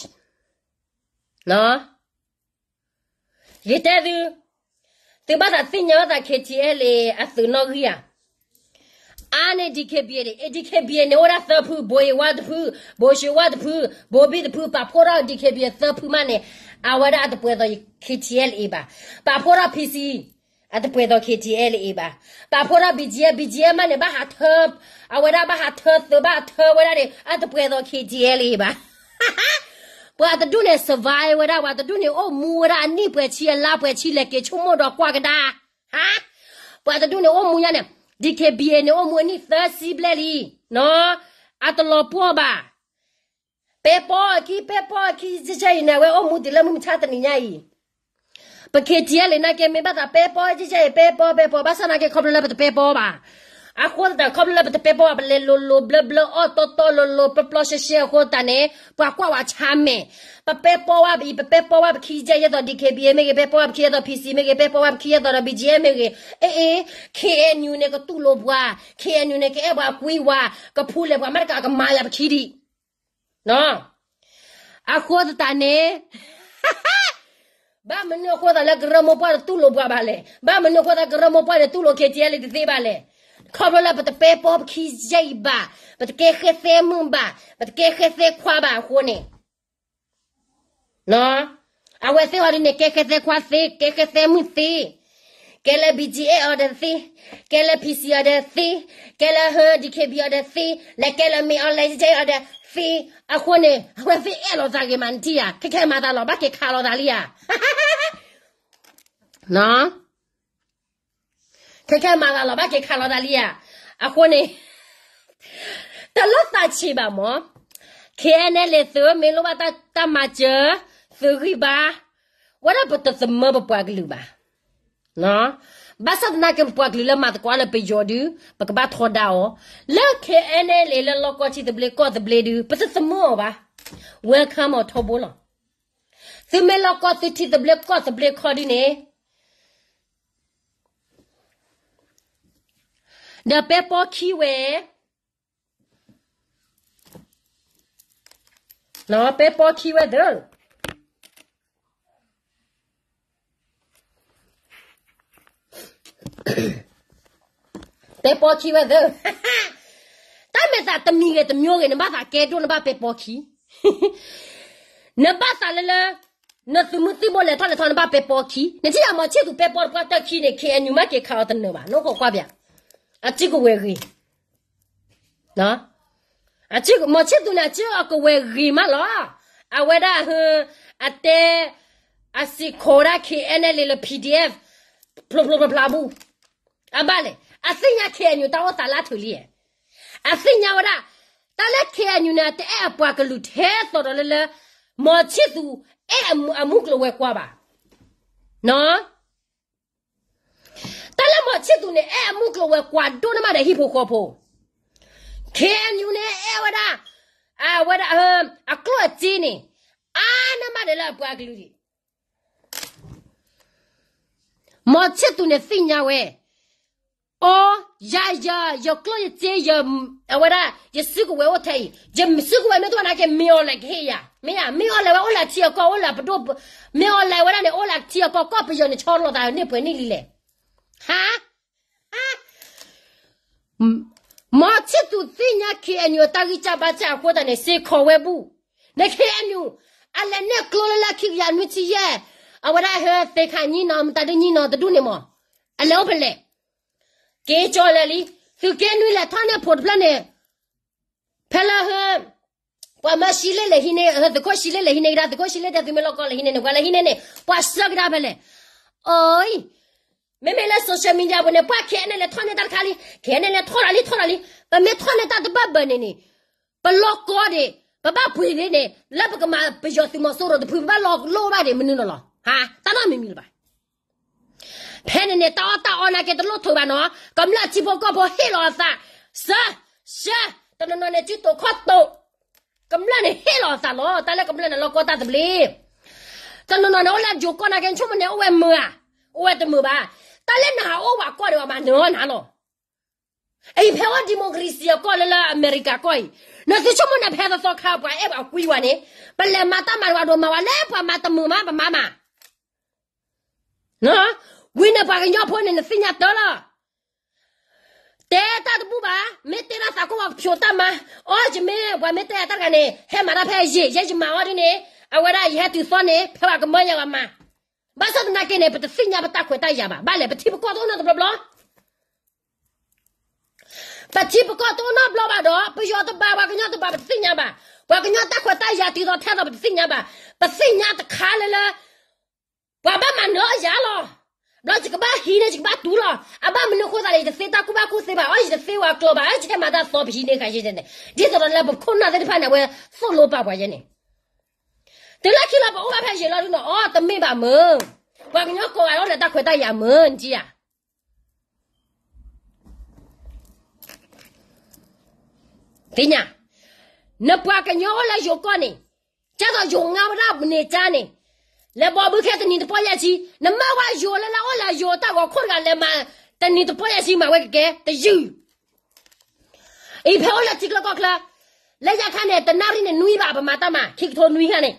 နီၤ, ယတဲသု, သုဘၣ်သးသ့ၣ်ညါဝဲသး KTLA အသုးနီၣ်ဂံၢ်ဧါ, အါန့ၢ် DKBA န့ၣ်, DKBA န့ၣ် အိၣ်ဝဲဒၣ်သၢဖု, ဘိးယံၤဝါတဖု, ဘိးၡ့ဝါတဖု, ဘိးဘံၣ်တဖု, ပာ်ဖှိၣ်ထီၣ် DKBA သၢဖုမးန့ၣ်, အဝဲဒၣ်အတပှဲၤသိး KTLA ဘၣ်, ပာ်ဖှိၣ်ထီၣ် PC အတပှဲၤသိး KTLA ဘၣ်, ပာ်ဖှိၣ်ထီၣ် BGF, BGF မးန့ၣ် ဘၣ်ဟးထၢ, အဝဲဒၣ်ဘၣ်ဟးထၢသုးဘၣ်ထၢဝဲဒၣ်န့ၣ် အတပှဲၤသိး KTLA ဘၣ်. ပှၤတဒူၣ်န့ၣ် survive ဝဲဒၣ်, ပှၤတဒူၣ်န့ၣ် အိၣ်မူဝဲဒၣ်အနံၣ်ပှဲၤဆံအလါပှဲၤဆံလဲၤက့ၤဆိကမိၣ်ဒီးကွၢ်ကဒါ, ဟါ, ပှၤတဒူၣ်န့ၣ်အိၣ်မူညါန့ၣ်, DKBA န့ၣ် အိၣ်မူအနံၣ်သၢဆံဘျဲၣ်လံ, နီၤ, အတလီၤပှီၢ်ဘၣ် ပဲပီအခံ, ပဲပီအခံ, ကဲအံၤန့ၣ် အဝဲအိၣ်မူတုၤလၢမုၢ်မဆါတနံၤညါအံၤ, ပ KTLA နာ်က့ မ့ၢ်ဘၣ်သးပဲပီ, ကဲအံၤ ပဲပီ, ပဲပီ, ဘၣ်ဆၣ်နာ်က့ ခီဖျိလၢပတပဲပီဘၣ်. အဃိသတး ခီဖျိလၢပတပဲပီဘၣ်, ပလဲၤလိၤလိၤဘျၢဘျၢ အီၣ်တီတီလိၤလိၤ ပျီပျီရှဲရှဲအဃိသတးန့ၣ် ပှၤကွၢ်ဝဲဆါမဲာ်, ပပဲပီဝဲအံၤ, ပပဲပီဝဲပခံကဲအံၤ ယဲသိး DKBA မ့ၢ်ဂ့ၤ, ပဲပီဝဲပခံ ယဲသိး PC မ့ၢ်ဂ့ၤ, ပဲပီဝဲပခံ ယဲသိးဒီး BGF မ့ၢ်ဂ့ၤ, အ့အ့, KNU န့ၣ် ကတူၢ်လိာ်ပှၤ, KNU န့ၣ် ကအဲၣ်ပှၤကွံဝဲ, ကဖူလဲၣ်ပှၤမးတကး ကမၤယၤပခံဒံး နီၤ, အဃိသတးန့ၣ် ဘၣ်မနုၤအဃိသတးလၢကရၢမိၢ်ပှၢ်တတူၢ်လိာ်ပှၤဘၣ်လဲၣ်. ဘၣ်မနုၤအဃိသတးကရၢမိၢ်ပှၢ်န့ၣ်တူၢ်လိာ် KTLA တသ့ဘၣ်လဲၣ်. ခီဖျိလၢပတပဲပီပခံယဲအံၤဘၣ်, ပတကဲဃဲသဲမုၣ်ဘၣ်, ပတကဲဃဲသဲခွါဘၣ်အဃိန့ၣ် နီၤ, အဝဲသ့ၣ်ဟီဒ်န့ၣ် ကဲဃဲသဲခွါသ့, ကဲဃဲသဲမုၣ်သ့, ကဲလၢ BGF အီၤဒီးသ့, ကဲလၢ PC အီၤဒီးသ့, ကဲလၢ DKB အီၤဒီးသ့, လဲၤကဲလၢမ့ၢ် online အီၤဒီးသ့, အဃိန့ၣ် အဝဲသ့ၣ်အဲၣ်လိာ်သးဂ့ၤမးနထံၣ်ဧါ, ခဲခဲမၤသးလီၤ ဘၣ်က့ၤခးလိာ်သးလံဧါ နီၤ ခဲခဲမၤသးလီၤ ဘၣ်က့ၤခးလိာ်သးလံဧါ. အဃိန့ၣ် တလိၣ်သးဆံးဘၣ်မး, KNLA သုးမ့ၢ်လိၣ်ဘၣ်တၢ်မၤစၢၤ, သုးဂံၢ်ဘါ, ဝဲဒၣ်ပတသမၢပပှၤကလုာ်ဘၣ်. ဘၣ်ဆၣ်သနာ်က့ ပပှၤကလုာ်လၢမၤသကိးလၢပယီၤဒုး ပကဘၣ်ထီဒါအီၤ, လၢ KNLA လၢလီၢ်ကီၢ်ထံသဘျ့ကီၢ်သဘျ့ဒုး ပတသမၢအီၤဘၣ်. Welcome အီၤထီဘိလီၤ. သုမ့ၢ်လီၢ်ကီၢ်သုထံသဘျ့ကီၢ်သဘျ့ခီဒုးန့ၣ် ဒီးပဲပီခံဝဲ, ပဲပီခံဝဲသၢ, ပဲပီခံဝဲသၢ, တၢ်မဲာ်သးတမံၤဂ့ၤတမျိုးဂ့ၤ နဘၣ်သးကဲဒိၣ်နဘၣ်ပဲပီခံ, နဘၣ်သးလၢလၢ နသုးမုၢ်သံၣ်ဘိလဲၤထီၣ်လဲၤထီနဘၣ်ပဲပီခံ, နထံၣ်ယၤမီၤဆံၣ်သူးပဲပီတပှၢ်တၢၢ်ခံန့ၣ် ခ့ၣ်အဲၣ်ယူၣ်မ့ၢ်က့ၤခးအီၤတနၢၤဘၣ် နီၢ်ခိကွၢ်ပၠး, အစုကဝဲၤဂ့ၤ မီၤဆံၣ်သူးန့ၣ် အစုအကဝဲၤဂ့ၤမးလီၤ, အဝဲဒၣ်ဟ, အတဲ, အစံးခိးဒၣ် ခ့ၣ်အဲၣ်ယူၣ်လၢ ပီၣ်ဒီအ့ၣ်ဖျိဖျိဖျါဖျါဘူၣ်, အဘၣ်လဲၣ်, အသ့ၣ်ညါ ခ့ၣ်အဲၣ်ယူၣ် တၢ်အိၣ်သးလၢအထုးလံ, အသ့ၣ်ညါဝဲဒၣ်, တၢ်လၢ ခ့ၣ်အဲၣ်ယူၣ် န့ၣ် တအဲၣ်အပှၤကလုာ်ထဲသိးဒီးလၢလၢ, မီၤဆံၣ်သူး အဲၣ်အမူကျိၤဝဲၤကွာ်ဘၣ်, တၢ်လၢမီၤဆံၣ်သူးန့ၣ် အဲၣ်အမူကျိၤဝဲၤကွာ်ဒိၣ်န့ၢ်မးဒီးဟံၣ်ဖိဃီဖိ, ခ့ၣ်အဲၣ်ယူၣ် န့ၣ် အဲၣ်ဝဲဒၣ်, အဝဲဒၣ်, အကျိၣ်အစ့န့ၣ်, အါန့ၢ်မးဒီးလၢအပှၤကလုာ်ဒံး မီၤဆံၣ်သူးန့ၣ်သ့ၣ်ညါဝဲ, အိ, ယၤယၤ ယကျိၣ်ယစ့, အဝဲဒၣ် ယစုကဝဲၤအိၣ်ထဲအံၤ, ယစုကဝဲၤမ့ၢ်တအိၣ်နာ်က့ မ့ၢ်အီၤလဲၣ်ကဟ့ၣ်ယၤ, မ့ၢ်ဧါ, မ့ၢ်အီၤလဲၣ်ဝဲအိၣ်လၢထံအကီၢ်အိၣ်လၢပဒိၣ်, မ့ၢ်အီၤလဲၣ်ဝဲဒၣ်န့ၣ် အိၣ်လၢထံအကီၢ်ကီၢ်ပယီၤန့ၣ် ဆီလီၤသးန့ၢ်ပှဲၤနံၣ်လံလဲၣ်, ဟါ မီၤဆံၣ်သူးသ့ၣ်ညါ ခ့ၣ်အဲၣ်ယူၣ် အတၢ်ဂံၢ်စၢ်ဘါစၢ်အဃိသတးန့ၣ် စ့ၢ်ကီးဝဲဘူၣ်, နခ့ၣ်အဲၣ်ယူၣ်, အလဲၤနဲၣ်ကျိလၢလၢခံကယၤနွံဆံယဲၢ်, အဝဲဒၣ်ဟဲသ့ၣ်ခါညံနီၤ မတၤဒုညံနီၤတဒူၣ်န့ၣ်မး, အလဲၤအိၣ်ဖဲလဲၣ်, က့ၤကၠီလဲၤလံ, သုးက့နွံလဲၤထီၣ်န့ၢ်ဖိတဖျၢၣ်န့ၣ်, ဖဲလၢဟ ပှၤမၢရှံလ့လဲၤဟံးန့ၢ်, သုးခိၣ်ရှံလ့လဲၤဟံးန့ၢ်ကဒါ, သုးခိၣ်ရှံလ့တဲသုမ့ၢ်လီၢ်ကီၢ်လဲၤဟံးန့ၢ်န့ၣ် ပှၤလဲၤဟံးန့ၢ်န့ၣ် ပှၤဆှၢကဒါဖဲလဲၣ်, အိ, မ့မ့ၢ်လၢ social media ပူၤန့ၣ် ပှၤ ခ့ၣ်အဲၣ်ယူၣ် လဲၤထီၣ်န့ၢ်တၢ်တခါလံ, ခ့ၣ်အဲၣ်ယူၣ် လဲၤထီၣ်တၢ်လံ ထီၣ်တၢ်လံ, ပမ့ၢ်ထီၣ်န့ၢ်တၢ်တဘၣ်ဘၣ်န့ၣ်န့ၣ်, ပလီၢ်ကီၢ်ဒံး, ပဘၣ်ပှ့ၤဒံးန့ၣ် လၢပကမၤပယီၤသုးမီၤစိရိၤတဖု ပဘၣ်လီၢ်လိၣ်ဘၣ်ဒံးမနုၤလီၤလီၤ, ဟါ, တၢ်နီတမံၤမံၤလၢၤဘၣ် ဖဲန့ၣ်န့ၣ် တၢ်အီၣ်တၢ်အီနာ်က့တလိၣ်ထုးဘၣ်နီၤ, ကမျၢၢ်ထံဖိကီၢ်ဖိဟ့ၣ်လီၤအသး, စၢ, စၢ, တနီၤနီၤန့ၣ် စုတိာ်ခီၣ်တိာ်, ကမျၢၢ်န့ၣ်ဟ့ၣ်လီၤအသးလီၤ, တၢ်လၢကမျၢၢ်န့ၣ်လီၢ်ကီၢ်တၢ်သဘျ့, တနီၤနီၤန့ၣ် အိၣ်လၢယိၤကီၢ်နာ်က့ ဆိကမိၣ်န့ၣ် အိၣ်ဝဲမုာ်ဧါ, အိၣ်ဝဲတမုာ်ဘၣ်, တၢ်လၢနဟးအိၣ်ဝဲကီၢ်ဒံးဘၣ်မး နၢၤနၤလီၤ အံၤဖဲအိၣ် democracy အကီၢ်လၢလၢအမဲရကၤကီၢ်အံၤ, နသုဆိကမိၣ်န့ၣ် ဖဲသီသီခါပှၤအဲၣ်ပှၤကွံဝဲန့ၣ်, ပလဲၤမၤတၢ်မၤတဝၤဒိၣ်မၤဝဲလၢပှၤမၤတမုာ်မး ပမၤမး, ဝံၤန့ၣ်ပှၤကညီဖိန့ၣ် နသ့ၣ်ညါတၢ်လီၤ, တဲတၢ်တဘူၣ်ဘၣ်, မ့ၢ်တဲတၢ်သးကိၢ်ဝဲကဖျိတၢ်မၤ, အီ ယမ့ၢ်ပှၤမ့ၢ်တဲတၢ်တဂၤန့ၣ် ဟဲမၤတၢ်ဖဲယံာ် ယဲယမၤအီၤဒ်န့ၣ်, အဝဲဒၣ်ယဟဲတုၤသီန့ၣ် ဖဲပှၤကမၢယၤဝဲမၤ, ဘၣ်ဆၣ်သနာ်က့န့ၣ် ပတသ့ၣ်ညါပတၢ်ခွဲးတၢ်ယာ်ဘၣ်, ဘၣ်လဲၣ် ပထံပကီၢ်တအိၣ်နီတဘျီဘျီ ပထံပကီၢ်တအိၣ်နီတဘျီဘၣ်ဒီး ပယီၤတဘၣ် ပှၤကညီတဘၣ် ပတသ့ၣ်ညါဘၣ်, ပှၤကညီတၢ်ခွဲးတၢ်ယာ်တုၤသိးထဲသိး ပတသ့ၣ်ညါဘၣ်, ပသ့ၣ်ညါတခါလၢလၢ ပှၤဘၣ်မၤနၢၤအီၤယၤလီၤ, ဘျီယကဘၣ်ဟံးန့ၢ် ယကဘၣ်တူၢ်လီၤ, အဘၣ်မနုၤအဃိသးလဲၣ် ယတသ့တၢ်ကူၣ်ဘၣ်ကူၣ်သ့ဘၣ်, အီ ယတသ့ဝဲကျိၤဘၣ်, ယဟဲမၤတၢ်သီပဟံးန့ၢ်ဃာ်ယဲန့ၣ်, ဒ်သိးဒီးလၢပခိၣ်နၢ်သ့ၣ်တဖၣ်န့ၣ် အဝဲသိၣ်လိပာ်ပှၤယဲန့ၣ်, တုၤလၢခံလီၤပအိၣ်ဘၣ်ဖဲယံာ်လီၤဒုနီၤ အီ တမ့ၢ်ဘၣ်မုၢ်, ပှၤကညီကိးဂၤအိၣ်လၢတၢ်ခွဲးတၢ်ယာ်မုၢ် နထံၣ်ဧါ သ့ၣ်ညါ, နပှၤကညီအိၣ်လၢယိၤကီၢ်န့ၣ်, ကဲသိးယိၤငါဝဲဒၣ်န့ၣ်ကါန့ၣ်, လဲၤဘီဘုခဲတနံၤတပီၢ်ယဲၢ်ဆံ, နမၢဝဲယိၤလၢလၢအိၣ်လၢယိၤတၢ်ဂီၤခိၣ်တဂၤလဲၤမၤ, တနံၤတပီၢ်ယဲၢ်ဆံမၤဝဲကကဲတယုၢ်, အံၤဖဲအိၣ်လၢထံချၢကီၢ်ချၢ, လၢညါခါန့ၣ် တနၣ်ရံၣ်န့ၣ်နွံဘၣ် ပမၤတၢ်မၤ ခံကထိနွံခါန့ၣ်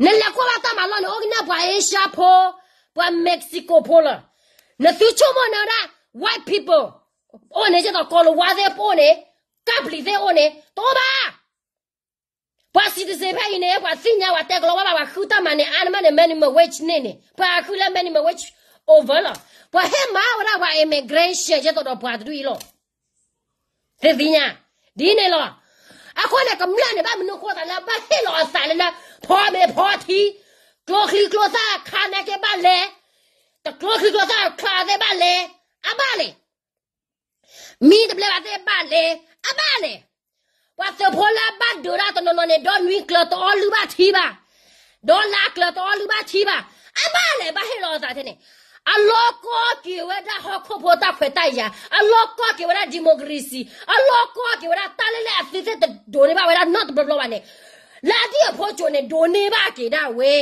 နလဲၤကွၢ်ဘၣ်တၢ်မၤလီၢ်န့ၣ် အိၣ်ကနၣ်ပှၤအ့ရှါဖိ, ပှၤ Mexico ဖိလီၤ, နသုဆိကမိၣ်န့ၣ်ဝဲဒၣ် white people, အိၣ်န့ၣ် ကဲသိးကီၤလၤဝါသ့ၣ်ပအိၣ်န့ၣ်, ကပျံၤသ့ၣ်အိၣ်န့ၣ် တအိၣ်ဘၣ်, ပှၤ citizen ဖဲအံၤန့ၣ် ပှၤသ့ၣ်ညါ ပှၤတဲကလီၤဝဲဘၣ် ပှၤဃုတၢ်မၤန့ၣ် အါန့ၢ်မးန့ၣ် minimum wage န့ၣ်န့ၣ် ပှၤဃုလၢ minimum wage over လီၤ, ပှၤဟ့ၣ်မၤဝဲဒၣ်ပှၤ immigration ကဲသိးဒီးပှၤတဒူၣ်အံၤလီၤ သ့ၣ်သ့ၣ်ညါ, ဒ်န့ၣ်လီၤ, အဃိန့ၣ် ကမျၢၢ်န့ၣ် ဘၣ်မနုၤဃိသးလၢ ဘၣ်ဟ့ၣ်လီၤအသးလၢလၢ ဖီမ့ၤဖီထံ, ကျိချံကျိသၣ်ခါနာ်က့ဘၣ်လဲၤ, တကျိချံကျိသၣ်ချါသ့ၣ်ဘၣ်လဲၤ, အဘၣ်လဲၣ်, မံတဘျဲးဘၣ်သ့ၣ်ဘၣ်လဲၤ, အဘၣ်လဲၣ်, ပှၤသုးဖိလၢအဘၣ်ဒုးတၢ်တနီၤနီၤန့ၣ် ဒီနွံကျၢၤတအီလုၢ်ဘၣ်ထံဘၣ်, ဒီလါကျၢၤတအီလုၢ်ဘၣ်ထံဘၣ်, အဘၣ်လဲၣ် ဘၣ်ဟ့ၣ်လီၤအသးထဲန့ၣ်, အလီၢ်ကီၢ်က့ၤဝဲဒၣ်ဟီၣ်ခိၣ်ဖိတၢ်ခွဲးတၢ်ယာ်, အလီၢ်ကီၢ်က့ၤဝဲဒၣ် democracy, အလီၢ်ကီၢ်က့ၤဝဲဒၣ်တၢ်လၢလၢအသုသ့ၣ်တဒိးန့ၢ်ဘၣ်ဝဲဒၣ်နီတဘျီဘျီဘၣ်န့ၣ်, လၢအဒံၣ်အဖိကၠိၤန့ၣ် ဒိးန့ၢ်ဘၣ်က့ၤဒၣ်ဝဲ,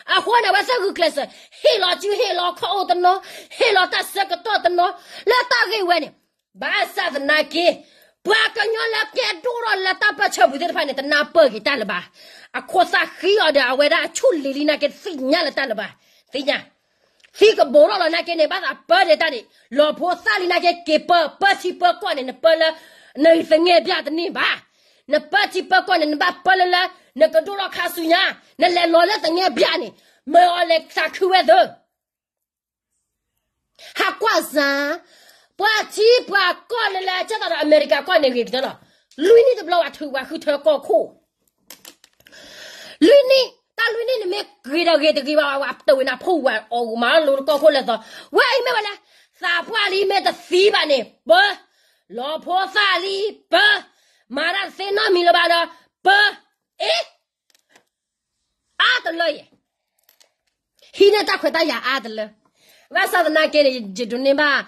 အဃိန့ၣ် အဝဲသ့ၣ်ဂုာ်ကျဲးစၢး ဟ့ၣ်လီၤစု ဟ့ၣ်လီၤခီၣ်အိၣ်တနီၤ, ဟ့ၣ်လီၤတၢ်ဆၢကတီၢ်တနီၤ, လၢတၢ်ဂ့ၢ်ဝဲန့ၣ် ဘၣ်ဆၣ်သနာ်က့ ပှၤကညီလၢကဲဒိၣ်ထီၣ်လၢတၢ်ပၢၢ်ဆၢပူၤသ့ၣ်တဖၣ်န့ၣ် တနၢ်ပၢၢ်က့ၤတၢ်လၢၤဘၣ်. အခိၣ်သၣ်ဃံအီၤဒီး အဝဲဒၣ်အဆူၣ်လံၤလံနာ်က့ တသ့ၣ်ညါလၢၤတၢ်လၢၤဘၣ်. သ့ၣ်ညါ သံကဘိးထီၣ်လီၤနာ်က့န့ၣ် ဘၣ်သးပၢဒဲးတၢ်ဒံး. လီၤဖိသၣ်လံနာ်က့ က့ၤပၢ ပၢထံပၢကီၢ်န့ၣ် နပၢလၢ နသငဲၢ်ဘျၣ်တန့ၢ်ဘၣ်. နပၢထံပၢကီၢ်န့ၣ် နဘၣ်ပၢလၢလၢ နကဒိၣ်ထီၣ်ခါဆူညါ, နလဲၤလီၤလၢသငဲၢ်ဘျၣ်န့ၣ် မၢအီၤလဲၤသးခုဝဲသၢ ဟးကွၢ်စၢ်, ပှၤထံပှၤကီၢ်လၢလၢ ကဲသိးဒီးအမဲရကၤကီၢ်န့ၣ်ဂ့ၤကတၢၢ်လီၤ. လွံၢ်နံၣ်တဘျီ ပှၤထုးပှၤဃုထၢကီၢ်ခိၣ်, လွံၢ်နံၣ်, တၢ်လွံၢ်နံၣ်န့ၣ်မ့ၢ်ဂ့ၤဒီးဂ့ၤတဂ့ၤဘၣ် ပှၤတဝဲနၤဖိဝဲအီၣ်ဂူာ်မးလီၤလၢကီၢ်ခိၣ်လဲၤသိး, ဝဲအံၤမ့ၢ်ဝဲလဲၣ်, သးပှၢ်လံမ့ၢ်တသံဘၣ်န့ၣ် ပၢ, လီၤဖိသၣ်လံ ပၢ, မၤတၢ်တသ့နီတမံၤလၢၤဘၣ်ဒီး ပၢ, အ့ အါတလၢယဲၢ်, ဟံးန့ၢ်တၢ်ခွဲးတၢ်ယာ်အါတလၢ, ဘၣ်ဆၣ်သနာ်က့န့ၣ် ယဒိးန့ၢ်ဘၣ်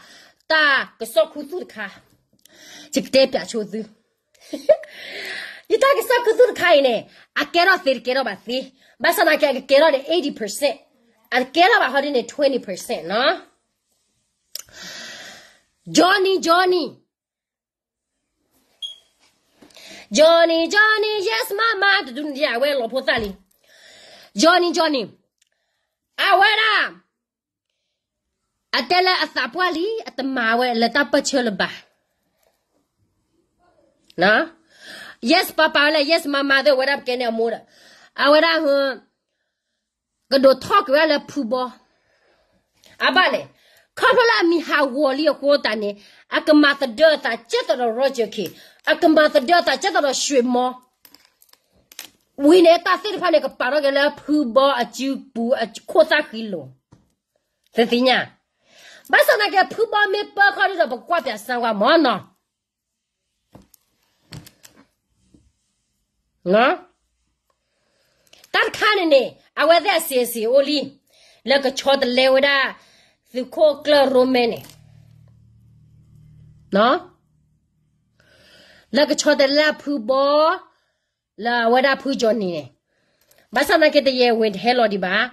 တၢ်ကစီၣ်ခူသူၣ်တခါ, ယကတဲပၠးဆိသု, ယတၢ်ကစီၣ်ခူသူၣ်တခါအံၤန့ၣ် အကဲထီၣ်သ့တကဲထီၣ်ဘၣ်သ့, ဘၣ်ဆၣ်သနာ်က့ အကကဲထီၣ်န့ၣ် eighty percent, အကဲထီၣ်ဘၣ်ဟီဒ်န့ၣ် twenty percent နီၤ. Johnny Johnny, Johnny Johnny, yes mama, တဒုန့ၣ် အဝဲလီၤဖိသၣ်လံ, Johnny Johnny, အဝဲဒၣ် အတဲလၢအသးပှၢ်လံ အတမၤဝဲလၢတၢ်ပၢၢ်ဆၢလၢၤဘၣ်, yes papa ဝဲလၢ yes mama သ့ၣ်ဝဲဒၣ်ပကဲန့ၣ်အမိၢ်ဒီး, အဝဲဒၣ် ကဒိးထီၣ်က့ၤဝဲဒၣ်လၢဖုဘီ, အဘၣ်လဲၣ်, ခီဖျိလၢအမံၤဟးဂီၤလံအဃိသတးန့ၣ် အကမၤသဒၢအသးကဲသိးဒီး Roger Khin, အကမၤသဒၢအသးကဲသိးဒီး ရွှေမော်, ဝံၤန့ၣ်တၢ်သ့ၣ်တဖၣ်န့ၣ် ကပာ်ထီၣ်က့ၤလၢဖုဘီအစုပူၤအခိၣ်သၣ်ဃံလိၤ, သုသ့ၣ်ညါ, ဘၣ်ဆၣ်သနာ်က့ ဖုဘီမ့ၢ်ပၢဃီဒုဒီး ပကကွၢ်ပၠးစၢၤဝဲမ့ၢ်နီၤ. တၢ်တခါန့ၣ်န့ၣ် အဝဲသ့ၣ်အစံးအစ့ၤအိၣ်လံ, လၢကဆီတလဲဝဲဒၣ် သုးခိၣ်ကျၢၢ်ရိမဲန့ၣ်, လၢကဆီတလဲဖုဘီ လၢအဝဲဒၣ်ဖုကၠီနံၤန့ၣ်, ဘၣ်ဆၣ်သနာ်က့ တယဲၢ်ဝ့ၢ်တဟဲလီၤဒံးဘၣ်,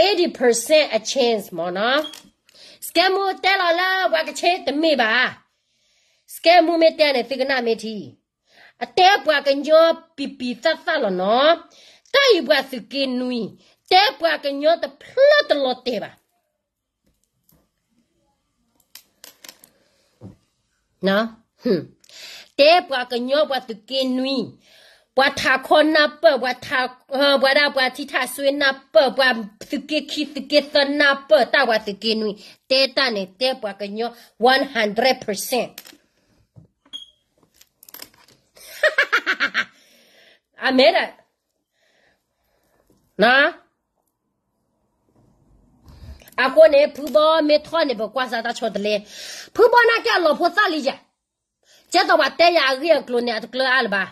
eighty percent a chance မ့ၢ်နီၤ, စကဲမူတဲလီၤလၢပှၤကဆ့တမ့ၢ်ဘၣ်, စကဲမူမ့ၢ်တဲန့ၣ် သုကနၣ်မ့ၢ်ထံ, အတဲပှၤကညီပံၤပံၤသၣ်သၣ်လီၤနီၤ, တၢ်အံၤပှၤသုးက့နွံ, တဲပှၤကညီတဖျၢၣ်တလီၤတဲာ်ဘၣ် တဲပှၤကညီပှၤသုးက့နွံ, ပှၤထးခီနၢ်ပၢၢ်, ပှၤဒၣ်ပှၤထံထၣ်စွ့နၢ်ပၢၢ်, ပှၤသုးက့ခံသုးက့သၢနၢ်ပၢၢ်, တၢ်ပှၤသုးက့နွံ, တဲတၢ်န့ၣ် တဲပှၤကညီ one hundred percent. အမဲဒၣ် အဃိန့ၣ် ဖုဘီမ့ၢ်ထီၣ်န့ၣ် ပကွၢ်စးတၢ်ဆီတလဲ, ဖုဘီနာ်က့အလီၤဖိသၣ်လံယၤ, ကဲသိးပှၤတဲယၤအဂ့ၢ်အကျိၤန့ၣ် အတကျၢၤအါလၢၤဘၣ်,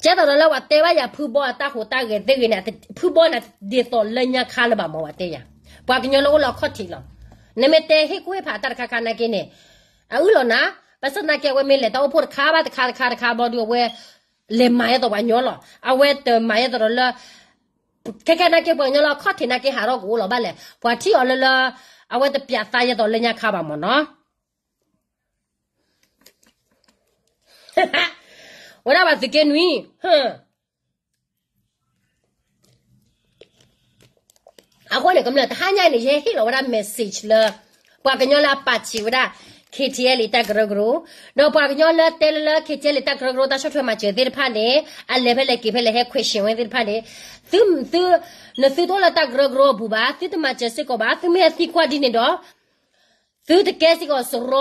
ကဲသိးဒီးလၢပှၤတဲဘၣ်ယၤဖုဘီအတၢ်ဟူးတၢ်ဂဲၤသ့ၣ်ဂ့ၤန့ၣ်, ဖုဘီန့ၣ်ဒ်သိးလၢညါခါလၢၤဘၣ်မ့ၢ်ပှၤတဲယၤ, ပှၤကညီလၢအိၣ်လၢအခီၣ်ထံးလီၤ, နမ့ၢ်တဲဟ့ၣ်ကူၣ်ဟ့ၣ်ဖးတၢ်တခါခါနာ်က့န့ၣ်, အအုၣ်လီၤနၤ, ဘၣ်ဆၣ်သနာ်က့အဝဲမ့ၢ်လဲၤတၢ်အိၣ်ဖှိၣ်တခါဘၣ်တခါတခါတခါဘျီဒုးအဝဲ လဲၤမၤယဲသိးပှၤကညီလီၤ, အဝဲတမၤယဲသိးဒီးလၢ ခဲခဲနာ်က့ ပှၤကညီလၢအခီၣ်ထံးနာ်က့ ဟးထီၣ်ကအိၣ်လီၤဘၣ်လဲၣ်, ပှၤထံၣ်အီၤလၢလၢ အဝဲတပျးသးယဲသိးလၢညါခါဘၣ်မ့ၢ်နီၤ, ဝဲဒၣ်ပှၤသုးက့နွံ, အဃိန့ၣ် ကမျၢၢ်တဟါညါအံၤန့ၣ် ယဟဲဟ့ၣ်လီၤဝဲဒၣ် message လၢ ပှၤကညီလၢအပာ်ဆံးဝဲဒၣ် KTLA တၢ်ကရၢကရိ, ဒီးပှၤကညီလၢတဲလၢလၢ KTLA တၢ်ကရၢကရိ တၢ်ဆီၣ်ထွဲမၤစၢၤသ့ၣ်တဖၣ်န့ၣ် အလဲၤဖဲလဲၣ်က့ၤဖဲလဲၣ် ဟဲ question ဝဲသ့ၣ်တဖၣ်န့ၣ်, သု သု နသုတအိၣ်လၢတၢ်ကရၢကရိအပူၤဘၣ်, သုတမၤစၢၤစ့ၢ်ကီးဘၣ်, သုမ့ၢ်ဟဲသံကွၢ်ဒ်န့ၣ်ဒီး သုတကဲစ့ၢ်ကီးစရီ,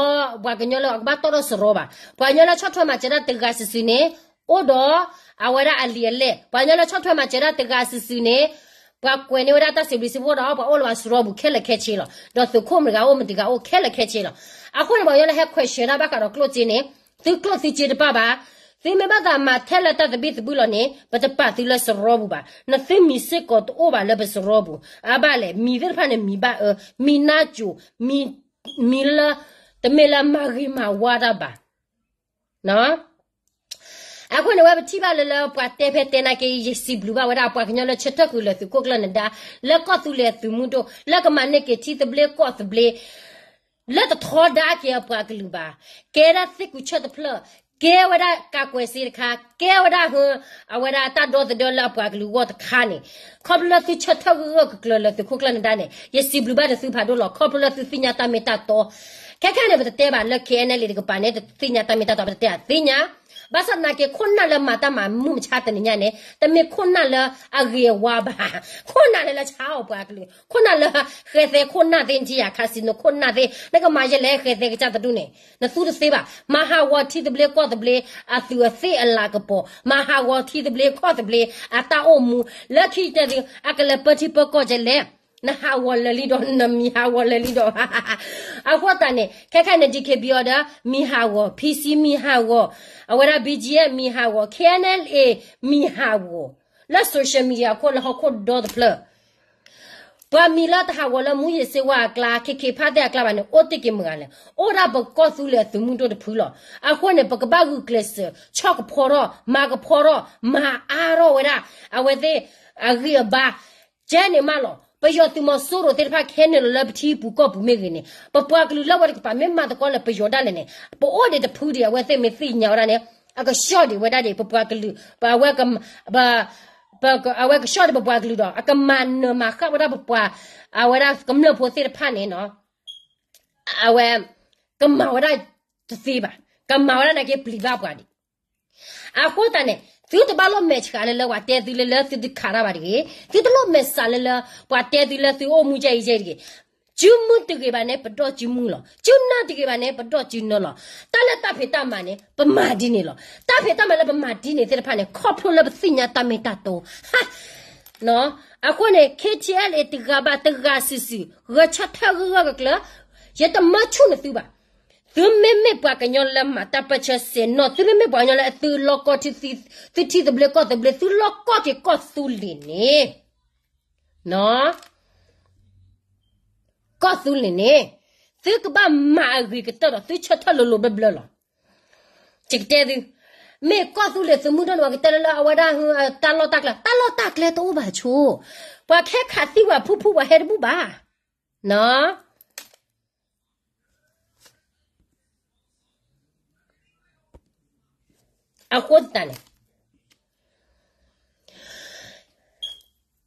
ပှၤကညီလၢအကဘၣ်တီၣ်ထီၣ်စရီဘၣ်, ပှၤကညီလၢဆီၣ်ထွဲမၤစၢၤတၢ်တဂၤစုာ်စုာ်န့ၣ် အိၣ်ဒီး အဝဲဒၣ်အလံာ်အလဲၢ်, ပှၤကညီလၢဆီၣ်ထွဲမၤစၢၤတၢ်တဂၤစုာ်စုာ်န့ၣ် ပှၤကွဲးန့ၢ်ဝဲဒၣ်တၢ်စံးဘျုးစံးဖှိၣ်ဒီး ပှၤအိၣ်လၢပှၤစရီပူၤခဲလၢာ်ခဲဆ့လီၤ, ဒီးသုးခိၣ်မတဂၤအိၣ်မတဂၤအိၣ်ခဲလၢာ်ခဲဆ့လီၤ. အဃိန့ၣ် ပှၤကညီလၢဟဲ question တၢ်ဘၣ်ဃးဒီးကျိၣ်စ့န့ၣ် သုကျိၣ်သုစ့တပၣ်ဘၣ်, သုမ့ၢ်ဘၣ်သးမၤထဲလၢတၢ်သဘံၣ်သဘုၣ်လီၤန့ၣ် ပတပာ်သုလၢစရီပူၤဘၣ်, နသုမံၤစ့ၢ်ကီးတအိၣ်ဘၣ်လၢပစရီပူၤ, အဘၣ်လဲၣ်, မံၤသ့ၣ်တဖၣ်န့ၣ် မံၤဘၣ်အၢ, မံၤနါစိၤ, မံၤလၢ တမ့ၢ်လၢမၤဂ့ၤမၤဝါတၢ်ဘၣ် အ အဃိန့ၣ်ဝဲပထံၣ်ဘၣ်လၢလၢပှၤတဲဖဲတဲနာ်က့ ယစံးဘျုးဘၣ်ဝဲဒၣ်ပှၤကညီလၢဆၢထၢၣ်ဃုာ်လၢသုးခိၣ်ကျၢၢ်နဒါ လၢကီၢ်သူလ့ၤသုးမုၢ်ဒိၣ် လၢကမၤန့ၢ်က့ၤထံသဘျ့ကီၢ်သဘျ့ လၢတထီဒါက့ၤအပှၤကလုာ်ဘၣ်, ကဲဒၣ်သ့ၣ်ကူဆၢၣ်တဖျၢၣ်, ကဲဝဲဒၣ်ကးကွဲးစ့တခါ, ကဲဝဲဒၣ်ဟၢ အဝဲဒၣ်တၢ်ဒီသဒၢလၢအပှၤကလုာ်ဂီၢ်တခါန့ၣ်, ခီဖျိလၢသုဆၢထၢၣ်ဂၢၢ်ဂၢၢ်ကျၢၤကျၢၤလၢသုးခိၣ်ကျၢၢ်နဒါန့ၣ် ယစံးဘျုးဘၣ်တသုဖးဒိၣ်လီၤ. ခီဖျိလၢသုသ့ၣ်ညါတၢ်မ့ၢ်တၢ်တီ ခဲခါန့ၣ် ပတတဲဘၣ်လၢ K N L A တကပၤန့ၣ် တသ့ၣ်ညါတၢ်မ့ၢ်တၢ်တီ ပတတဲအသ့ၣ်ညါ, ဘၣ်ဆၣ်သနာ်က့ ခိၣ်နၢ်လၢမၤတၢ်မၤမုၢ်မဆါတနံၤညါန့ၣ် တမ့ၢ်ခိၣ်နၢ်လၢအဂ့ၤအဝါဘၣ်, ခိၣ်နၢ်လၢလၢဆါအီၣ်ပှၤကလုာ်, ခိၣ်နၢ်လၢဃဲသဲခိၣ်နၢ်သ့ၣ် နထံၣ်ယၤ casino ခိၣ်နၢ်သ့ၣ် နကမၤယဲလဲၣ် ဃဲသဲကစၢ်တဒူၣ်န့ၣ် နသူတသ့ဘၣ်. မၤဟးဂီၤထံသဘျ့ကီၢ်သဘျ့ အသူးအသ့ၣ်အလၤကပီၤ, မၤဟးဂီၤထံသဘျ့ကီၢ်သဘျ့ အတၢ်အိၣ်မူ, လၢခံတၢ်ဒုး အကလဲၤပၢထံပၢကီၢ်ကဲလဲၣ် နဟးဂီၤလၢာ်လံဒီး နမံၤဟးဂီၤလၢာ်လံဒီး အဃိသတးန့ၣ် ခဲခါန့ၣ် D K B A ဒီး မံၤဟးဂီၤ, P C မံၤဟးဂီၤ, အဝဲဒၣ် B G F မံၤဟးဂီၤ, K N L A မံၤဟးဂီၤ, လၢ social media အခိၣ်လၢဟီၣ်ခိၣ်ဒီတဖျၢၣ် ပှၤမံၤလၢတဟးဂီၤလၢမူယ့ၤစ့ဝါအကျါ ခ့ခ့ဖးသ့ၣ်အကျါဘၣ်န့ၣ် အိၣ်တ့ၢ်က့ၤမုာ်ဂၤလဲၣ်, အိၣ်ဒၣ်ပကီၢ်သူလ့ၤအသုးမုၢ်ဒိၣ်တဖုလီၤ. အဃိန့ၣ် ပကဘၣ်ဂုာ်ကျဲးစၢး ဆီၣ်ကဖီထီၣ် မၤကဖီထီၣ် မၤအါထီၣ်ဝဲဒၣ် အဝဲသ့ၣ်အဂံၢ်အဘါ ကဲန့ၣ်မးလီၤ. ပယီၤသုးမီၤစိရိၤသ့ၣ်တဖၣ်ခဲန့ၣ်လီၤ လၢပထံပူၤကီၢ်ပူၤမ့ၢ်ဂ့ၤန့ၣ် ပပှၤကလုာ်လၢဝဲတကပၤမ့ၢ်မၤသကိးလၢပယီၤဒၣ်လဲာ်န့ၣ် ပအိၣ်ဒံးတဖုဒံး အဝဲသ့ၣ်မ့ၢ်သ့ၣ်ညါဝဲဒၣ်န့ၣ် အကဆှီၣ်ဒံးဝဲဒၣ်ဒံး ပပှၤကလုာ် ပဝဲ အဝဲကဆှီၣ်ဒံးပပှၤကလုာ်ဒီး အကမၤနၢၤမၤဃၣ်ဝဲဒၣ်ပပှၤ အဝဲဒၣ်ကမျၢၢ်ဖိသ့ၣ်တဖၣ်န့ၣ် အဝဲ ကမၤဝဲဒၣ်တသ့ဘၣ်, ကမၤဝဲဒၣ်နာ်က့ပျံၤဘၣ်ပှၤဒံး. အဃိသတးန့ၣ် သုတဘၣ်လိၣ်မဲာ်ဆှးလၢလၢပှၤတဲသုလၢလၢသုတခးတၢ်ဘၣ်တဂ့ၤ, သုတလိၣ်မဲာ်ဆှးလၢလၢပှၤတဲသုလၢသုအိၣ်မူကဲအံၤကဲအံၤတဂ့ၤ. စုမုၢ်တဂ့ၤဘၣ်န့ၣ် ပဒီၣ်စုမုၢ်လီၤ. စုနၢ်တဂ့ၤဘၣ်န့ၣ် ပဒီၣ်စုနၢ်လီၤ. တၢ်လၢတၢ်ဖံးတၢ်မၤန့ၣ် ပမၤဒ်န့ၣ်လီၤ. တၢ်ဖံးတၢ်မၤလၢပမၤဒ်န့ၣ်သ့ၣ်တဖၣ်န့ၣ် ခီဖျိလၢပသ့ၣ်ညါတၢ်မ့ၢ်တၢ်တီ အဃိန့ၣ် K T L A တဂၤဘၣ်တဂၤစုာ်စုာ် ဂဲၤဆၢထၢၣ်ဂၢၢ်ဂၢၢ်ကျၢၤကျၢၤ, ယတမၢဆူၣ်နသုဘၣ်. သုမ့မ့ၢ်ပှၤကညီလၢမၤတၢ်ပၢၢ်ဆၢစဲးနီၣ်, သုမ့မ့ၢ်ပှၤကညီလၢအသုလီၢ်ကီၢ်ထံ, သုထံသဘျ့ကီၢ်သဘျ့, သုလီၢ်ကီၢ်က့ၤကီၢ်သူလ့ၤန့ၣ်, ကီၢ်သူလ့ၤန့ၣ် သုကဘၣ်မၤအဂ့ၤကတၢၢ်ဒီး သုဆၢထၢၣ်လိၤလိၤဘျၢဘျၢလီၤ. ယကတဲသု, မ့ၢ်ကီၢ်သူလ့ၤသုးမုၢ်ဒိၣ်န့ၣ် ပှၤကတဲလၢလၢအဝဲဒၣ် တၢ်လီၢ်တၢ်ကျဲ, တၢ်လီၢ်တၢ်ကျဲတအိၣ်ဘၣ်ဆိ, ပှၤခဲခးသံပှၤဖုၣ်ဖုၣ်ပှၤဟဲတဘူၣ်ဘၣ်. အဃိသတးန့ၣ်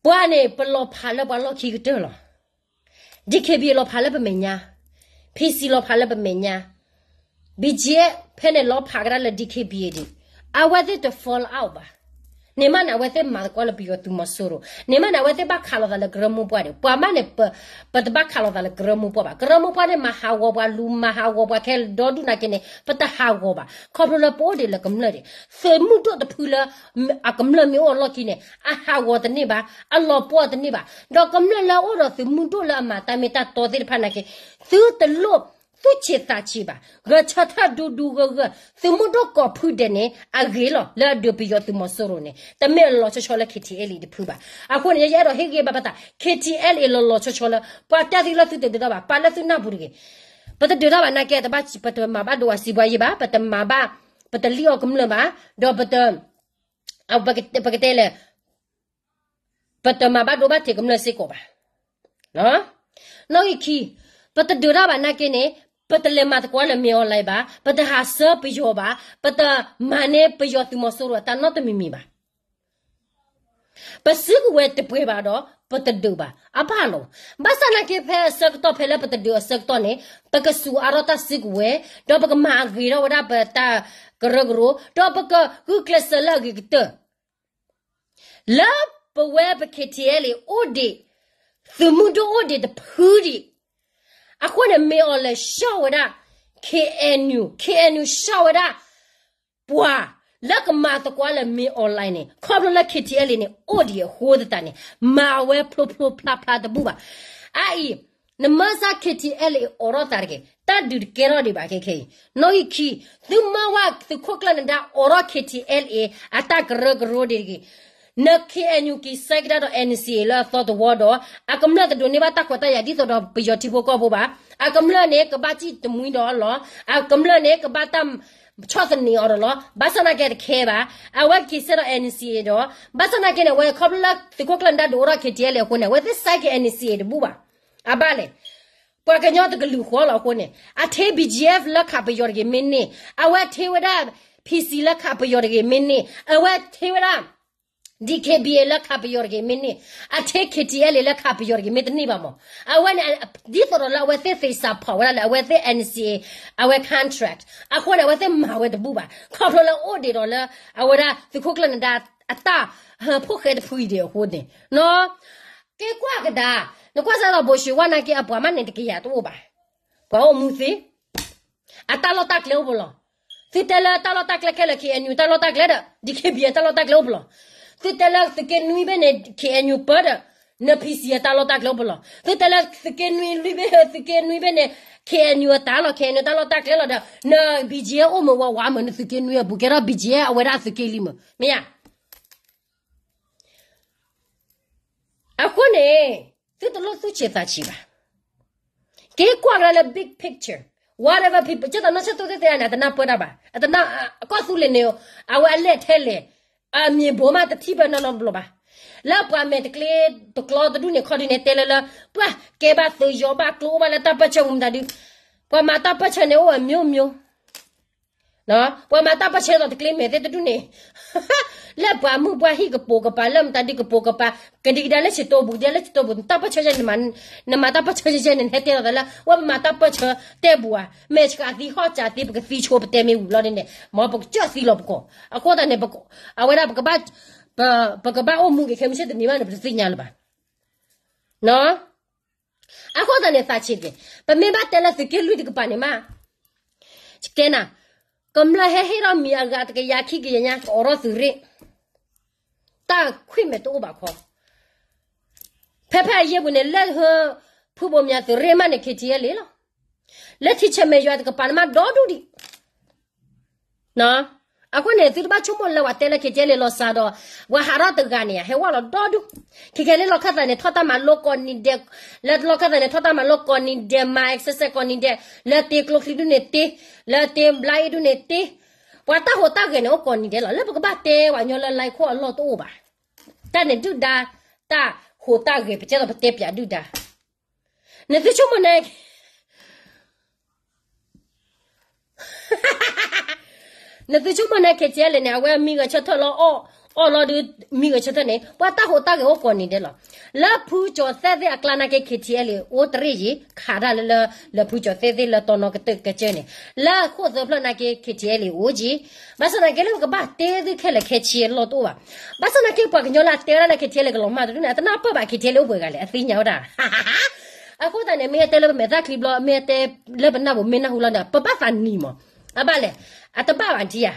ပှၤန့ၣ် ပလီၤဖးလၢပှၤလီၢ်ခံကတၢၢ်လီၤ. D K B A လီၤဖးလၢပမဲာ်ညါ, P C လီၤဖးလၢပမဲာ်ညါ, B G F ဖဲန့ၣ်လီၤဖးကဒါလၢ D K B A ဒံး, အဝဲသ့ၣ်တ fall out ဘၣ်. န့ၣ်မးန့ၣ် အဝဲသ့ၣ်မၤသကိးလၢပယီၤသုးမီၤစိရိၤ, န့ၣ်မးန့ၣ် အဝဲသ့ၣ်ဘၣ်ခးလိာ်သးလၢကရၢမိၢ်ပှၢ်ဒီး ပှၤမးန့ၣ် ပတဘၣ်ခးလိာ်သးလၢကရၢမိၢ်ပှၢ်ဘၣ်. ကရၢမိၢ်ပှၢ်န့ၣ်မၤဟးဂီၤပှၤလူၤ မၤဟးဂီၤပှၤခဲလၢာ်ဒီဒူၣ်နာ်က့န့ၣ် ပတဟးဂီၤဘၣ်. ခီဖျိလၢပအိၣ်ဒံးလၢကမျၢၢ်ဒံး, သုးမုၢ်ဒိၣ်တဖုလၢ အကမျၢၢ်မ့ၢ်အိၣ်အလီၢ်ခံန့ၣ် အဟးဂီၤတန့ၢ်ဘၣ်, အလီၤပှီၢ်တန့ၢ်ဘၣ်. ဒီးကမျၢၢ်လၢအအိၣ်ဒီးသုးမုၢ်ဒိၣ်လၢအမၤတၢ်မ့ၢ်တၢ်တီသ့ၣ်တဖၣ်နာ်က့ သုတလိၣ်သူၣ်ဆံးသးဆံးဘၣ်. ဂဲၤဆၢထၢၣ်ဒူဒူဂၢၢ်ဂၢၢ်, သုးမုၢ်ဒိၣ်ကိးဖုဒဲးန့ၣ် အဂ့ၤလီၤ. လၢအဒုးပယီၤသုးမီၤစိရိၤန့ၣ် တမ့ၢ်အလီၤဆီဆီလၢ K T L A တဖုဘၣ်. အဃိန့ၣ် ယအဲၣ်ဒိးဟ့ၣ်ဂံၢ်ဘါဘၣ်သး K T L A လီၤလီၤဆီဆီလၢ ပှၤတဲသုလၢသုတဒုးတၢ်ဘၣ်, ပာ်လၢသုနၢ်ပူၤတဂ့ၤ. ပတဒုးတၢ်ဘၣ်နာ်က့ တဘၣ် ပတမၤဘၣ်ဒိဝဲစံးဘှါယံၤဘၣ်, ပတမၤဘၣ်, ပတလံၣ်အီၣ်ကမျၢၢ်ဘၣ်, ဒီးပတ ပကတဲလဲၣ်, ပတမၤဘၣ်ဒိဘၣ်ထံးကမျၢၢ်စ့ၢ်ကီးဘၣ်. နီၣ်ဂံၢ်ခံ, ပတဒုးတၢ်ဘၣ်နာ်က့န့ၣ် ပတလဲၤမၤသကိးလၢ မင်းအောင်လှိုင် ဘၣ်, ပတဟးဆှၢပယီၤဘၣ်, ပတမၤန့ၢ်ပယီၤသုးမီၤစိရိၤအတၢ်နီတမံၤမံၤဘၣ်. ပစုကဝဲၤတပှဲၤဘၣ်ဒီး ပတဒုးဘၣ်. အဘၣ်လီၤ. ဘၣ်ဆၣ်နာ်က့ဖဲအဆၢကတီၢ်ဖဲလၢပတဒုးအဆၢကတီၢ်န့ၣ် ပကစူးအါထီၣ်တၢ်စုကဝဲၤ, ဒီးပကမၤအဂ့ၤထီၣ်ဝဲဒၣ်ပတၢ်ကရၢကရိ, ဒီးပကဂုာ်ကျဲးစၢးလၢအဂ့ၤကတၢၢ် လၢပဝဲပ K T L A အိၣ်ဒံး, သုးမုၢ်ဒိၣ်အိၣ်ဒံးတဖုဒံး. အဃိန့ၣ် မင်းအောင်လှိုင် ဆှီၣ်ဝဲဒၣ် K N U, K N U ဆှီၣ်ဝဲဒၣ် ပှၤလၢကမၤသကိးလၢ မင်းအောင်လှိုင် န့ၣ် ခီဖျိလၢ K T L A န့ၣ် အိၣ်ဒံးအဃိသတးန့ၣ် မၤဝဲဖျိဖျိဖျါဖျါတဘူၣ်ဘၣ်. အအံၤ နမၢစၢ် K T L A အိးထီၣ်သးတဂ့ၤ, တၢ်ဒုးတကဲထီၣ်ဒံးဘၣ်ခဲခဲအံၤ. နီၣ်ဂံၢ်ခံ, သုမၢဝဲသုးခိၣ်ကျၢၢ်နဒါအိးထီၣ် K T L A အတၢ်ကရၢကရိဒံးတဂ့ၤ. န K N U က့ၤစဲကဒါဒီး N C A လၢအသီတဝီဒီး အကမျၢၢ်တဒိးန့ၢ်ဘၣ်တၢ်ခွဲးတၢ်ယာ်ဒ်သိးဒီးပယီၤထံဖိကီၢ်ဖိဘၣ်. အကမျၢၢ်န့ၣ် ကဘၣ်စံၣ်တမှံဒီးအလီၢ်, အကမျၢၢ်န့ၣ် ကဘၣ်တၢ် ဆီၣ်သနံးအီၤဒီးလီၤ. ဘၣ်ဆၣ်သနာ်က့တခဲဘၣ်. အဝဲက့ၤဆဲးဒီး NCA ဒီး ဘၣ်ဆၣ်သနာ်က့န့ၣ် အဝဲခီဖျိလၢသုးခိၣ်ကျၢၢ်နဒါဒုးအိၣ်ထီၣ် KTLA အဃိန့ၣ် အဝဲသ့ၣ် sign က့ၤ NCA တဘူၣ်ဘၣ်. အဘၣ်လဲၣ်. ပှၤကညီတကလုာ်ဃီလီၤအဃိန့ၣ် အထ့ BGF လၢခးပယီၤတဂ့ၤမ့ၢ်န့ၢ်, အဝဲထ့ဝဲဒၣ် PC လၢခးပယီၤတဂ့ၤမ့ၢ်န့ၢ်, အဝဲထ့ဝဲဒၣ် DKBA လၢခးပယီၤတဂ့ၤမ့ၢ်န့ၢ်, အထ့ KTLA လၢခးပယီၤတဂ့ၤမ့ၢ်တန့ၢ်ဘၣ်မး. အဝဲန့ၣ် ဒ်သိးဒီးလၢအဝဲသ့ၣ်သ့ၣ်စးဖီၣ်ဝဲဒၣ်လၢအဝဲသ့ၣ် NCA အဝဲ contract အဃိန့ၣ် အဝဲသ့ၣ်မၤဝဲတဘူၣ်ဘၣ်. ခီဖျိလၢအိၣ်ဒံးဒီးလၢ အဝဲဒၣ်သုးခိၣ်ကျၢၢ်နဒါအတၢ် ဖိၣ်ဃဲတဖုအံၤဒံးအဃိန့ၣ် က့ၤကွၢ်ကဒါ, နကွၢ်စးဒီးဘိၣ်ၡ့ဝါနာ်က့အပှၤမးန့ၣ်တကယၤတအိၣ်ဘၣ်. ပှၤအိၣ်မူသ့ အတၢ်လီၢ်တၢ်ကျဲအိၣ်ပလီၢ်. သုတဲလၢတၢ်လီၢ်တၢ်ကျဲခဲလၢာ် KNU တၢ်လီၢ်တၢ်ကျဲဒီး DKBA တၢ်လီၢ်တၢ်ကျဲအိၣ်ပလီၢ်. သုတဲလၢသုးက့နွံဘ့ၣ်န့ၣ် KNU ပၢဒီး န PC အတၢ်လီၢ်တၢ်ကျဲအိၣ်ပလီၢ်. သုတဲလၢသုးက့နွံလွံၢ်ဘ့ၣ် သုးက့နွံဘ့ၣ်န့ၣ် KNU အတၢ်လီၢ် KNU တၢ်လီၢ်တၢ်ကျဲလီၤဒီး န BGF အိၣ်မုာ်ဝးဝးမုာ် နသုးက့နွံအပူၤကဲထီၣ် BGF အဝဲဒၣ်သုးက့လံမုာ် မ့ၢ်ဧါ. အဃိန့ၣ် သုတလိၣ်သူၣ်ဆံးသးဆံးဘၣ်. က့ၤကွၢ်ကဒါလၢ big picture, whatever people ကၢ်သးနီၢ်ဆၢၣ်သူၣ်သ့ၣ်သ့ၣ်န့ၣ် အတနၢ်ပၢၢ်တၢ်ဘၣ်. အတနၢ် ကီၢ်သူလ့ၤန့ၣ် အဝဲအလဲၣ်ထဲလဲၣ် အမံၤဘိးမးတထံၣ်ဘၣ်နီတဘျီဘၣ်. လၢပှၤမဲာ်တကျ့တကျီတဒူၣ်န့ၣ် ခီဒုန့ၣ် တဲလၢလၢ ပှၤကဲဘၣ်သုးယီၤဘၣ်ကျိအိၣ်ဘၣ်လၢတၢ်ပၢၢ်ဆၢပူၤမတၤဒု ပှၤမၤတၢ်ပၢၢ်ဆၢန့ၣ်အိၣ်အမျိုးမျိုး ပှၤမၤတၢ်ပၢၢ်ဆၢဒီးတကျ့မဲာ်သ့ၣ်တဒူၣ်န့ၣ် လၢပှၤမုၢ်ပှၤဟံၣ်ကပိာ်ကပၤ လၢမတၤဒုကပိာ်ကပၤ ကဒံကဒါလၢဆံးတိပူၤ ဒ်လၢဆံးတိပူၤ တၢ်ပၢၢ်ဆၢယဲန့ၣ် နမၤတၢ်ပၢၢ်ဆၢယဲန့ၣ် နဟဲတဲလီၤသးလၢ ဝဲပမၤတၢ်ပၢၢ်ဆၢတဲပူၤဧါ, မဲာ်ဆှးသံဟီၣ်စးသံ ပကသံဆိပတဲမ့ၢ်ဝံၤလီၤန့ၣ် မ်ပကစၢၢ်သံလီၤပကိး. အဃိသတးန့ၣ် အဝဲဒၣ် ပကဘၣ်အိၣ်မူက့ၤခဲမုၢ်ဆ့ၣ်တနံၤမးန့ၣ် ပတသ့ၣ်ညါလၢၤဘၣ်. အဃိသတးန့ၣ် သးဆံးတက့ၢ်. ပမ့ၢ်ဘၣ်တဲလၢသုးက့လွံၢ်တကပၤန့ၣ်မး ကဲနၤ, ကမျၢၢ်ဟဲဟ့ၣ်ထီၣ်မံၤအဂၤတကယၤခံကယၤညါ ကအိးထီၣ်သုးရ့ၣ်, တၢ်ခွံၣ်မဲာ်တအိၣ်ဘၣ်ခီ. ဖဲဖဲအယဲၢ်ပူၤန့ၣ် လၢ ဖုဘိးမၠးသုးရ့ၣ်မးန့ၣ် KTLA လီၤ. လၢထံဆၢမဲာ်ယွၤတကပၤန့ၣ်မး ဒီဒူၣ်ဒံး အဃိန့ၣ် သုတဘၣ်ဆိကမိၣ်လၢပှၤတဲလၢ KTLA လီၤစှၤဒီး ပှၤဟးထီၣ်တဂၤန့ၣ် ဟဲဝဲလီၤဒီဒူၣ်. ခဲကဲလၢလီၢ်ခၢၣ်သးန့ၣ် ထီၣ်တၢ်မၤလိကိးနံၤဒဲး, လၢလီၢ်ခၢၣ်သးန့ၣ် ထီၣ်တၢ်မၤလိကိးနံၤဒဲး မၤ exercise ကိးနံၤဒဲး, လၢတ့ကျိချံဒူၣ်န့ၣ်တ့, လၢတ့ဘျါအ့ဒူၣ်န့ၣ်တ့, ပှၤတၢ်ဟူးတၢ်ဂဲၤန့ၣ် အိၣ်ကိးနံၤဒဲးလီၤ. လၢပကဘၣ်တဲပှၤကညီလၢ line ခိၣ်အလီၢ်တအိၣ်ဘၣ်. တၢ်န့ၣ်ဒုၣ်ဒါ, တၢ်ဟူးတၢ်ဂဲၤ ပကဲသိးပတဲပၠးဒုၣ်ဒါ နသုဆိကမိၣ်န့ၣ် နသုဆိကမိၣ်န့ၣ် KTLA န့ၣ် အဝဲမံဂဲၤဆၢထၢၣ်လီၤအီၣ်, အီၣ်လီၤဒုး မံဂဲၤဆၢထၢၣ်န့ၣ် ပှၤတၢ်ဟူးတၢ်ဂဲၤအိၣ်ကိးနံၤဒဲးလီၤ. လၢဖုကၠီၤသဲသ့ၣ်အကျါနာ်က့ KTLA အိၣ်တရ့ၣ်ယံၤ ခးတၢ်လၢလၢ လၢဖုကၠီၤသဲသ့ၣ်လၢတီနီကတၢၢ်ကစၢၢ်န့ၣ် လၢခိၣ်သၢဖျၢၣ်နာ်က့ KTLA အိၣ်က့ၤ. ဘၣ်ဆၣ်သနာ်က့လၢပကဘၣ်တဲသုခဲလၢာ်ခဲဆ့အလီၢ်တအိၣ်ဘၣ်. ဘၣ်ဆၣ်သနာ်က့ပှၤကညီလၢအတဲဝဲဒၣ်လၢ KTLA ကလီၤမၢ်တဒူၣ်န့ၣ် အတနၢ်ပၢၢ်ဘၣ် KTLA အိၣ်ပှဲၤဂၤလဲၣ် အသ့ၣ်ညါဝဲဒၣ် အဃိသတးန့ၣ် မ့ၢ်ဟဲတဲလၢပမဲာ်သၣ်ချံဘျီ မ့ၢ်ဟဲတဲလၢပနၢ်ပူၤ မ့ၢ်နၢ်ဟူလီၤန့ၣ် ပဘၣ်သးနံၤမး. အဘၣ်လဲၣ်, အတဘၣ်ဘၣ်ထံၣ်ဧါ.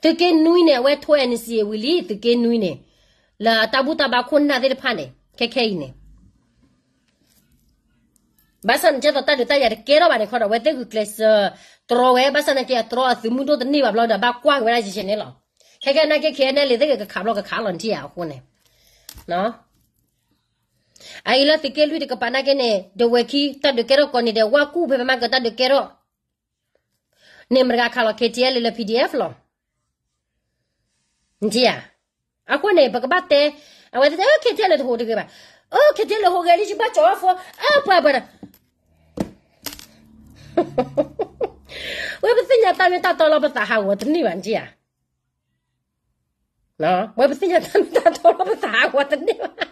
သုးက့နွံန့ၣ် အဝဲထိ NCA ဝံၤလံ သုးက့နွံန့ၣ် လၢတၢ်ဘူၣ်တၢ်ဘါခိၣ်နၢ်သ့ၣ်တဖၣ်န့ၣ် ခဲခဲအံၤန့ၣ် ဘၣ်ဆၣ်န့ၣ် ကဲသိးတၢ်ဒုးတၢ်ယၤတကဲထီၣ်ဘၣ်န့ၣ်ခီဒီး အဝဲသ့ၣ်ဂုာ်ကျဲးစၢးတြီဝဲ ဘၣ်ဆၣ်နာ်က့အတြီအသုးမုၢ်ဒိၣ်တန့ၢ်ဘၣ်ဘျီဒီး ဘၣ်ကွၢ်က့ၤဝဲဒၣ်ယဲၢ်န့ၣ်လီၤ. ခဲကဲနာ်က့ KNLA သ့ၣ်ဂ့ၤကခးဘျီကခးလီၤနထံၣ်ဧါအဃိန့ၣ် အအံၤလၢသုးက့လွံၢ်တကပၤနာ်က့န့ၣ် ဒဝဲၢ်ခံ တၢ်ဒုးကဲထီၣ်ကိးနံၤဒဲး ဝၢ်ကူၣ်ဖဲဖဲမၤကတၢ်ဒုးကဲထီၣ် န့ၣ်မတၤဂၤခးလီၤ KTLA လၢ PDF လီၤ. နထံၣ်ဧါ. အဃိန့ၣ် ပကဘၣ်တဲ အဝဲသ့ၣ်တဲ KTLA တဟူးတဂဲၤဘၣ်. အိ KTLA ဟူးဂဲၤလံ ယဘၣ်ကၠီၤဝဲဖိ အပှၤပှၤဒီး ဝဲပသ့ၣ်ညါတၢ်မ့ၢ်တၢ်တီလီၤပသးဟးဂီၤတန့ၢ်ဘၣ် နထံၣ်ဧါ. ဝဲပသ့ၣ်ညါတၢ်မ့ၢ်တၢ်တီလီၤပသးဟးဂီၤတန့ၢ်ဘၣ်.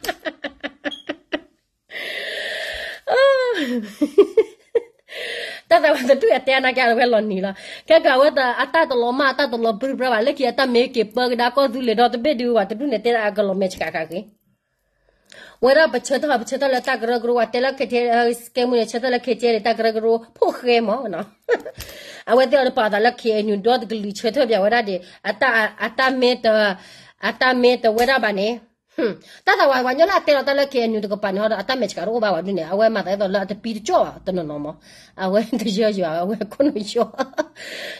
တၢ်သးဝဲတဒူၣ်အတဲနာ်က့အဝဲလီၤနံၤလီၤ. ခဲကဝဲအတၢ်တလီၤမၢ် အတၢ်တလီၤပြံပြါဘၣ် လၢခံအတၢ်မ့ၢ်က့ၤပၢကဒါကီၢ်သူလ့ၤဒီတဘ့ၣ်ဒုးဝဲတဒူၣ်န့ၣ် တဲဒၣ်အကလီၤမဲာ်ဆှးခးဃ့ ဝဲဒၣ်ပဆၢထၢၣ် ပဆၢထၢၣ်လၢတၢ်ကရၢကရိဝဲတဲလၢ KTLA ကဲမုၢ်န့ၣ် ဆၢထၢၣ်လၢ KTLA တၢ်ကရၢကရိ ဖိၣ်ဃဲမးနီၤ အဝဲသ့ၣ်အီၤတပာ်အသးလၢ KNU ဒီတကလုာ်ဆၢထၢၣ်ပၠးဝဲဒၣ်ဒံး အတၢ်မ့ၢ်တ အတၢ်မ့ၢ်တဝဲဒၣ်ဘၣ်န့ၣ် တၢ်သးဝဲပှၤကညီလၢအတဲလီၤတၢ်လၢ KNU တကပၤန့ၣ်ဟီဒီး အတၢ်မဲာ်ဆှးတအိၣ်ဘၣ်ဝဲဒၣ်န့ၣ် အဝဲမၤသးဒ်သိးလၢအတပံတကၠီၣ်ဘၣ်တနီၤနီၤမး အဝဲတယၢယွၤ အဝဲခိၣ်နူာ်ယီၢ်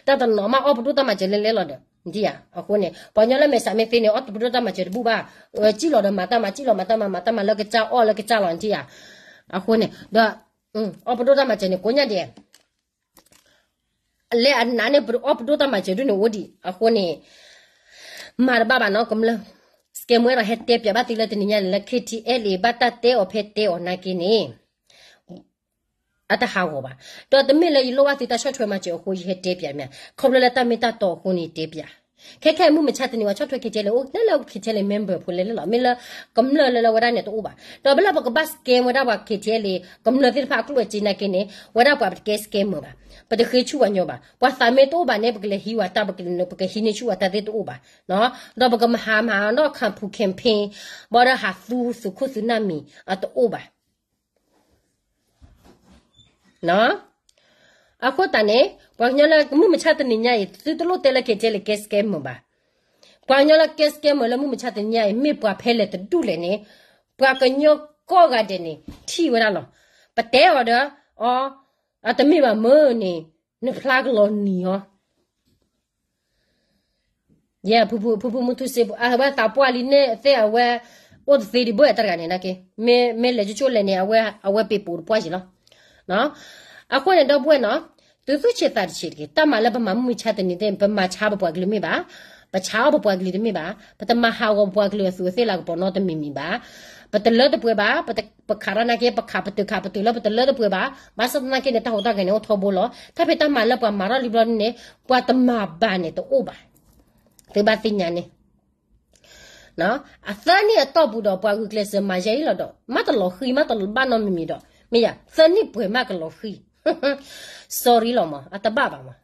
တၢ်တနီၤမးအီၣ်ပဒိၣ်တၢ်မၤစၢၤလဲၤလဲၤလီၤဒီး နထံၣ်ဧါ. အဃိန့ၣ် ပှၤကညီလၢမဲာ်ဆှးမ့ၢ်သ့န့ၣ် အီၣ်ပဒိၣ်တၢ်မၤစၢၤတဘူၣ်ဘၣ် စံၣ်လီၤဒီးမၤတၢ်မၤ စံၣ်လီၤမၤတၢ်မၤ မၤတၢ်မၤလၢကစၢ်အီၣ်လၢကစၢ်လီၤ နထံၣ်ဧါ. အဃိန့ၣ်ဒီး အီၣ်ပဒိၣ်တၢ်မၤစၢၤန့ၣ် ကိးညါဒဲး လဲၤအနးန့ၣ် အီၣ်ပဒိၣ်တၢ်မၤစၢၤဒုန့ၣ်အိၣ်ဒံး အဃိန့ၣ် မၤတဘၣ်ဘၣ်နီၤ ကမျၢၢ် scammer ဒီးဟဲတဲပၠးဘၣ်သုလၢတနံၤညါန့ၣ်လၢ KTLA ဘၣ်တၢ်တဲအီၤဖဲတဲအီၤနာ်က့န့ၣ် အတဟးဂီၤဘၣ်. ဒီးတမ့ၢ်လၢယလိၣ်ဘၣ်သုတၢ်ဆီၣ်ထွဲမၤစၢၤအဃိ ယဟဲတဲပၠးမ့ၢ် ခီဖျိလၢတၢ်မ့ၢ်တၢ်တီအဃိန့ၣ်တဲပၠး ခဲခဲအံၤမုၢ်မဆါတနံၤ ပှၤဆီၣ်ထွဲ KTLA အိၣ်လၢ KTLA member ဖိလဲၣ်လဲၣ်လီၤ. မ့ၢ်လၢကမျၢၢ်လၢလၢဝဲဒၣ်န့ၣ်တအိၣ်ဘၣ်. ဒီးဖဲလၢပကဘၣ် scam ဝဲဒၣ်ပှၤ KTLA ကမျၢၢ်သ့ၣ်တဖၣ်အကျိၣ်အစ့နာ်က့န့ၣ် ဝဲဒၣ်ပှၤပတကဲ scammer ဘၣ်. ပတဃ့ဆူၣ်ပှၤညီဘၣ်. ပှၤသးမ့ၢ်တအိၣ်ဘၣ်န့ၣ် ပကလဲၤဟံးဝဲတၢ် ပကဟံးန့ၢ်ဆူၣ်ဝဲတၢ်သ့ၣ်တအိၣ်ဘၣ်. ဒီးပကမၤဟးမၤဒီး campaign ဘၣ်ဒီးဟးသူသုးခိၣ်သုးနၢ်မံၤ အတအိၣ်ဘၣ်. အဃိသတးန့ၣ် ပှၤကညီလၢမုၢ်မဆါတနံၤညါအံၤ သုတလိၣ်တဲလၢ KTLA ကဲ scammer ဘၣ်. ပှၤကညီလၢကဲ scammer လၢမုၢ်မဆါတနံၤညါအံၤ မ့ၢ်ပှၤဖဲလဲၣ်တဒူၣ်လဲၣ်န့ၣ် ပှၤကညီကိးဂၤဒဲးန့ၣ် ထံၣ်ဝဲဒၣ်လီၤ. ပတဲအီၤဒီး အီ အတမ့ၢ်ဘၣ်မၢ်န့ၣ် နဖျါကလီၤနံၤအီၤ ယဲ ဖုဖုမူထူစ့ အဝဲသးပှၢ်လံန့ၣ် သ့ၣ်အဝဲ အိၣ်တသ့ဒံးဘၣ်တဂၤန့ၣ်နာ်က့ မ့ၢ်လဲၤကၠိကၠိလဲၣ်န့ၣ် အဝဲပ့ၤပိာ်တပှၢ်ယံၤလီၤ. အဃိန့ၣ်ဒီပုၢ်ဝဲၢ်နီၤ သုသူၣ်ဆ့ၣ်သးတဆ့ၣ်တက့ၢ် တၢ်မၤလၢပမၤမုၢ်မဆါတနံၤသ့ၣ် ပမၤဆါပပှၤကလုာ်မ့ၢ်ဘၣ်, ပဆါအီၣ်ပပှၤကလုာ်တမ့ၢ်ဘၣ်, ပတမၤဟးဂီၤပပှၤကလုာ်အသူးအသ့ၣ်လၤကပီၤနီတမံၤမံၤဘၣ်, ပတလၢတပှဲၤဘၣ်, ပခးတၢ်နာ်က့ ပခးပတုာ်ခးပတုာ်လၢပတလၢတပှဲၤဘၣ်, ဘၣ်ဆၣ်သနာ်က့န့ၣ် တၢ်ဟူးတၢ်ဂဲၤန့ၣ်အိၣ်ထီဘိလီၤ. တၢ်ဖံးတၢ်မၤလၢပှၤမၤထီၣ်လံဘျီန့ၣ် ပှၤတမၤဘၣ်န့ၣ်တအိၣ်ဘၣ်. သုဘၣ်သ့ၣ်ညါန့ၣ် အသၢနံၣ်အတီၢ်ပူၤဒီး ပှၤဂုာ်ကျဲးစၢးမၤယဲအံၤလီၤဒီး မ့ၢ်တလီၤဃံၤ မ့ၢ်တဘၣ်နီတမံၤမံၤဒီး မ့ၢ်ယၤ သၢနံၣ်ပှဲၤမးကလီၤဃံၤ sorry လီၤမး အတဘၣ်ဘၣ်မး.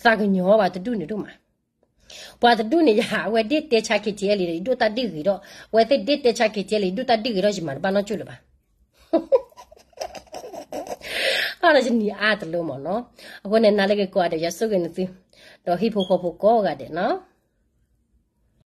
သးကညီၤပှၤတဒူၣ်န့ၣ်ဒိၣ်မး. ပှၤတဒူၣ်န့ၣ်ယၤ အဝဲဒ့ၣ်တဲဆါ KTLA ဒီး ယဒိၣ်တၢ်ဒ့ၣ်ဂ့ၤဒီး အဝဲသ့ၣ်ဒ့ၣ်တဲဆါ KTLA ဒီး ယဒိၣ်တၢ်ဒ့ၣ်ဂ့ၤဒီး ယမၤတဘၣ်နီတကၠိၢ်လၢၤဘၣ်. အါဒီးယနံၤအါတလၢမးနီၤ. အဃိန့ၣ် နၤလၢဂ့ၤကိးဂၤဒဲး ယွၤဆိၣ်ဂ့ၤနသု ဒီးဟံၣ်ဖိဃီဖိကိးဂၤဒဲးနီၤ.